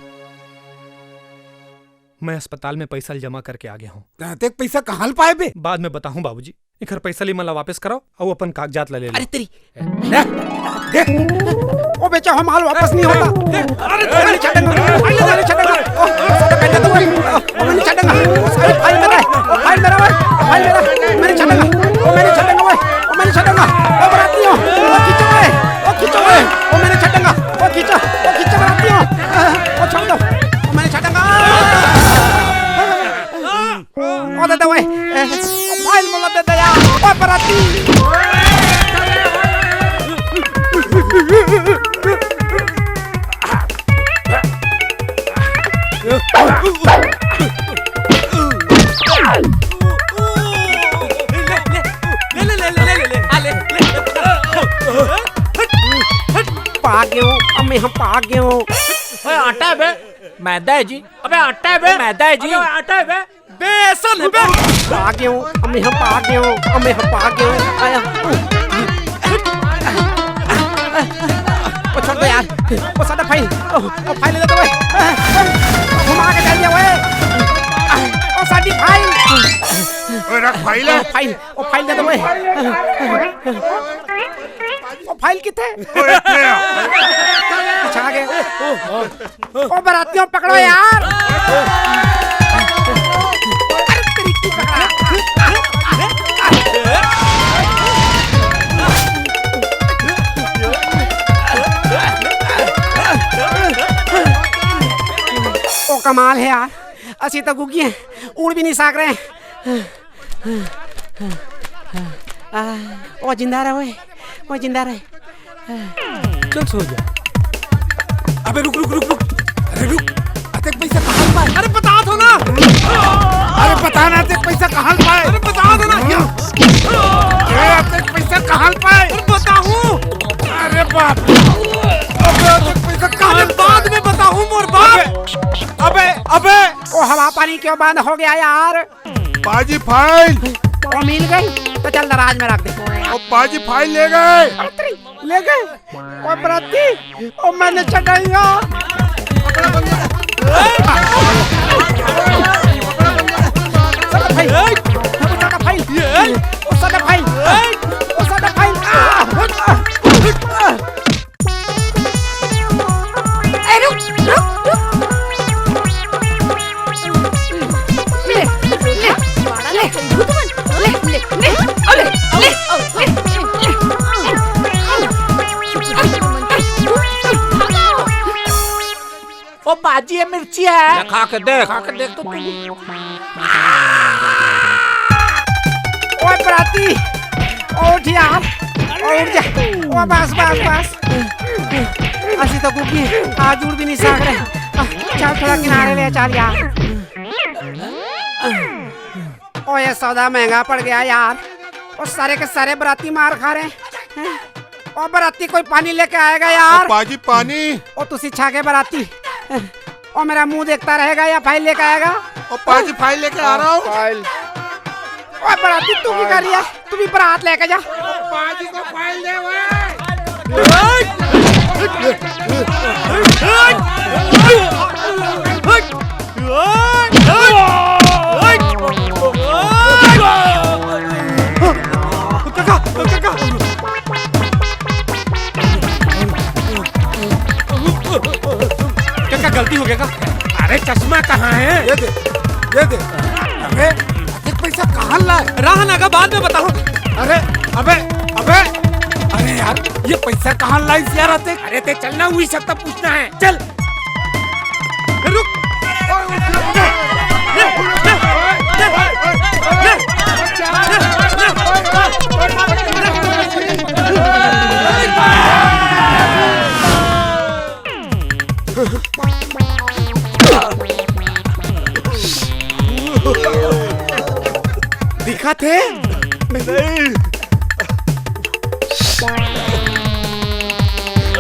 मैं अस्पताल में पैसा ल जमा करके आ गया हूँ। तें पैसा कहाँ ल पाए बे? बाद में बताहूँ बाबूजी। एकर पैसा ल मोला वापस कराओ अउ अपन कागजात ला ले लो। अरे तेरी। दे, दे। ओ बेचा, हमार वापस नहीं होता। अरे, अरे, छटंगा, अरे, छटंगा। ओ, ओ, सब पहन दे तो भाई। ओ, ओ, मैंने छटंगा। अरे, फाइल मेरा है। ओ, फाइल मेरा भाई। फाइल मेरा। मैंने छटंगा। ओ, मैंने छटंगा भाई। ओ, मैंने छटंगा। ओ, बरातियों। ओ, खींचो भाई। ओ, खींचो भाई। ओ, मैंने छटंगा। ओ, खींचो। ओ, खींचो बरातियों। ओ, छोड़ दो। ओ, मैंने छटंगा। ओ दे दे ओए। ए, फाइल मोला दे दे यार। ओ बराती। ले, ले, ले, ले, ले, ले, आ, ले, ले। पा गयो, अबे हम पा गयो। ओए, आटा है बे, मैदा है जी। अबे, आटा है बे, मैदा है जी। अबे, आटा है बे। बे, ऐसा नहीं बे। पा गयो, अबे हम पा गयो, अबे हम पा गयो। आया। ओ, छोड़ दे यार। ओ, सादा फाइल। ओ, ओ, फाइल ले ले तो भाई। ओ, घुमा के चल दिया भाई। ओ, सादी फाइल। ओ, रख फाइल। ओ, फाइल। ओ, फाइल दे दो बे। ओ, फाइल किथे? ओ, एथे। अच्छा, आ गए। ओ, बरातियों, पकड़ो यार। अरे, तेरी की पकड़ा। ओ, कमाल है यार। असी तो गुगी है, उड़ भी नहीं सक रहे। आ, ओ जिंदा रहे, ओए, ओ जिंदा रहे। चल सो जा। अबे रुक, रुक, रुक, रुक। अरे रुक। अतेक पैसा कहाँ पाए? अरे बता दो ना। अरे बता ना, अतेक पैसा कहाँ पाए? अरे बता दो ना। अरे अतेक पैसा कहाँ पाए? अरे बताऊँ। अरे बाप रे। अबे अतेक पैसा कहाँ अरे बाद में बताऊँ मोर बाप। अबे, अबे, अबे। ओ हवा पानी क्यों बंद हो गया यार? पाजी फाइल। ओ मिल गई तो चल दराज में रख दे। ओ पाजी फाइल ले गए। अरे तेरी, ले गए। ओ बराती, ओ मैंने चढ़ाइया। सादा फाइल, ओ सादा फाइल, ओ सादा फाइल। ए, रुक, रुक, रुक। ले, ले, ले, ले, ले, ले, ले। ओ बाजी, ये मिर्ची है। ले, खा के देख। खा के देख तो तू। ओए बराती, ओ उठ यार, ओ उठ जा। ओ बस, बस, बस। असी तो गुगी आज उड़ भी नहीं सक रहे। चल थोड़ा किनारे ले चल यार। ओ ये सौदा महंगा पड़ गया यार। ओ सारे के सारे बराती मार खा रहे हैं। ओ बराती, कोई पानी लेके आएगा यार? ओ पाजी, पानी। ओ तुसी छा गए बराती। ओ मेरा मुंह देखता रहेगा या फाइल लेके आएगा? ओ पाजी, फाइल लेके आ रहा हूँ। फाइल। ओ बराती, तू क्या कर रही है? तू भी बरात लेके जा। ओ पाजी को फाइल दे ओए। गलती हो गया का? अरे, चश्मा कहाँ है? ये दे, ये दे। अबे, अधिक पैसा कहाँ लाए? रहा ना का, बाद में बताओ। अरे, अबे, अबे, अरे यार, ये पैसा कहाँ लाइस यार अतेक? अरे, ते चलना, वही सब तो पूछना है। चल। रुक। दिखत हे? नहीं।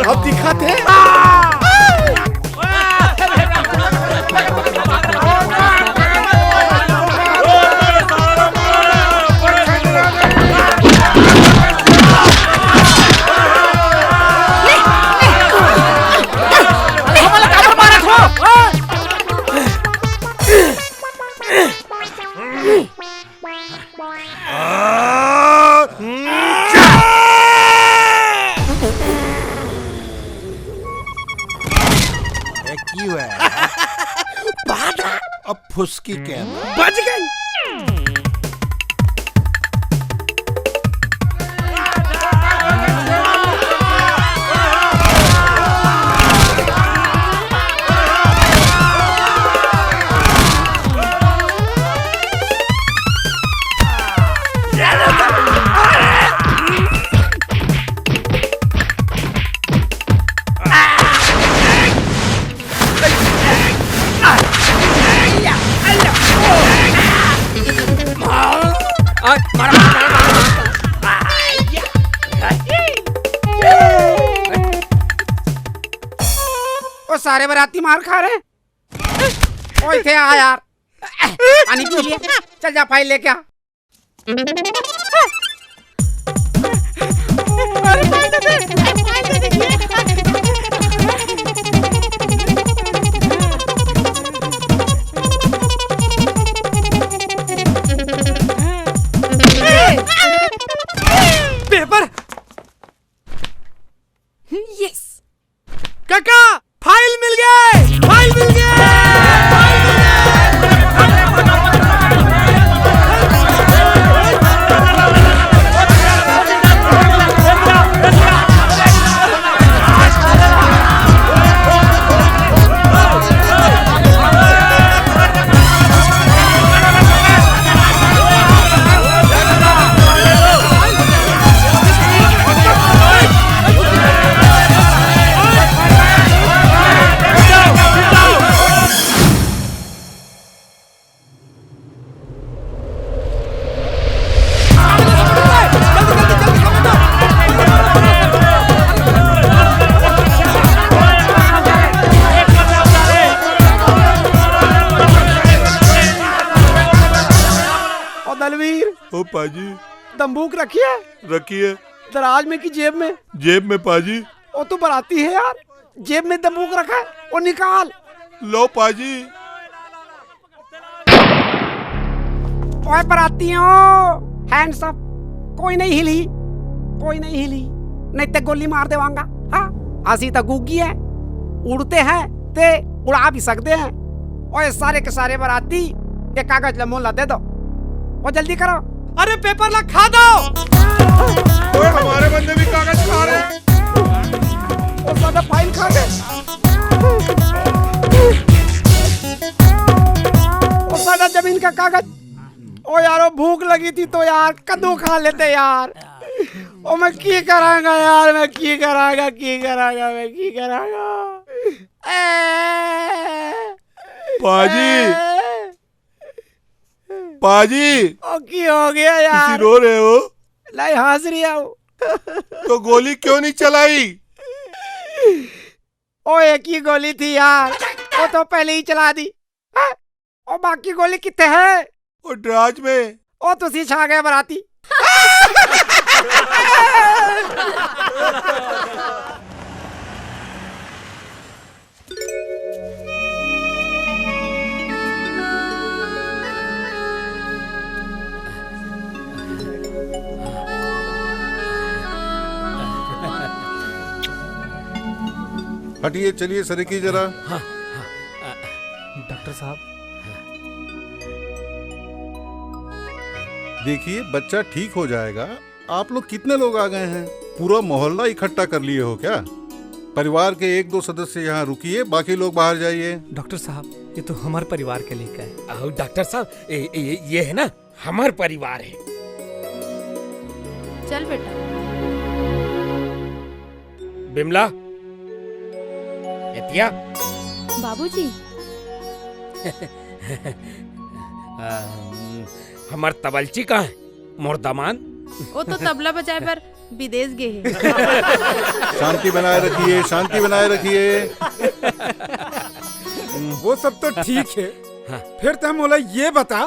अब दिखत हे? ये की हुआ है? अब फुसकी के बच गई। ओ सारे बराती मार खा रहे। ओए थे आ यार, पानी पी ले। चल जा, फाइल लेके आ। पेपर। यस। काका, फाइल मिल गए, फाइल मिल गए। ओ दलवीर, ओ पाजी। दंबूक रखी है? रखी है। दराज में कि जेब में? जेब में पाजी। ओ तू बराती है यार, जेब में दंबूक रखा है, ओ निकाल। लो पाजी। ओए बरातियों, hands up। कोई नहीं हिली, कोई नहीं हिली, नहीं ते गोली मार देवांगा। हाँ, असी तो गूगी है, उड़ते हैं ते उड़ा भी सकते हैं। ओए सारे के सारे बराती, ये कागज लमोला दे दो, वो जल्दी करो। अरे पेपर ला खा दो। ओए हमारे बंदे भी कागज खा रहे हैं। ओ साला फाइल खा गए। ओ साला जमीन का कागज। ओ यारो, भूख लगी थी तो यार कद्दू खा लेते यार। ओ मैं की करांगा यार, मैं की करांगा, की करांगा, मैं की करांगा। ए, पाजी। ए। पाजी। ओ की हो गया यार? तुसी रो रहे हो? नहीं, हंस रही हूँ। तो गोली क्यों नहीं चलाई? ओ एक ही गोली थी यार, वो तो पहले ही चला दी। हाँ? ओ बाकी गोली कितने हैं? ओ दराज में। ओ तुसी छा गए बराती। हटिए, चलिए, सरकिए जरा। हाँ, हाँ। डॉक्टर साहब। देखिए, बच्चा ठीक हो जाएगा। आप लोग कितने लोग आ गए हैं? पूरा मोहल्ला इकट्ठा कर लिए हो क्या? परिवार के एक दो सदस्य यहाँ रुकिए, बाकी लोग बाहर जाइए। डॉक्टर साहब, ये तो हमारे परिवार के लेकर है। अहो, डॉक्टर साहब, ये, ये, ये है ना, हमार परिवार है। चल बेटा। बिमला, एतिया। बाबूजी। अम, हमार तबलची कहाँ है? मोर दमांद? वो तो तबला बजाए बर विदेश गे हे। शांति बनाए रखिए, शांति बनाए रखिए। वो सब तो ठीक है। हाँ। फिर तैं मोला ये बता,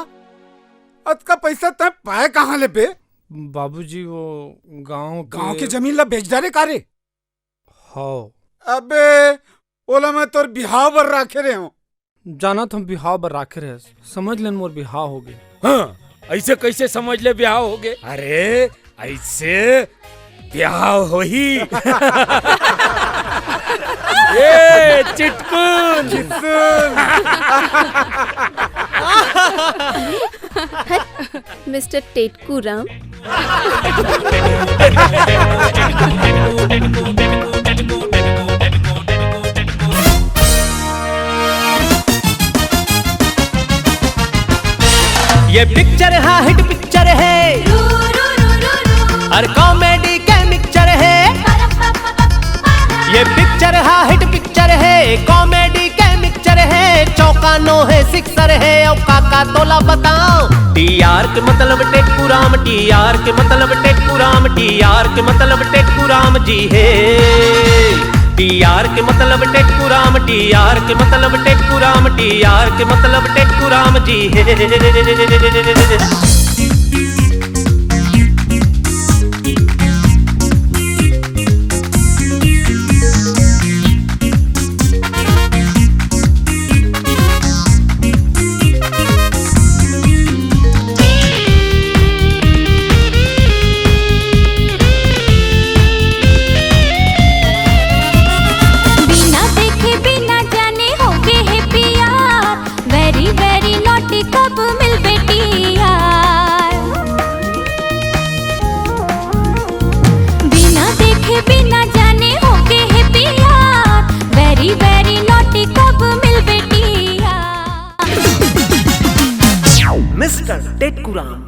अतका पैसा तैं पाए कहाँ ले बे? बाबूजी, वो गांव के गांव के जमीन ला बेच डारे का रे? हव। अबे, ओला मैं तोर बिहाव बर राखे रहे हूँ। जानत हंव बिहाव बर राखे रहे, समझ लेन मोर बिहाव हो गे। हाँ, ऐसे कैसे समझ ले बिहाव हो गे? अरे, ऐसे बिहाव होही। ए, चिटकुन। चिटकुन। मिस्टर टेटकू राम। ये पिक्चर हा हिट पिक्चर है और कॉमेडी के मिक्सचर है। ये पिक्चर हा हिट पिक्चर है, कॉमेडी के मिक्सचर है, चौका नो है, सिक्सर है, और काका तोला बताओ। टीआर के मतलब टेटकू राम, टीआर के मतलब टेटकू राम, टीआर के मतलब टेटकू राम जी है। टीआर के मतलब टेटकू राम, टीआर के मतलब टेटकू राम, टीआर के मतलब टेटकू राम जी है। बिना देखे बिना जाने हो गे हे प्यार, very very naughty, कब मिलबे टीआर। बिना देखे बिना जाने हो गे हे प्यार, very very naughty, कब मिलबे टीआर। मिस्टर टेटकू राम।